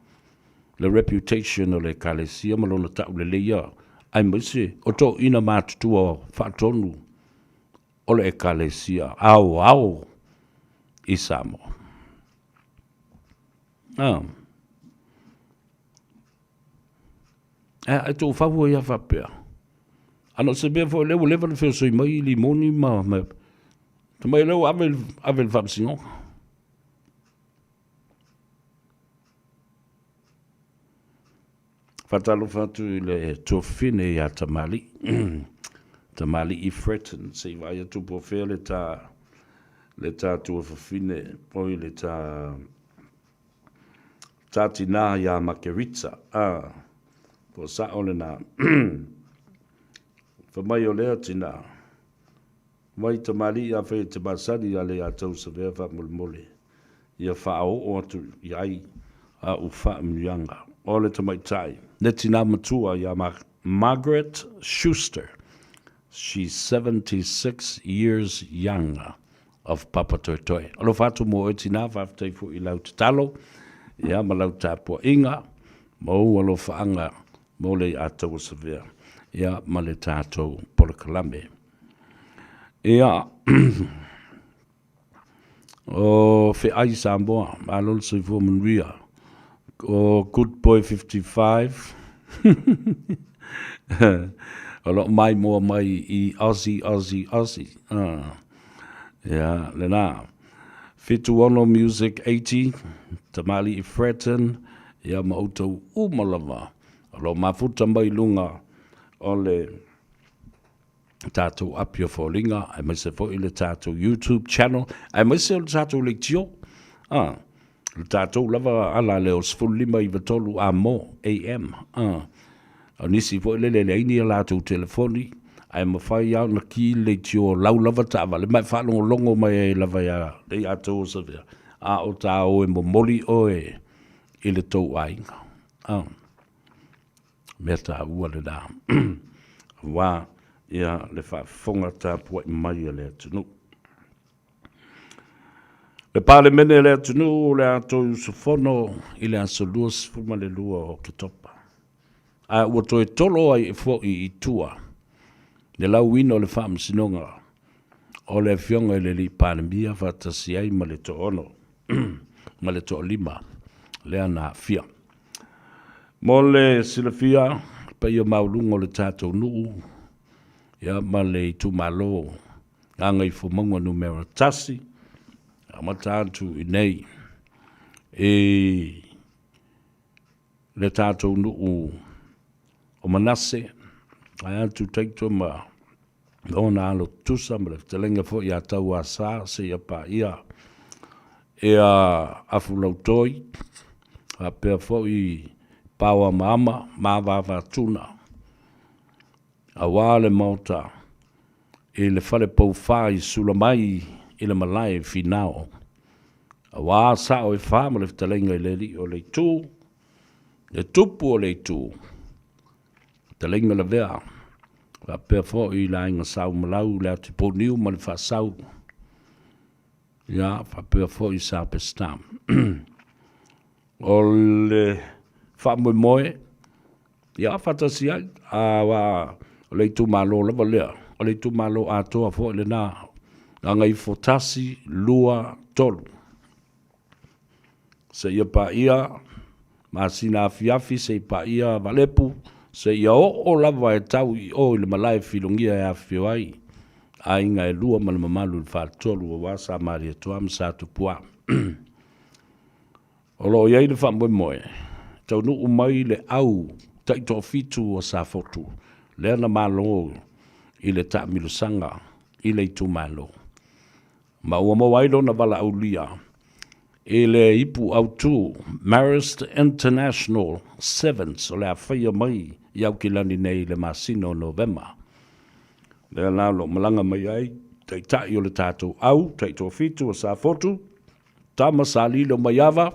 le reputation o le Ekalesia ma lona tauleleia, aemaise o toeaiina matutua faatonu o le Ekalesia aoao i Samoa. Ah. E, e tou fau ai a faapea. Ana o se mea foi lea ua leva na feosoi mai i limoni ma, ma mai lea ua ave, ave le faamasinoga. Faatalofa atu i le tuafafine ia Tamalii, Tamalii Fretton, se i vaai atu po o fea le ta, le ta tuafafine, oi le ta, ta tinā ia Makerita, a, po o sao lena. Fa mai o lea tinā, Mai tamalii afai e te masani a le ia tou savea faamolemole ia faaoo atu i ai au faamanuiaga. O le tamaitai, le tina matua ia Margaret Schuster, she's 76 years young, of Papatoetoe. Alofa atu mo oe tina, faafetai foi i lau tatalo ia ma lau tapuaiga ma ou alofaaga mo le ia tou savea ia ma le tatou polokalame. Ia, o Feai Samoa, malo le soifua manuia. O Good Boy 55, o lo o maimoa mai i Aussie, Aussie, Aussie. Ah. Ia, lena. 76 Music 80, Tamalii Fretton, ia ma outou uma lava. O lo o mafuta mai luga o le tatou api o foliga, aemaise foi le tatou YouTube channel, aemaise o le tatou leitio. Ah, le tatou lava ala lea o 15 iva tolu amo, AM. Ah, o nisi foi lele e leai ni a latou telefoni, ae mafai lava ona ki le leitio o lau lava taavale, ma e faalogologo mai ai lava ia le ia tou o Savea, a o ta o e momoli oe i le tou aiga. Ah. Mea taua lena aua ia le faafofoga tapuai mai a le atunuu. Le Palemene a le atunuu o le a toe usufono i le aso 22 o Oketopa, a ua toe tolo ai foi i tua le lauina o le Faamasinoga o le Afioga i le Alii Palemia faatasi ai ma le toaono ma le toalima lea na aafia. Mo le silafia, le paia maualuga o le tatou nuu ia ma le itumalo Gagaifomauga Numera 1, amata atu i nei i le tatou nuu o Manase, ae atu Taito ma ona alo tutusa ma le fetalaiga foi ia Tauasa seia paia ia Afulautoi, faapea foi Paoamaama ma Avaava-tuna, aua le Maota i le Falepoufa i Sulamai i le malae Finao, aua Sao e Fa ma le fetalaiga i le Alii o le Itu, le Tupu o le Itu, Fetalaiga Lavea, faapea foi le Aiga Saumalau, le Atiponiu ma le Faasau, ia faapea foi Sa Peseta. O le faamoemoe, ia faatasi ai, aua o le itumalo lava lea o le itumalo atoa foi lena, Gagaifo 1, 2, 3. Seia paia Masina afiafi, seia paia Valepu, seia oo lava e tau i o i le malae filogia e afifio ai aiga e lua ma le mamalu i le faletolu aua Sa Malietoa ma Sa Tupua. O lo o i ai le faamoemoe, e taunuu mai le au taitoafitu a Safotu, lea na malo i le taamilosaga i le itumalo, ma ua maua ai lona valaaulia i le ipu autu Marist International Sevens o le a faia mai i Aukilani nei i le masina o Novema. Lea la o lo o malaga mai ai taitai o le tatou au taitoafitu a Safotu, Tama Sa Lilo Maiava,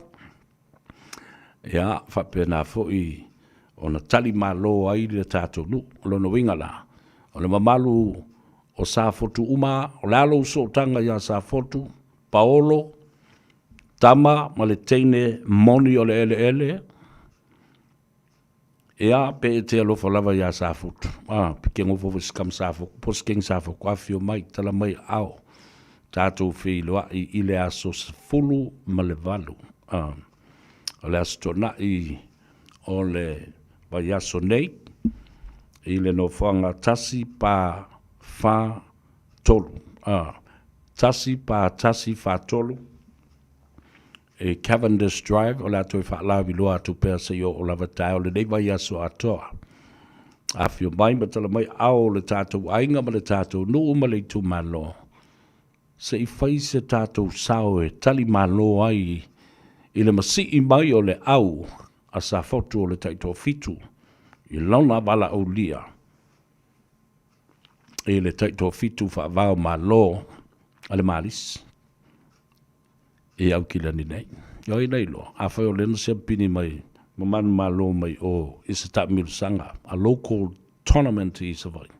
ia, faapena foi ona tali malo ai le tatou nuu. O lona uiga la, o le mamalu o Safotu uma, o le a lou sootaga ia Safotu, Paolo, tama ma le teine moni o le eleele, Ia, pe e te alofa lava iā Safotu, a, pe ke gofo foi se tama Safotu, po o se keni Safotu, afifio mai, tala mai aao, tatou feiloai i le aso 18, a, o le Aso Toonai o le vaiaso nei, i le nofoaga 1 pa 4 3, a, 1 pa 1 4 3, E Cavendish Drive, o le a toe faalauiloa atu pea se i oo lava taeao lenei vaiaso atoa. Afio mai ma tala mai ao le tatou aiga ma le tatou nuu ma le itumalo. Se i fai se tatou sao e tali malo ai i le masii mai o le au a Safotu o le Taitoafitu i lona valaaulia i le Taitoafitu faavao malo a le Malisi. i Aukilani nei. O ai na iloa, afai o lea na siapini mai ma manumalo mai o i se taamilosaga, a local tournament i Savaii.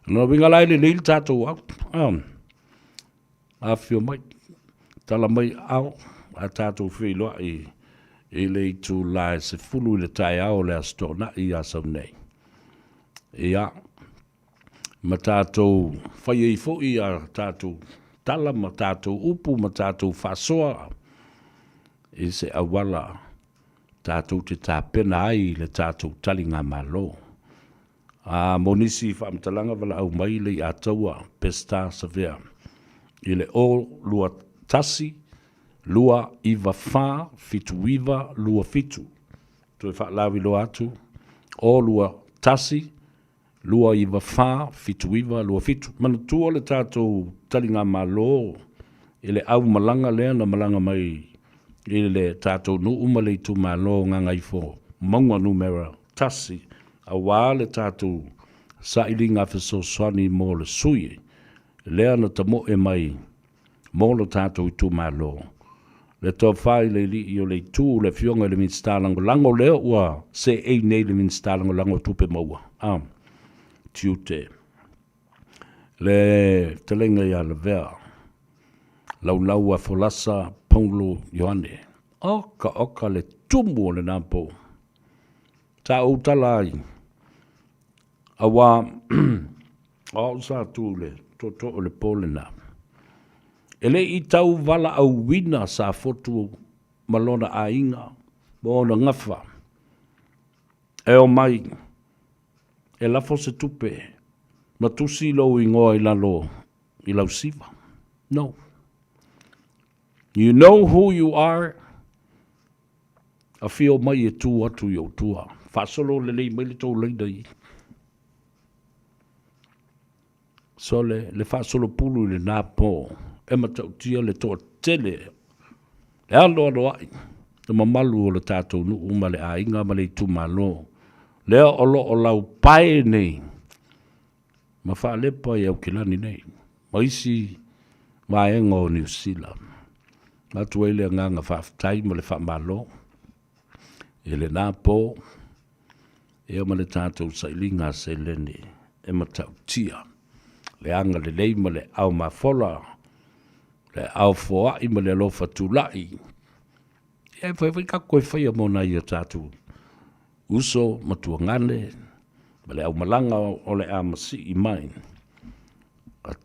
O lona uiga la e lelei le tatou au. Afifio mai, tala mai ao, a tatou feiloai i le itula e 10 i le taeao o le Aso Toonai ia Sau nei. Ia, ma tatou fai ai foi a tatou tala ma tatou upu ma tatou faasoa i se auala tatou te tapena ai i le tatou taligamalo. A mo nisi faamatalaga valaau mai le Iataua Peseta Savea i le 0 2 1 2 9 4 7 9 2 7. Toe faalauiloa atu, 0 2 1 294 79 27. Manatua le tatou taligamalo i le au malaga lea na malaga mai i le tatou nuu ma le itumalo o Gagaifo Mauga Numera 1 aua le tatou sailiga fesoasoani mo le sui lea na tamoe mai mo lo tatou itumalo. Le tofa i le alii o le itu, le Afioga i le Minisita Lagolago lea ua seei nei le Minisita Lagolago o Tupe Maua, a, Tiute. Le fetalaiga ia Lavea, Laulau a Folasa Paulo Ioane. Oka oka le tumu o lena pou. Sa ou tala ai, Auā, o au sa tu i le tootoo o le po lena. E le i tau valaauina Safotu ma lona aiga ma ona gafa e omai e lafo se tupe ma tusi lou igoa i lalo i lau siva. No. You know who you are. Afio mai e tu atu i ou tua. Faasolo lelei mai le tou laina i. Sole, le faasolopulu i lena po, e matautia le toatele, le aloaloai, le mamalu o le tatou nuu ma le aiga ma le itumalo, lea o lo o laupae nei ma faalepa i Aukilani nei ma isi vaega o Niu Sila. Avatu ai le agaga faafetai ma le faamalo i lena po ia ma le tatou sailiga seleni e matautia le agalelei ma le ao mafola, le ao foai ma le alofa tulai. Ia e fai foi tatou e faia mo nai o tatou uso ma tuagane ma le aumalaga o le a masii mai.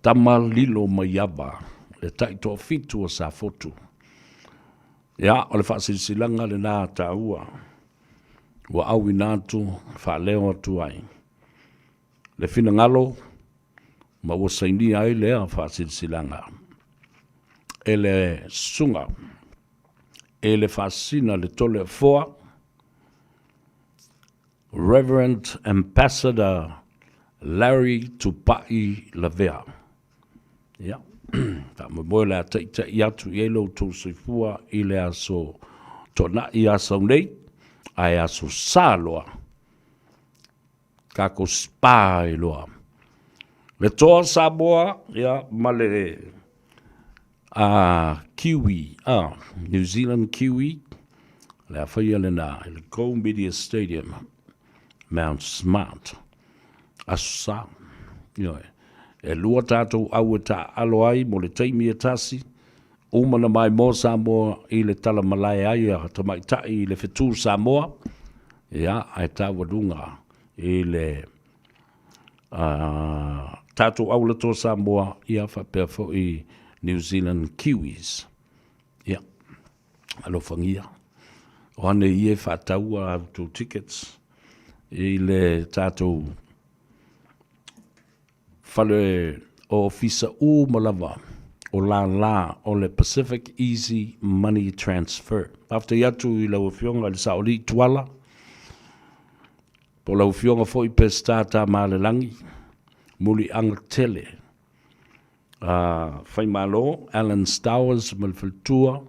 Tama lilo mai ava le taitoafitu o Safotu. Ia, o le faasilasilaga lena taua ua auina atu faaleo atu ai le finagalo ma ua sainia ai lea faasilasilaga e le susuga e le Faasisina le Toleafoa Reverend Ambassador Larry Tupai Lavea. Ia, faamoemoe o le a taitai atu i ai lo outou soifua i le aso Toonai Asau nei, ae aso Sa loa, tatou spa ai loa. Le Toa Samoa, ia, ma le a Kiwi, a New Zealand Kiwi, le a faia lena i le Go Media Stadium, Mount Smart, Aso Sa. Ioe. E lua tatou au e taaalo ai mo le taimi e tasi, uma na maimoa Samoa i le tala malae ai a tamaitai i le fetu Samoa, ia, ae taualuga i le tatou aulatoa Samoa, ia faapea foi New Zealand Kiwis. Ia, alofagia. O ane ia e faataua a outou tickets i le tatou fale o ofisa uma lava o lala o le Pacific Easy Money Transfer. Faafetai atu i lau Afioga i le Saolii Tuala, Po o lau Afioga foi Peseta Tamaalelagi, Muliaga Tele, a Faimalo, Alan Stowers ma le faletua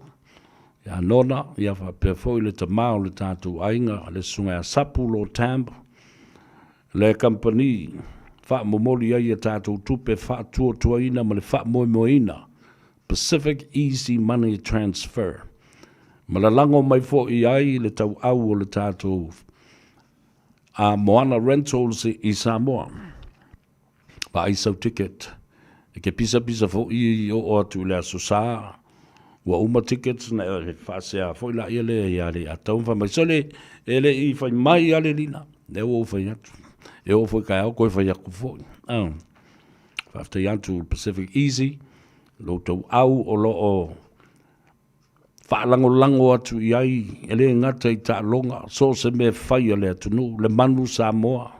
ia Nona, ia faapea foi le tama o le tatou aiga, le Susuga ia Sapu Lo Tamb, le kamupani faamomoli ai a tatou tupe faatuatuaina ma le faamoemoeina, Pacific Easy Money Transfer, ma lalago mai foi ai le tauau o le tatou a Moana Rentals i Samoa. Vaai sau ticket. E ke pisapisa foi i oo atu i le Aso Sa, ua uma tickets na e faasea foi laia lea ia le atau fai mai, sole, e le i fai mai a le lina. Lea ua ou fai atu. E oo foi taeao toe fai atu foi. Faafetai atu Pacific Easy, lo outou au o lo o faalagolago atu i ai, e le gata i taaloga, so o se mea e fai a le atunuu, le manu Samoa,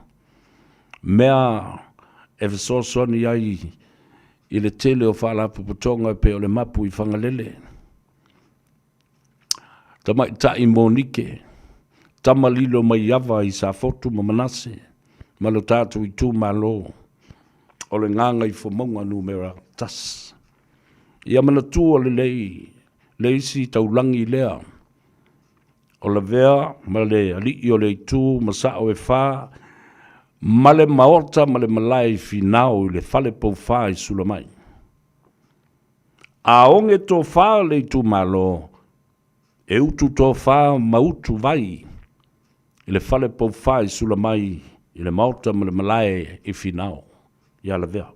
mea e fesoasoani ai i le tele o faalapotopotoga e pei o le mapu i Fagalele, Tamaitai Monike, Tama Lilo Maiava i Safotu ma Manase ma lo tatou itumalo o le Gagaifomauga numera 1. Ia manatua lelei le isi taulagi lea o Lavea ma le alii o le itu ma sao e fa ma le maota ma le malae i Finao i le fale poufa i Sulamai. A oge tofa le itumalo, e utu tofa ma utu vai i le fale poufa i Sulamai i le maota ma le malae i Finao ia Lavea.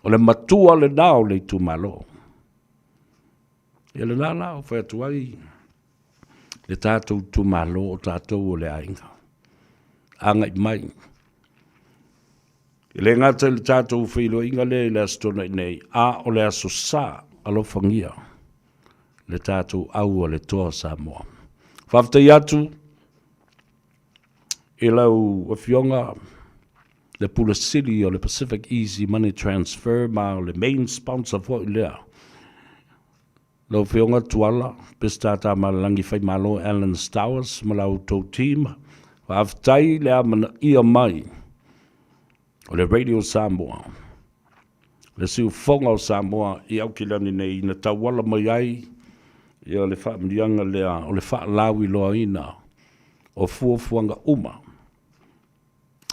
O le matua lena o le itumalo. Ia lena la o fai atu ai le tatou itumalo o tatou o le aiga. Agai mai. E le gata i le tatou feiloaiga lea i le Aso Toonai nei, a o le Aso Sa, alofagia le tatou au a le Toa Samoa. Faafetai atu i lau Afioga le Pule Sili o le Pacific Easy Money Transfer ma o le main sponsor foi lea. Lau Afioga Tuala, Peseta Tamaalelagi Faimalo Alan Stowers ma la outou team, faafetai le amanaia mai o le Radio Samoa, le siufofoga o Samoa i Aukilani nei na tauala mai ai ia le faamanuiaga lea o le faalauiloaina o fuafuaga uma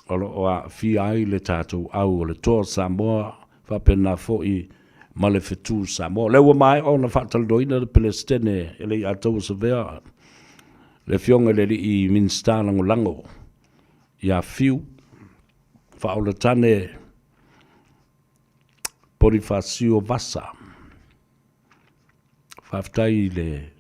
o lo o aafia ai le tatou au o le Toa Samoa faapena foi ma le Fetu Samoa. O lea ua maea ona faatalanoaina le Peresetene e le i Ataua Savea, le Afioga i le Alii Minisita Lagolago ia Fiu Faaolatane Ponifasio Vasa. Faafetai i le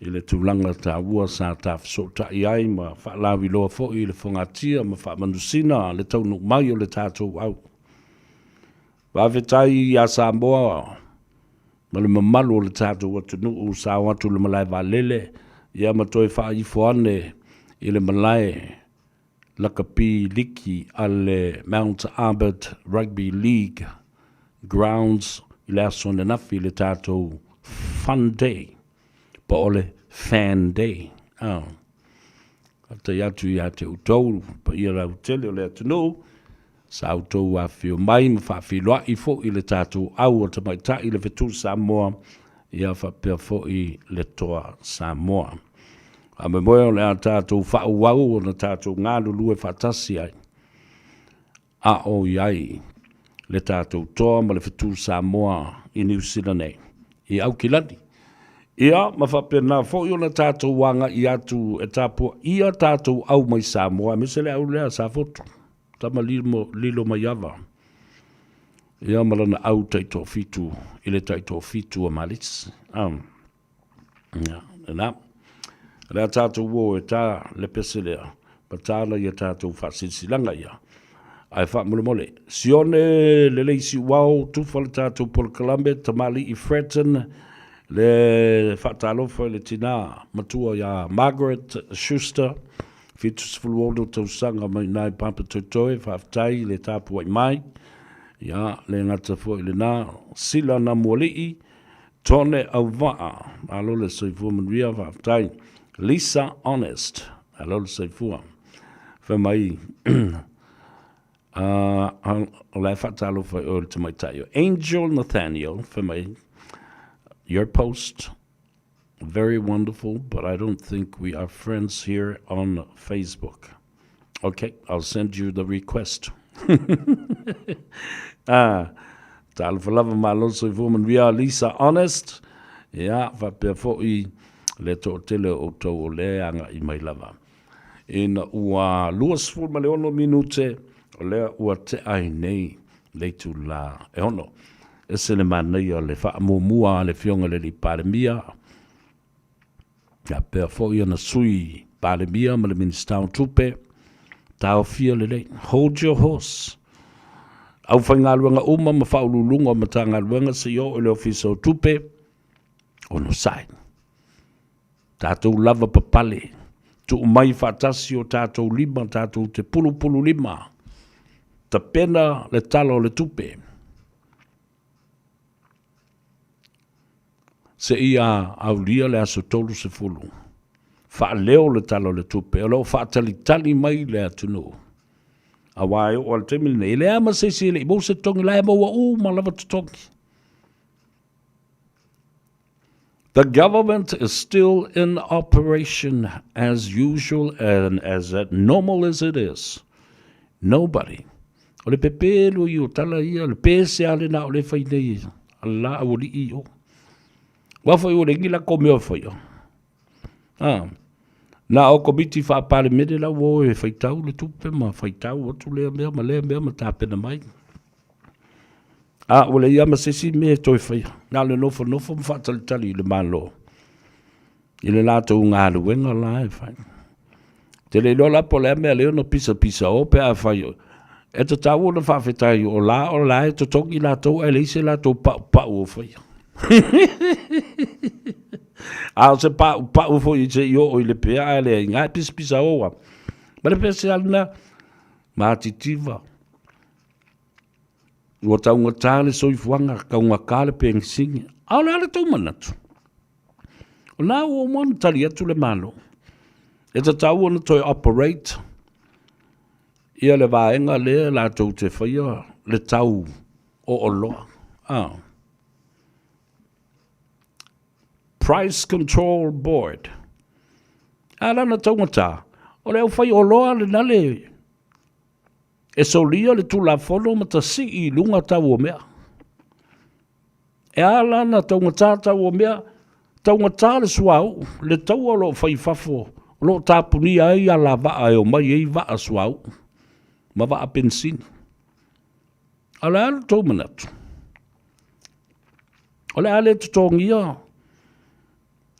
i le tulaga taua sa tafesootai ai ma faalauiloa foi i le fogatia ma faamanusina le taunuu mai o le tatou au. Faafetai iā Samoa ma le mamalu o le tatou atunuu sa o atu i le malae vaalele ia ma toe faaifo ane i le malae lakapi liki a le Mount Albert Rugby League Grounds i le aso ananafi i le tatou Fun Day po o le Fan Day. Oh. Faafetai atu ia te outou le paia lautele o le atunuu sa outou afifio mai ma faafeiloai foi i le tatou au o tamaitai le fetu Samoa ia faapea foi le toa Samoa. Faamoemoe o le a tatou faaauau ona tatou galulue faatasi ai a o i ai le tatou toa ma le fetu Samoa i Niu Sila nei, i Aukilani. Ia, ma faapena foi ona tatou agai atu e tapuaia tatou au mai Samoa, aemaise le au lea a Safotu, tama lilo, lilo maiava, ia ma lana au taitoafitu i le taitoafitu a Malisi. Um. Ia, lena. O le a tatou o e tā le pese lea, ma tāna ia tatou faasilasilaga ia. Ae faamolemole, sione lelei siuao, tufa le tatou polokalame, tamalii Fratton, le faatalofa i le tinā matua iā Margaret Schuster, 76 tausaga mai i ina i Papatoetoe, faafetai i le tapuai mai. Ia, le gata foi i lena, Sila Namualii, Tone Auvaa, malo le soifua manuia, faafetai. Lisa Honest, malo le soifua. Fai mai, o la e faatalofa i oe le tamaitai o Angel Nathaniel, fai mai, your post, very wonderful, but I don't think we are friends here on Facebook. Okay, I'll send you the request. ah, talofa lava malo soifua manuia Lisa Honest. Ia, faapea foi le toatele o outou o lea e agai mai lava. Ina ua 26 minute, o lea ua tea ai nei le itula e ono. Ese le manaia le faamuamua a le Afioga i le Alii Palemia, Faapea foi ona Sui Palemia ma le Minisita o Tupe, taofia lelei, hold your horse. Aufaigaluega uma ma faauluuluga o Matagaluega se i oo i le Ofisa o Tupe, onosai. Tatou lava papale, tuu mai faatasi o tatou lima, tatou te pulupulu lima, tapena le Tala o le Tupe. Seia aulia le aso 30, faaleo le Tala o le Tupe o lo o faatalitali mai le atunuu. Aua e oo lava i le taimi lenei, e leai lava ma se isi e le i maua se totogi, la e maua uma lava totogi. The government is still in operation as usual and as normal as it is. Nobody. O le pepelo ia o tala ia, le pese a lena o le fai nei a la aualii o. Ua foi o le ngi la ko mea fai o. Ah. Na o komiti whaapalemene la ua o e faitau le tupe ma faitau atu lea mea ma lea mea ma tapena mai. A, ua leai lava ma se isi mea e toe faia, na o le nofonofo ma faatalitali i le Malo i le latou galuega la e fai. Te le iloa la po o le a mea lea ona pisapisa o pe afai e tatau ona faafetai o la o la e totogi latou ae leai se latou paupau o faia. A o se paupau foi se i oo i le pea ae leai, na e pisapisa o lava. Ma le pese lava lena, matitiva. Ua taugata le soifuaga, taugata le penisini. A o le a le tou manatu? O lena ua uma ona tali atu le Malo, e tatau ona toe operate ia le vaega lea latou te faia le tau o oloa. Ah. Price Control Board. A lana taugata, o le au fai oloa lena le E solia le Tulafono ma tasii i luga tau o mea. E a la na taugata tau o mea, taugata le suauu, le taua o lo o fai i fafo, o lo o tapunia ai alavaa e omai ai vaa suauu ma vaa penisini. A o le a lo tou manatu? O le a le totogia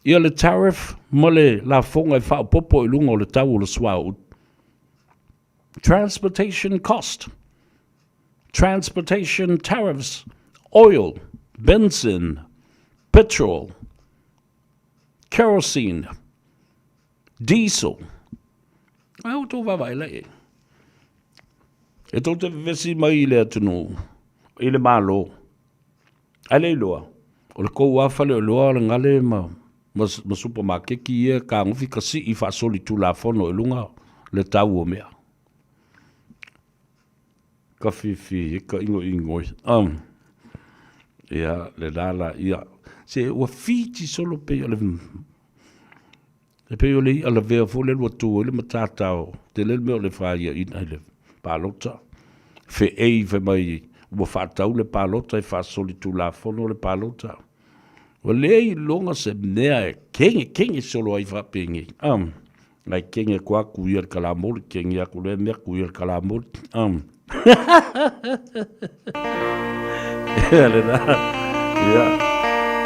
ia le tariff ma le lafoga e faaopoopo i luga o le tau o le suauu? Transportation cost. Transportation tariffs, oil, benzene, petrol, kerosene, diesel. Ai o tō vaavaai la i ai. E tou te vevesi mai i le atunuu, i le Malo, ae le iloa, o le kou lava faleoloa o le gale ma, ma, ma supamakeki ia e kagofi ka sii faasolitulafono i luga le tau o mea. Ka fifi ka igoigoi. Um. Ia, le la la ia. Se ua fiti solo pei o le E pei o le i'a lavea foi lea ua tu ai le matata o tele le mea o le faiaina i le palota. Fe'ei fai mai ua faatau le palota e faasolitulafono le palota. Ua le iloga se mea e kegekege solo ai faapenei. Ae kege atu lava ku ia i le kalamoli, kege atu lea mea ku ia i le kalamoli. Ia lena. Ia.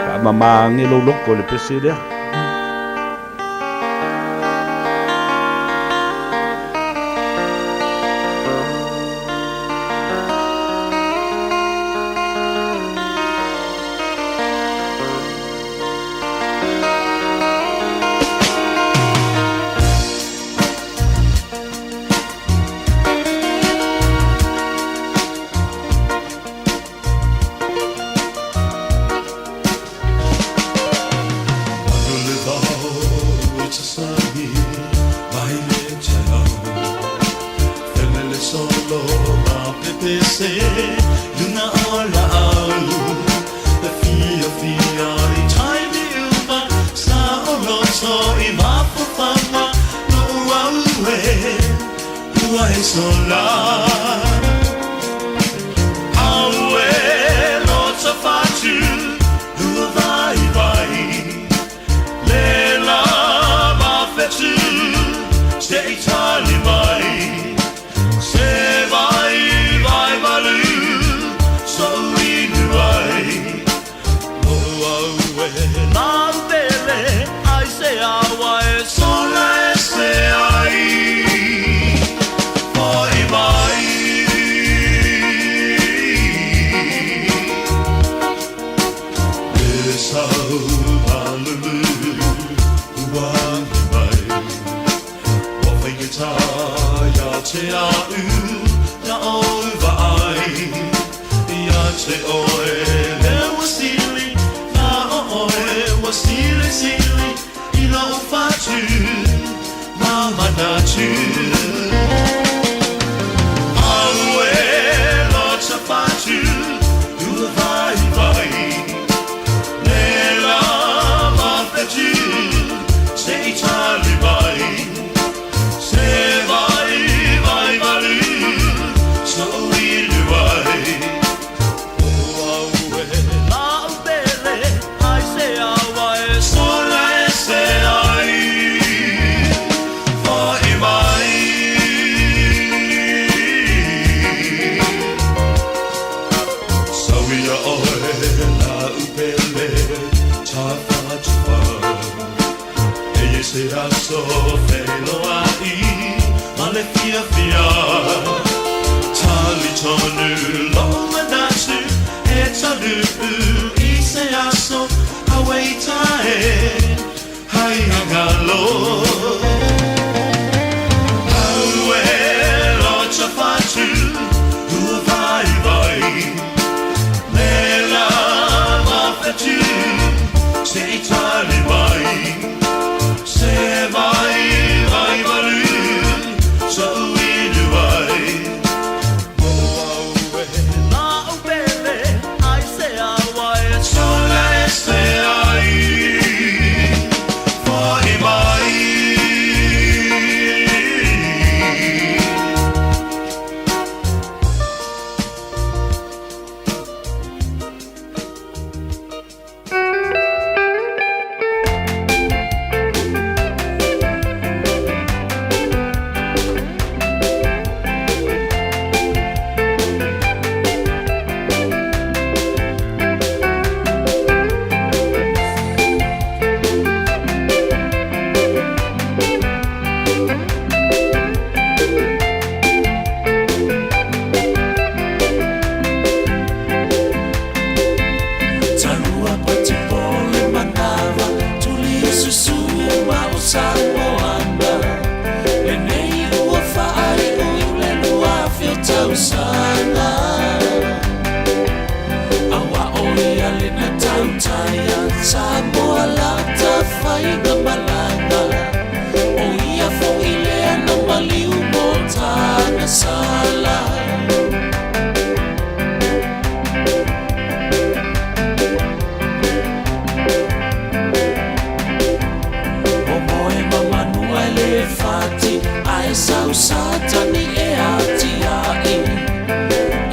Faamama ane lou loto i le pese lea. ia lena tautaia Samoa lata faiga malaga O ia foʻi lea na maliu mo Tagasala. Momoe ma manua e le fati Ae sau Satani e atiaʻi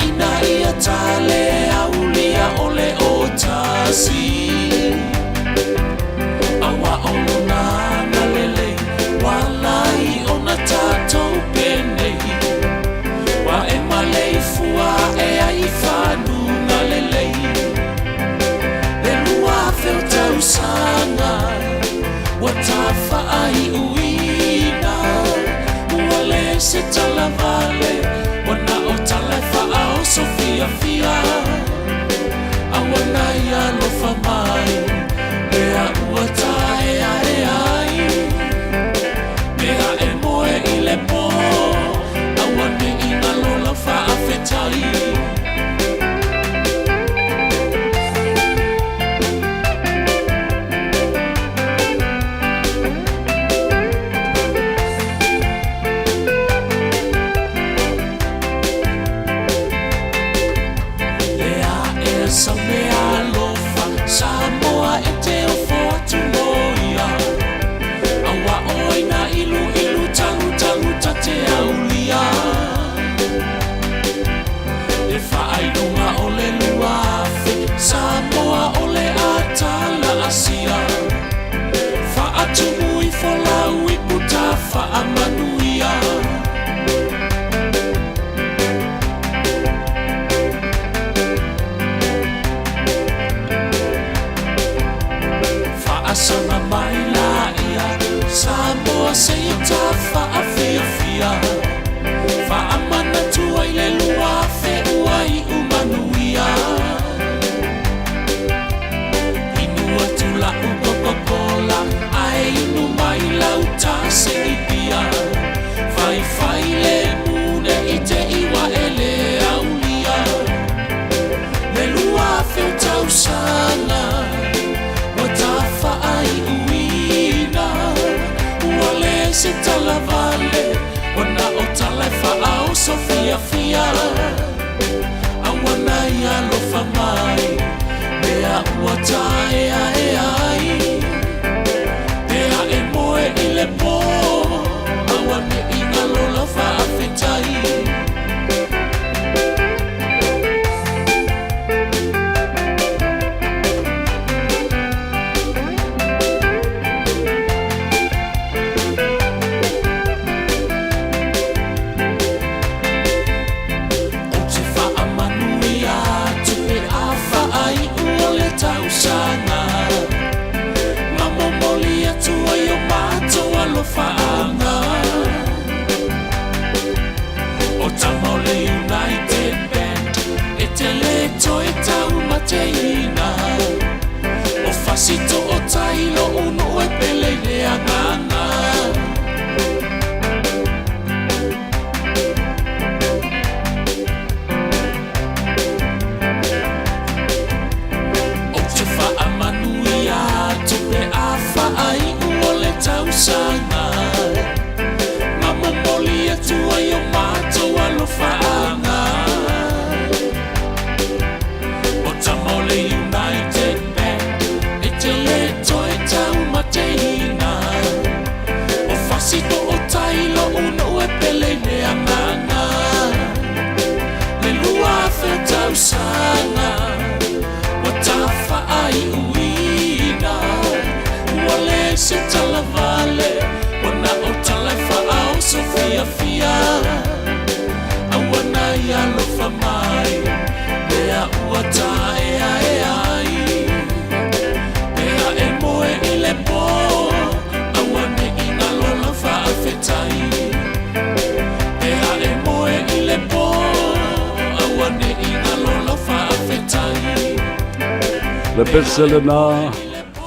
Ina ia tale aulia ole o tasi Aua o lona agalelei Walai ona tatou penei Ua e maleifua ae ai i fanuga lelei Le 2000 o tausaga Ua tafaaiuina Ua le se tala vale Ua na o tala e faaoso fiafia A ua nai alofa mai Lea ua taeaea ai Mea e moe i le po Aua ne i galo lau faafetai. Lea e sau mea alofa Samoa e te ofo atu mo ia Aua oi na ilu ilu talu talu ta te aulia Le faailuga o le 2000 Samoa o le atala Asia Faatumu ifo lau ipu ta faamanuia. Faasaga mai laia Samoa seia ta faafiafia Faamanatu ai le 2000 ua iu manuia Inu atu lau Coca-Cola ae inu mai lau tasegi pia Faifai le mune i te iwa e le aulia Le 2000 tausaga ua tafaaiuina Ua le se tala vale ua na o tala e faaoso fiafia Aua nai alofa mai mea ua taeaea ai Pea e moe i le po aua ne i galo lau faafetai. Ou te faamanuia atu pe a faaiu o le tausaga Ma momoli atu ai o matou alofaaga O tama o le United Band e te le toe taumateina O Fasito o Tailo unu e pele i le agaga. Ou te faamanuia atu pe a faaiu o le tausaga Ma momoli atu ai o matou alofaaga O tama o le United Band e te le toe taumateina O Fasito o Tailo unu e pele i le agaga Le 2000 tausaga ua tafaaiuina Ua le se tala vale ua na o tala e faaoso fiafia Aua nai alofa mai lea ua taeaea ai Pea e moe i le po aua ne i galo lau faafetai Pea e moe i le po aua ne i galo lau faafetai Le pese lena,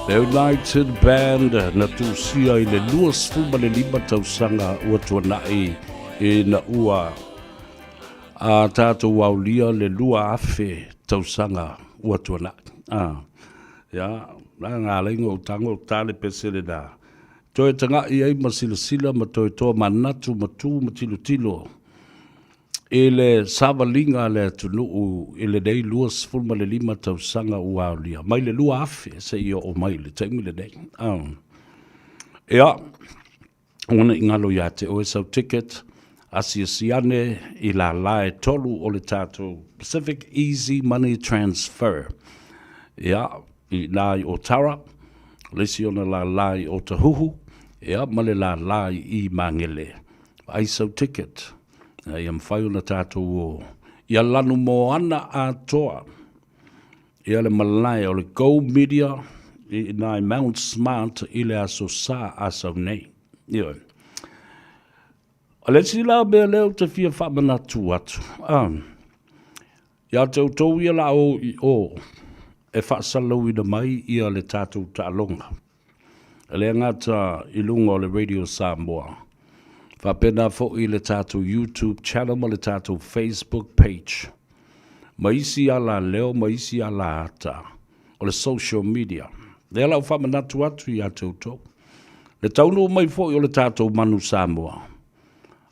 le United Band na tusia i le 25 tausaga ua tuanai ina ua a tatou aulia le 2000. tausaga ua tuanai. A, ia, la na ala ai ona ou tago ou ta le pese lena. Toe taga'i ai ma silasila ma toe toamanatu ma tu ma tilotilo i le savaliga a le atunuu i lenei 25 tausaga ua aolia, mai le 2000 seia oo mai i le taimi lenei. A, ia, Aua ne i galo ia te oe sau ticket, asiasi ane i lālā e tolu o le tatou Pacific Easy Money Transfer. Ia, i ina i Otara, o le isi ona lālā i Otahuhu, ia, ma le lālā i i Magele. Vaai sau ticket, ia mafai ona tatou o ia lanumoana atoa ia le malae o le Go Media i ina i Mount Smart i le Aso Sa a sau nei. Ioe. O le isi la mea lea ou te fia faamanatu atu, a, ia te outou ia la o i o e faasalalauina mai ia le tatou taaloga. E le gata i luga o le Radio Samoa, faapena foi le tatou YouTube channel ma le tatou Facebook page, ma isi alaleo ma isi alaata o le social media. Lea la ua faamanatu atu ia te outou, le taunuu mai foi o le tatou manu Samoa,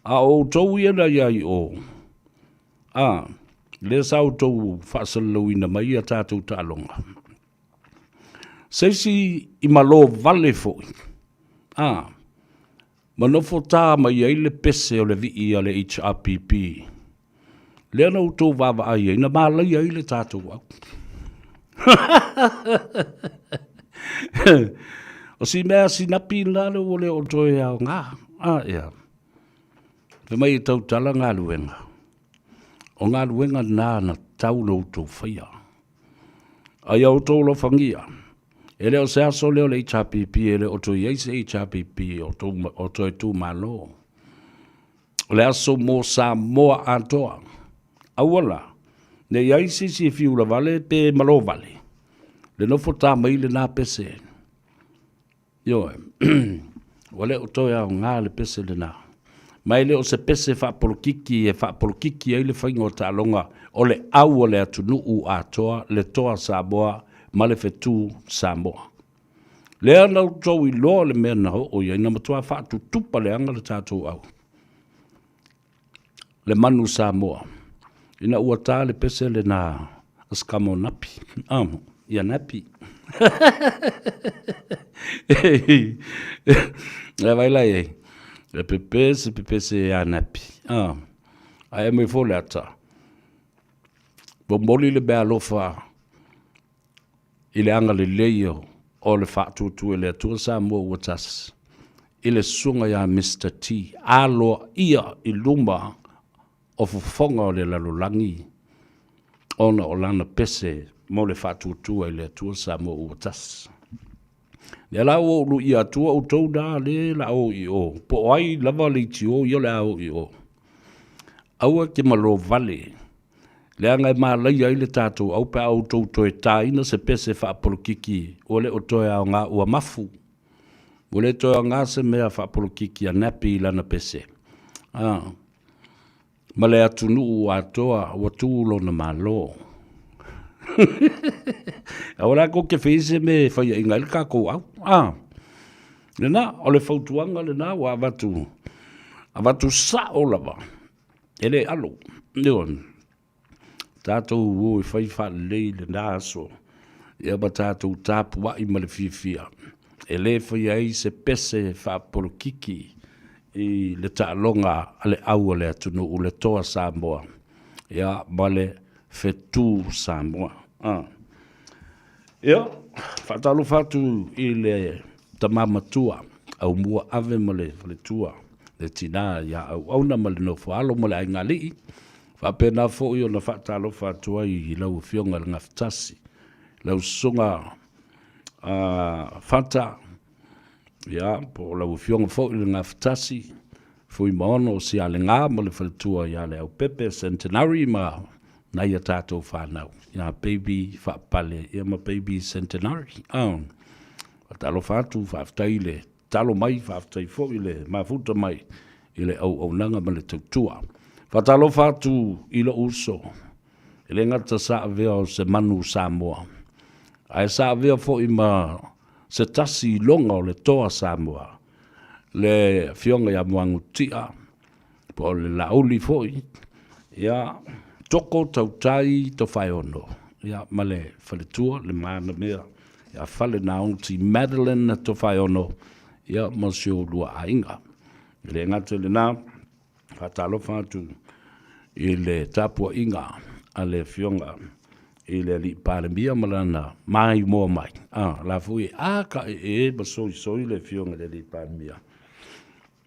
a o outou ia na i ai i o, a, lea sa outou faasalalauina mai ia tatou taaloga. Se isi i malo vale foi, a, ma nofo tā mai ai le pese o le vii a le HRPP, lea na outou vaavaai ai, na malaia ai le tatou au. O si mea sinapi lena lea ua le o toe aoga. A, ia. Fai mai e tautala galuega. O galuega na na tau na outou faia. A ia outou alofagia, e le o se aso lea o le HRPP, e le o toe i ai se HRPP o, tou, o toe tumalo. O le aso mo Samoa atoa. Aua la, ne i ai se isi e fiu lavale pe malo vale, le nofo tā mai lena pese. Ioe. Ua le o toe aoga le pese lena. Ma e le o se pese faapolokiki e faapolokiki ai le faiga o taaloga o le au o le atunuu atoa, le toa Samoa ma le fetu Samoa. Lea na outou iloa le mea na oo i ai, na matua faatutupa leaga le tatou au. Le manu Samoa, ina ua ta le pese lena a Skamo Napi. Ah, ia Napi. E vai lai ei. E pepese, pepese ia Napi. Ah, ae mai fo le ata. Momoli le mea alofa i le agalelei o le faatuatua i le Atua Samoa ua tasi i le susuga ia Mister T aloaia i luma o fofoga o le lalolagi ona o lana pese mo le faatuatua i le Atua Samoa ua tasi. Lea la ua ou luia atua outou na le la o i o, po o ai lava le itio ia o le a o i o. Aua e te malo vale Leaga e malaia ai le tatou au pe a outou toe tāina se pese faapolokiki ua le o toe aoga ua mafu. Ua le toe aoga se mea faapolokiki a Nappy i lana pese. A, ma le atunuu atoa ua tu lona Malo. Aua la kou te fai se mea e faiaina ai le tatou au. A, lena, o le fautuaga lena ua avatu, avatu sao lava. E le alo, ioe, tatou o e fai faalelei lena aso, ia ma tatou tapuai ma le fiafia, e le faia ai se pese faapolokiki i le taaloga a le au a le atunuu, le Toa Samoa, ia, ma le Fetu Samoa. A. Ia, faatalofa atu i le tama matua, Aumua Ave ma le faletua, le tina ia Auauna ma le nofo alo ma le aigaalii. Faapena foi ona faatalofa atu ai i lau Afioga i le Gafatasi, lau Susuga Fata, ia, po o lau Afioga foi i le Gafatasi, Fuimaono Sialega ma le faletua ia Leaupepe Centenary ma nai a tatou fanau ia Baby Faapale ia ma Baby Centenary. Oh. Faatalofa atu, faafetai le talo mai, faafetai foi le mafuta mai i le auaunaga ma le tautua. Faatalofa atu i lou uso. E le gata sa avea o se manu Samoa, ae sa avea foi ma se tasi iloga o le Toa Samoa, le Afioga ia Muagututia, po o le Laauli foi, ia, Toko Tautai Tofaeono, ia, ma le faletua, le manamea ia Falenaoti Madeline Tofaeono, ia, ma si o lua aiga. E le gata i lena, faatalofa atu i le tapuaiga a le Afioga i le Alii Palemia ma lana maimoa mai. A, la foi e a ka e e ma soisoi le Afioga i le Alii Palemia.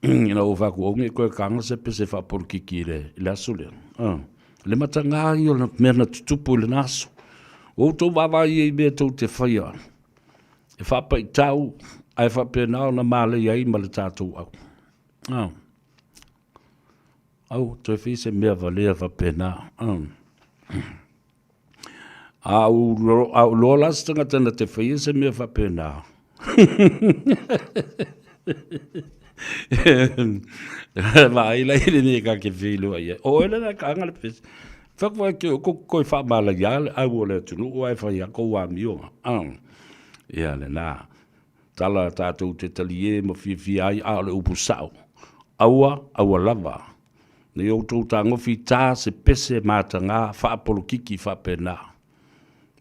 Ina ua fai atu, aua ne i toe taga se pese faapolokiki i le, i le aso lea. A, le mataga ia o le mea na tutupu i lena aso. Ua outou vaavaai i mea tou te faia e faapaitau ae faapena ona malaia ai ma le tatou au. A, au, toe fai se mea valea faapena. A. A ou iloa la se tagata na te faia se mea faapena. Vaai la i lenei ka ke feiloai ai. O oe lena e kaga le pese. Fai atu ai ke ko koe faamalaia le au o le atunuu ae fai a kou amioga. Ia lena. Tala tatou te talie ma fiafia ai, a o le upu sao. Aua, aua lava. Ne i outou tagofi ta se pese mataga faapolokiki faapena.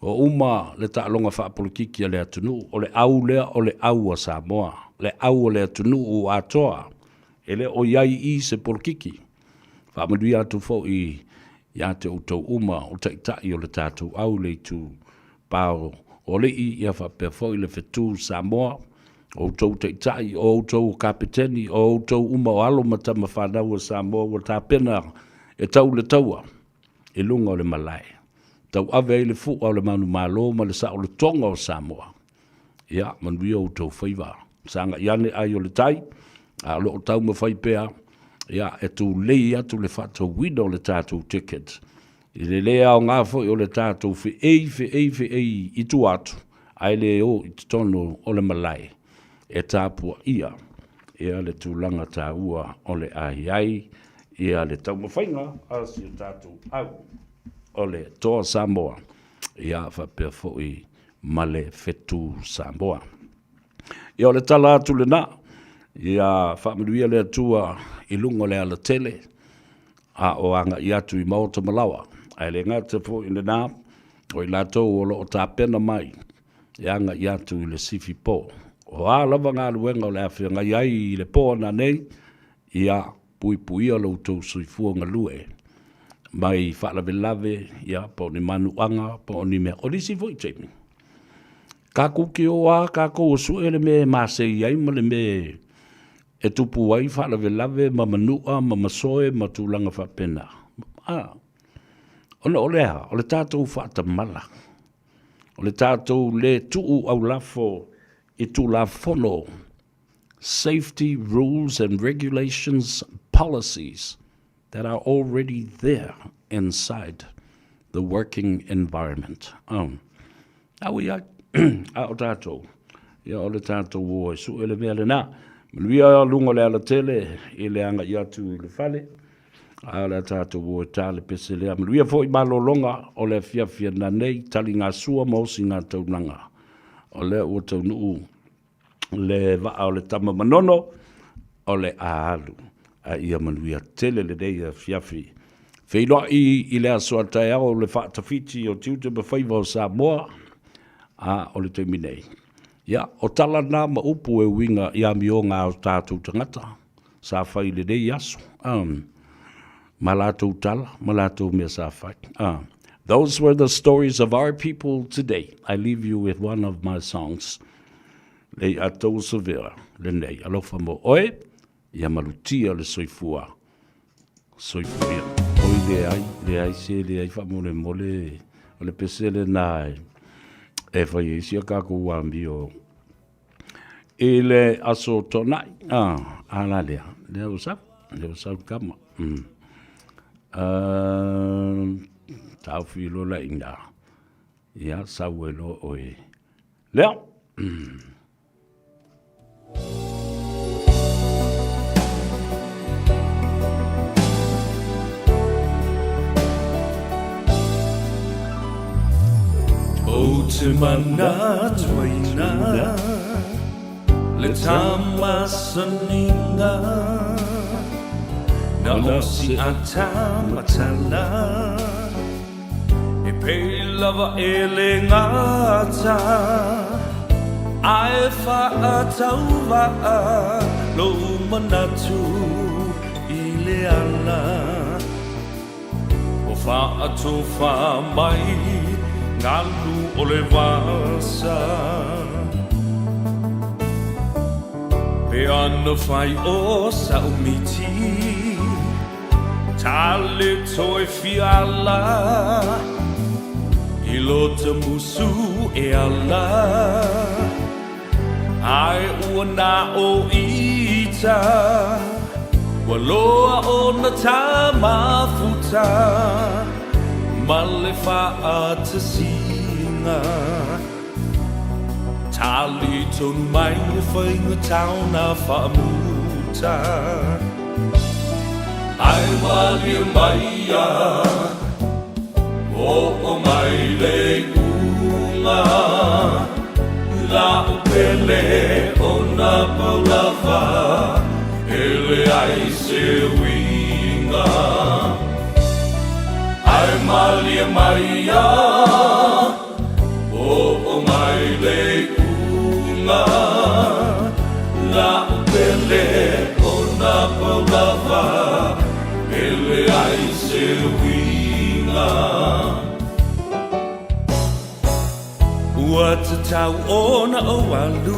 Ua uma le taaloga faapolokiki a le atunuu, o le au lea o le au a Samoa, le au o le atunuu atoa, e le o i ai i i se polokiki. Faamanuia atu foi ia te outou uma o taitai o le tatou au i le itu pao o alii, ia faapea foi le fetu Samoa, o outou taitai, o outou o kapeteni, o outou uma o alo ma tama fanau a Samoa ua tapena e tau le taua i luga o le malae, tauave ai le fua o le manumalo ma le saolotoga o Samoa. Ia, manuia outou faiva. Sagai ane ai o le tai, a o lo o taumafai pea, ia, e tulei atu le faatauina o le tatou ticket. I le le aoga foi o le tatou feei, feei, feei i tua atu, ae le o i totonu o le malae e tapuaia ia le tulaga taua o le a i ai ia le taumafaiga a si o tatou au o le Toa Samoa, ia faapea foi ma le Fetu Samoa. Ia o le tala atu lena, ia faamanuia le Atua i luga o le alatele, a o agai atu i maota ma laoa. Ae le gata foi i lena, o i latou o lo o tapena mai e agai atu i le sifi po. O a lava galuega o le a feagai ai i le po nanei, ia puipuia lo outou soifua galue mai faalavelave, ia, po o ni manuaga, po o ni mea. O nisi foi taimi, tatou te o lava tatou e sue le mea e masei ai ma le mea e tupu ai faalavelave ma manua ma masoe ma tulaga faapena. A, ona o le a? O le tatou faatamala, o le tatou le tuu aulafo i Tulafono, safety rules and regulations policies that are already there inside the working environment. Um, au ia, a o tātou, ia o le tātou o e sue le mea lena. Manuia luga o le alatele i le agai atu i le fale, a o le tātou o e tā le pese lea. Manuia foi malologa o le afiafi ananei, tali ngā sua ma osi ngā taulaga. O lea ua taunuu le vaa o le tama manono o le a alu a ia manuia tele lenei afiafi. Feiloai i le aso a taeao o le faatafiti o tiute ma faiva o Samoa, a o le taimi nei. Ia, o tala na ma upu e uiga i amioga a o tatou tagata sa fai i lenei aso, ma latou tala ma latou mea sa fai. Those were the stories of our people today. I leave you with one of my songs. Lei atou Severa, lenei, alofa mo oe, ia malutia le soifua. Soifua ia. Oi leai, leai se leai faamolemole o le pese lena e, e fai ai sia kākou amio i le aso Toonai. Ah, a la lea, lea ua sau, lea ua sau le kama. Mm. Uh, taofi loa la ina. Ia, sau e loa oe. Lea. Mm. Ou te manatuaina le tamasaniga Na o si atamatala E pei lava e le gata Ae faatauvaa lou manatu i le ala Ua faatofa mai galu o le vasa. Pe ana fai o sa'u miti Ta le toe fiala I lota musu e ala Ae ua na o ita Ua loa ona tamafuta Ma le faatasiga Tali tonu mai le faigata ona faamuta Ae malie mai ia Oo mai le iuga La'u pele ona pau lava E leai se uiga Ae malie mai ia Oo mai le iuga La'u pele ona pau lava E leai se uiga Ua tatau ona ou alu.